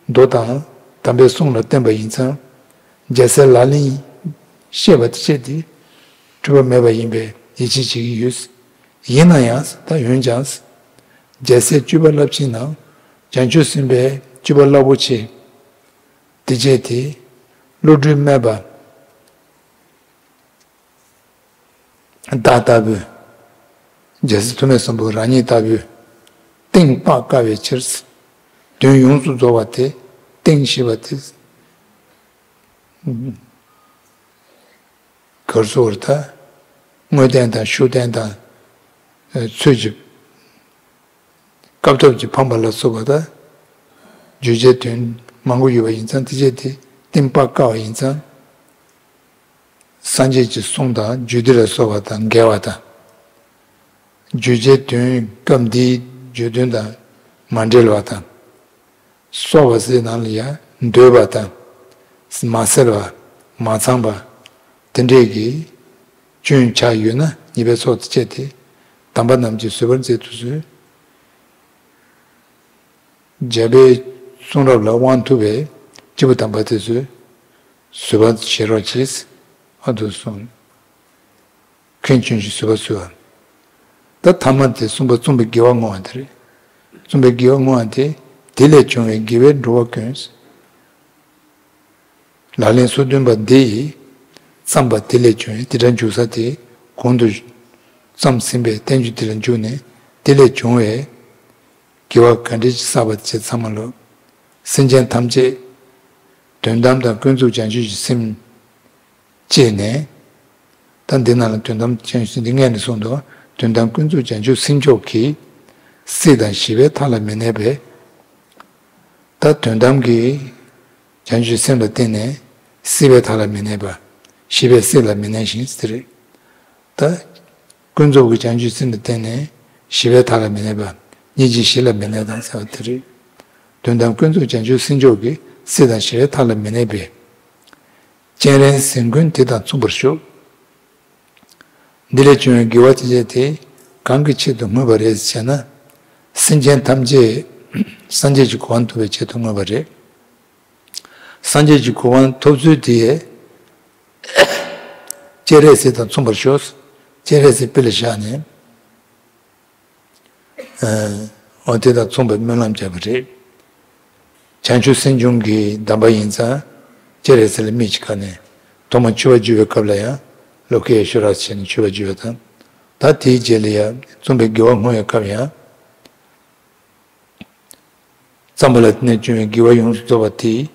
མདོ་དང་དམ་པའི་གསུང་ལ་བརྟེན་པ་ཡིན་ཙང་། རྒྱལ་སྲས་ལག་ལེན་བཤད་པ་དེ་བཤད་དེ། འཁྲུལ་པ་མེད་པ་ཡིན་པའི་ཡིད་ཆེས་བྱེད་ཀྱི་ཡོད། ཡིན་ན་ཡང་ད་འོན་ཀྱང་། རྒྱལ་སྲས་སྤྱོད་པ་རླབས་ཆེན་ནམ། བྱང་ཆུབ་སེམས་དཔའི་སྤྱོད་པ་རླབས་པོ་ཆེ། དེ་བྱས་ཏེ། བློ་གྲོས་སྨྲས་པ། བདག་ལྟ་བུ། རྒྱལ་སྲས་ཐོགས་མེད་སམ་བྷོ་ཊ་རང་ཉིད་ལྟ་བུའི་གཏིང་དཔག་དཀའ་བའི་ཕྱིར། དོན་ཡོངས་སུ་རྫོགས་པ་དེ་གཏིང་ཞེས་པ་དེ། གར་སོ་བར་ཐལ། དངོས་བསྟན་དང་ཤུགས་བསྟན་དང་། ཚུལ་གྱི། སྐབས་ཐོབ་ཀྱི་ཕམ་པ་ལ་སོགས་པ་དང་། བརྗོད་བྱའི་དོན་མང་པོ་ཡོད་པ་ཡིན་ཙང་དེ་བྱས་ཏེ་གཏིང་དཔག་དཀའ་བ་ཡིན་ཙང་། སངས་རྒྱས་ཀྱི་གསུང་དང་རྒྱུད་སྡེ་ལ་སོགས་པ་དང་འགལ་བ་དང་། བརྗོད་བྱའི་དོན་སྐབས་འདིའི་བརྗོད་དོན་དང་མ་འབྲེལ་བ་དང་། སོགས་པ་ཟེར་ནང་ལ་ཡང་འདོད་པ་དང་། མ་བསལ་བ། མ་ཚང་བ། དེ་འདྲས་ཀྱི་སྐྱོན་ཆགས་ཡོད་ན་ཉེས་པའི་ཚོགས་དང་བཅས་ཏེ་དམ་པ་རྣམས་ཀྱིས་བཟོད་པར་མཛད་དུ་གསོལ། རྒྱལ་པོའི་གསུང་རབ་ལ་དབང་ཐོབ་པའི་སྐྱེས་བུ་དམ་པ་དེ་ཚོས་བཟོད་པ་བཞེས་རོགས་གྱིས། ཨ་དུ་གསུངས། མཁན་ཆུང་ཞིག་བཟོད་པ་གསོལ་བ། ད་ཐ་མ་དེ་གསུམ་པ་བརྩམས་པའི་དགེ་བ་བསྔོ་བ་དེ་རེད། བརྩམས་པའི་དགེ་བ་བསྔོ་བ་དེ། དེ་ལས་བྱུང་བའི་དགེ་བས་འགྲོ་བ་ཀུན། ལག་ལེན་སོ་བདུན་པ་འདི་ཡིས་བརྩམས་པ་དེ་ལས་བྱུང་བའི་དེ་འདྲ་འཇུག་ས་དེ་གོང་དུ་བརྩམས་ཟིན་པའི་བསྟན་བཅོས་དེ་ལ་འཇུག་ནས་དེ་ལས་བྱུང་བའི་དགེ་བ་ག་འདྲ་ཅིག་བསགས་པ་བྱས་ཚང་མ་ལོ། སེམས་ཅན་ཐམས་ཅད་དོན་དམ་དང་ཀུན་རྫོབ་བྱང་ཆུབ་ཀྱི་སེམས་བསྐྱེད་ནས། ད་འདི་ནང་ལ་དོན་དམ་བྱང་ཆུབ་སེམས་འདི་སྔས་ནས་གསུངས་འདུག་དོན་དམ་ཀུན་རྫོབ་བྱང་ཆུབ་སེམས་མཆོག་གིས་སྲིད་དང་ཞི་བའི་མཐའ་ལ་མི་གནས་པས། ད་དོན་དམ་གྱི་བྱང་ཆུབ་སེམས་ལ་བརྟེན་ནས་སྲིད་པའི་མཐའ་ལ་མི་གནས་པ། ཞི་བའི་སྲིད་ལ་མི་གནས་ཤིང་ཟེར། ད་ཀུན་རྫོབ་ཀྱི་བྱང་ཆུབ་སེམས་ལ་བརྟེན་ནས་ཞི་བའི་མཐའ་ལ་མི་གནས་པ། སྙིང་རྗེ་ཞི་ལ་མི་གནས་དང་ཟེར་བ་དེ་རེད། དོན་དམ་ཀུན་རྫོབ་བྱང་ཆུབ་སེམས་མཆོག་གིས་སྲིད་དང་ཞི་བའི་མཐའ་ལ་མི་གནས་པས། སྤྱན་རས་གཟིགས་མགོན་དེ་དང་མཚུངས་པར་ཤོག་འདི་ལས་བྱུང་བའི་དགེ་བ་ཅི་བྱས་དེ། གང་གི་ཆེད་དུ་བསྔོས་པ་རེད་ཟེར་ན། སེམས་ཅན་ཐམས་ཅད་སངས་རྒྱས་ཀྱི་གོ་འཕང་ཐོབ་པའི་ཆེད་དུ་བསྔོས་པ་རེད། སངས་རྒྱས་ཀྱི་གོ་འཕང་ཐོབ་ཚུལ་དེ། སྤྱན་རས་གཟིགས་དང་མཚུངས་པར་ཤོག་སྤྱན་རས་གཟིགས་དཔེ་ལ་བཞག་ནས། འོ་དེ་དང་མཚུངས་པའི་སྨོན་ལམ་བརྒྱབ་པ་རེད། བྱང་ཆུབ་སེམས་བྱུང་གི་གདམས་པ་ཡིན་ཙང་། སྤྱན་རས་གཟིགས་ལ་དམིགས་ཀྱི་ཁ་ནས་ཐོག་མར་མཆོད་པ་བརྗོད་པའི་སྐབས་ལ་ཡང་བློ་སྐད་ཤོད་ར་བྱས་ནས་མཆོད་པ་བརྗོད་པ་དང་། ད་དེའི་རྗེས་ལ་ཡང་བརྩམས་པའི་དགེ་བ་བསྔོ་བའི་སྐབས་ཡང་། བརྩམས་པ་ལ་བརྟེན་ནས་བྱུང་བའི་དགེ་བ་ཡོངས་སུ་རྫོགས་པ་དེས།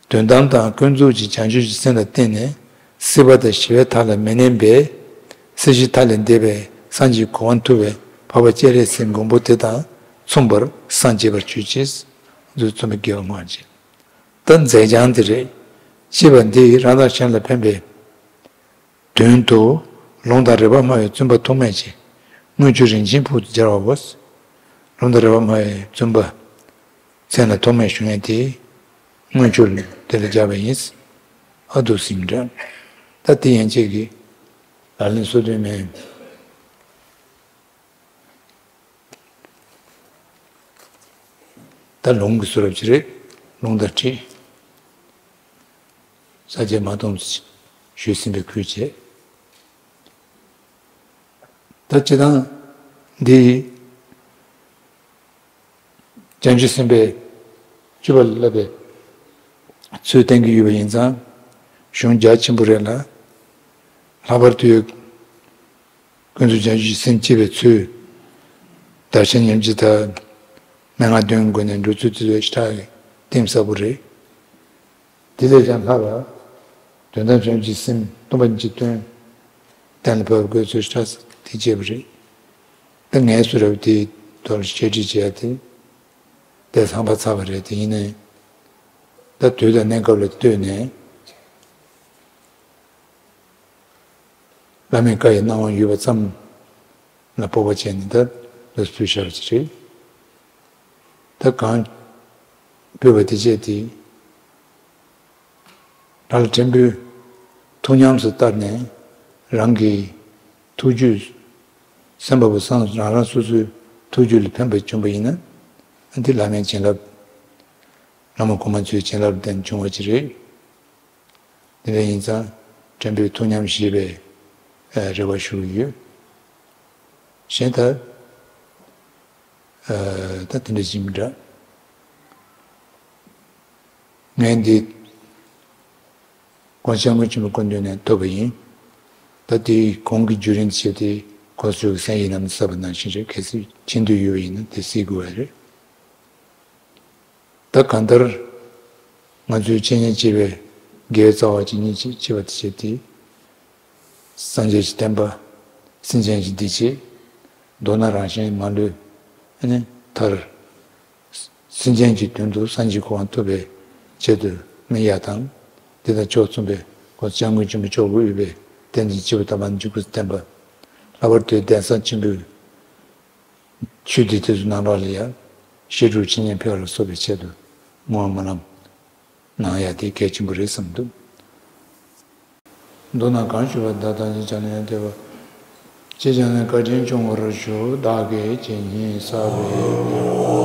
དོན་དམ་དང་ཀུན་རྫོབ་ཀྱི་བྱང་ཆུབ་ཀྱི་སེམས་ལ་བརྟེན་ནས་སྲིད་པ་དང་ཞི་བའི་མཐའ་ལ་མི་གནས་པས། སྲིད་ཞིའི་མཐའ་ལས་འདས་པའི་སངས་རྒྱས་གོ་འཕང་ཐོབ་པའི་འཕགས་པ་སྤྱན་རས་གཟིགས་མགོན་པོ་དེ་དང་མཚུངས་པར་སངས་རྒྱས་པར་གྱུར་ཅིག་འདི་བརྩམས་པའི་དགེ་བ་བསྔོ་བ་བྱེད། ད་མཛད་བྱང་འདི་རེད། ཅེས་པ་འདི་རང་དང་གཞན་ལ་ཕན་པའི་དོན་དུ། ལུང་དང་རིགས་པ་སྨྲ་བའི་བཙུན་པ་ཐོགས་མེད་ཀྱི་མངོན་སྤྱོད་རིན་ཆེན་ཕུག་ཏུ་སྦྱར་བའོ། ལུང་དང་རིགས་པ་སྨྲ་བའི་བཙུན་པ། མཚན་ལ་ཐོགས་མེད་ཞུ་མཁན་དེ། མངོན་སྤྱོད་དེ་ལ་སྦྱར་བ་ཡིན། ཨ་དུ་ཟིང་འདྲ། ད་དེ་ཡན་ཆད་ཀྱི་ལག་ལེན་སོ་བདུན་མའི། ད་ལུང་གི་གསུང་རབ་ཅིག་རེད། ལུང་དང་འཁྲིལ། ས་བཅད་མ་སྟོངས་ཞུས་ཟིན་པའི་ཁུལ་བྱས། ད་སྤྱིར་བཏང་འདི་བྱང་ཆུབ་སེམས་དཔའི་སྤྱོད་པ་ལ་བསླབ་པའི་ཚུལ་བསྟན་གྱི་ཡོད་པ་ཡིན་ཙང་། གཞུང་རྒྱ་ཆེན་པོ་རེད་ལ། ལྷག་པར་དུ་ཀུན་རྫོབ་བྱང་ཆུབ་ཀྱི་སེམས་བསྐྱེད་པའི་ཚུལ། དར་ཞིང་ཉམས་ཀྱི་ཐབས། མན་ངག་བདུན་སྒོ་ནས་འགྲོ་ཚུལ་དེ་ཚོ་ཞེ་དྲག་གི་གཏིང་ཟབ་པོ་རེད། དེ་ལས་ཀྱང་ལྷག་པ། དོན་དམ་བྱང་ཆུབ་ཀྱི་སེམས་སྟོང་པ་ཉིད་ཀྱི་དོན་གཏན་ལ་ཕབ་དགོས་ཚུལ་ཞེ་དྲག་དེ་བྱས་པ་རེད། ད་ངའི་གསུང་རབ་དེའི་ཐོག་ལ་བཤད་ཁྲིད་བྱས་ཏེ། དེ་ཚང་པ་ཚར་བ་རེད། དེ་ཡིན་ནའི། ད་དུས་དང་གནས་སྐབས་ལ་ལྟོས་ནས། བླ་མའི་བཀའ་ཡི་གནང་བ་ཡོད་པ་ཙམ་ལ་སྤོབས་པ་བྱས་ནས་ད་ལྟ་ཚུལ་ཤར་གྱི་རེད། ད་གང་བོད་པ་དེ་བྱས་ཏེ། ལྷ་ལ་ཕྲན་བུའི་ཐུགས་ཉམས་སུ་བསྟར་ནས་རང་གི་ཐུགས་རྒྱུད་སེམས་པ་པོ་སངས་རང་རང་སོ་སོའི་ཐུགས་རྒྱུད་ལ་ཕན་པ་བྱུང་བ་ཡིན་ན། འདི་བླ་མའི་བྱིན་རླབས། བླ་མ་གོང་མ་ཚོའི་བྱིན་རླབས་ལ་བརྟེན་བྱུང་བ་ཅིག་རེད། དེ་འདྲ་ཡིན་ཙང་ཕྲན་བུའི་ཐུགས་ཉམས་བཞེས་པའི་རེ་བ་ཞུ་གི་ཡོད། གཞན་ད་ད་དེ་འདྲ་ཞིག་མི་འདྲ། ངས་འདི་༸གོང་ས་༸སྐྱབས་མགོན་ཆེན་པོ་སྐུ་མདུན་ནས་ཐོབ་པ་ཡིན། ད་དེའི་གོང་གི་བརྒྱུད་རིམ་བྱས་ཏེ་གོང་ས་མཆོག་གི་མཚན་ཡིན་ནམ་གསལ་བ་ནང་བཞིན་རེད། གལ་སྲིད་མཁྱེན་འདོད་ཡོད་པ་ཡིན་ན་དེ་གཟིགས་དགོས་པ་རེད། ད་གང་ལྟར་ང་ཚོའི་འཆད་ཉན་བྱེད་པའི་དགེ་བའི་རྩ་བ་གཅིག་གཉིས་ཅིག་ཅེས་པ་དེ་བྱས་ཏེ། སངས་རྒྱས་ཀྱི་བསྟན་པ། སེམས་ཅན་གྱི་བདེ་སྐྱིད། མདོར་ན་རང་གཞན་མ་ལུས་ཨ་ནི་མཐར། སེམས་ཅན་གྱི་དོན་དུ་སངས་རྒྱས་གོ་འཕང་ཐོབ་པའི་ཆེད་དུ་དམིགས་ཡ་དང་། དེ་དང་ཕྱོགས་མཚུངས་པའི་༸གོང་ས་༸སྐྱབས་མགོན་ཆེན་པོ་མཆོག་གིས་དབུས་པའི་བསྟན་འཛིན་སྐྱེས་བུ་དམ་པ་འཇིགས་པར་བསྟན་པ། ལྷག་པར་དུ་གདན་ས་ཆེན་པོའི་ ཆོས་སྡེ་དེ་ཚོ་ནང་ལོགས་ལ་ཡང་བཤད་སྒྲུབ་ཇི་སྙེད་ཕུལ་བ་ལ་སོགས་པའི་ཆེད་དུ་བསྔོ་བ་སྨོན་ལམ་གནང་ཡ་དེ་གལ་ཆེན་པོ་རེད་བསམ་འདུག་མདོར་ན་གང་ཞུས་པ་དག་བདག་གིས་ཀྱང་ལན་འདེབས་པ། ཅེས་བྱས་ནས་བཀའ་དྲིན་སྐྱོང་བར་ཞུ། བདག་གིས་ཇི་སྙེད་བསགས་པའི།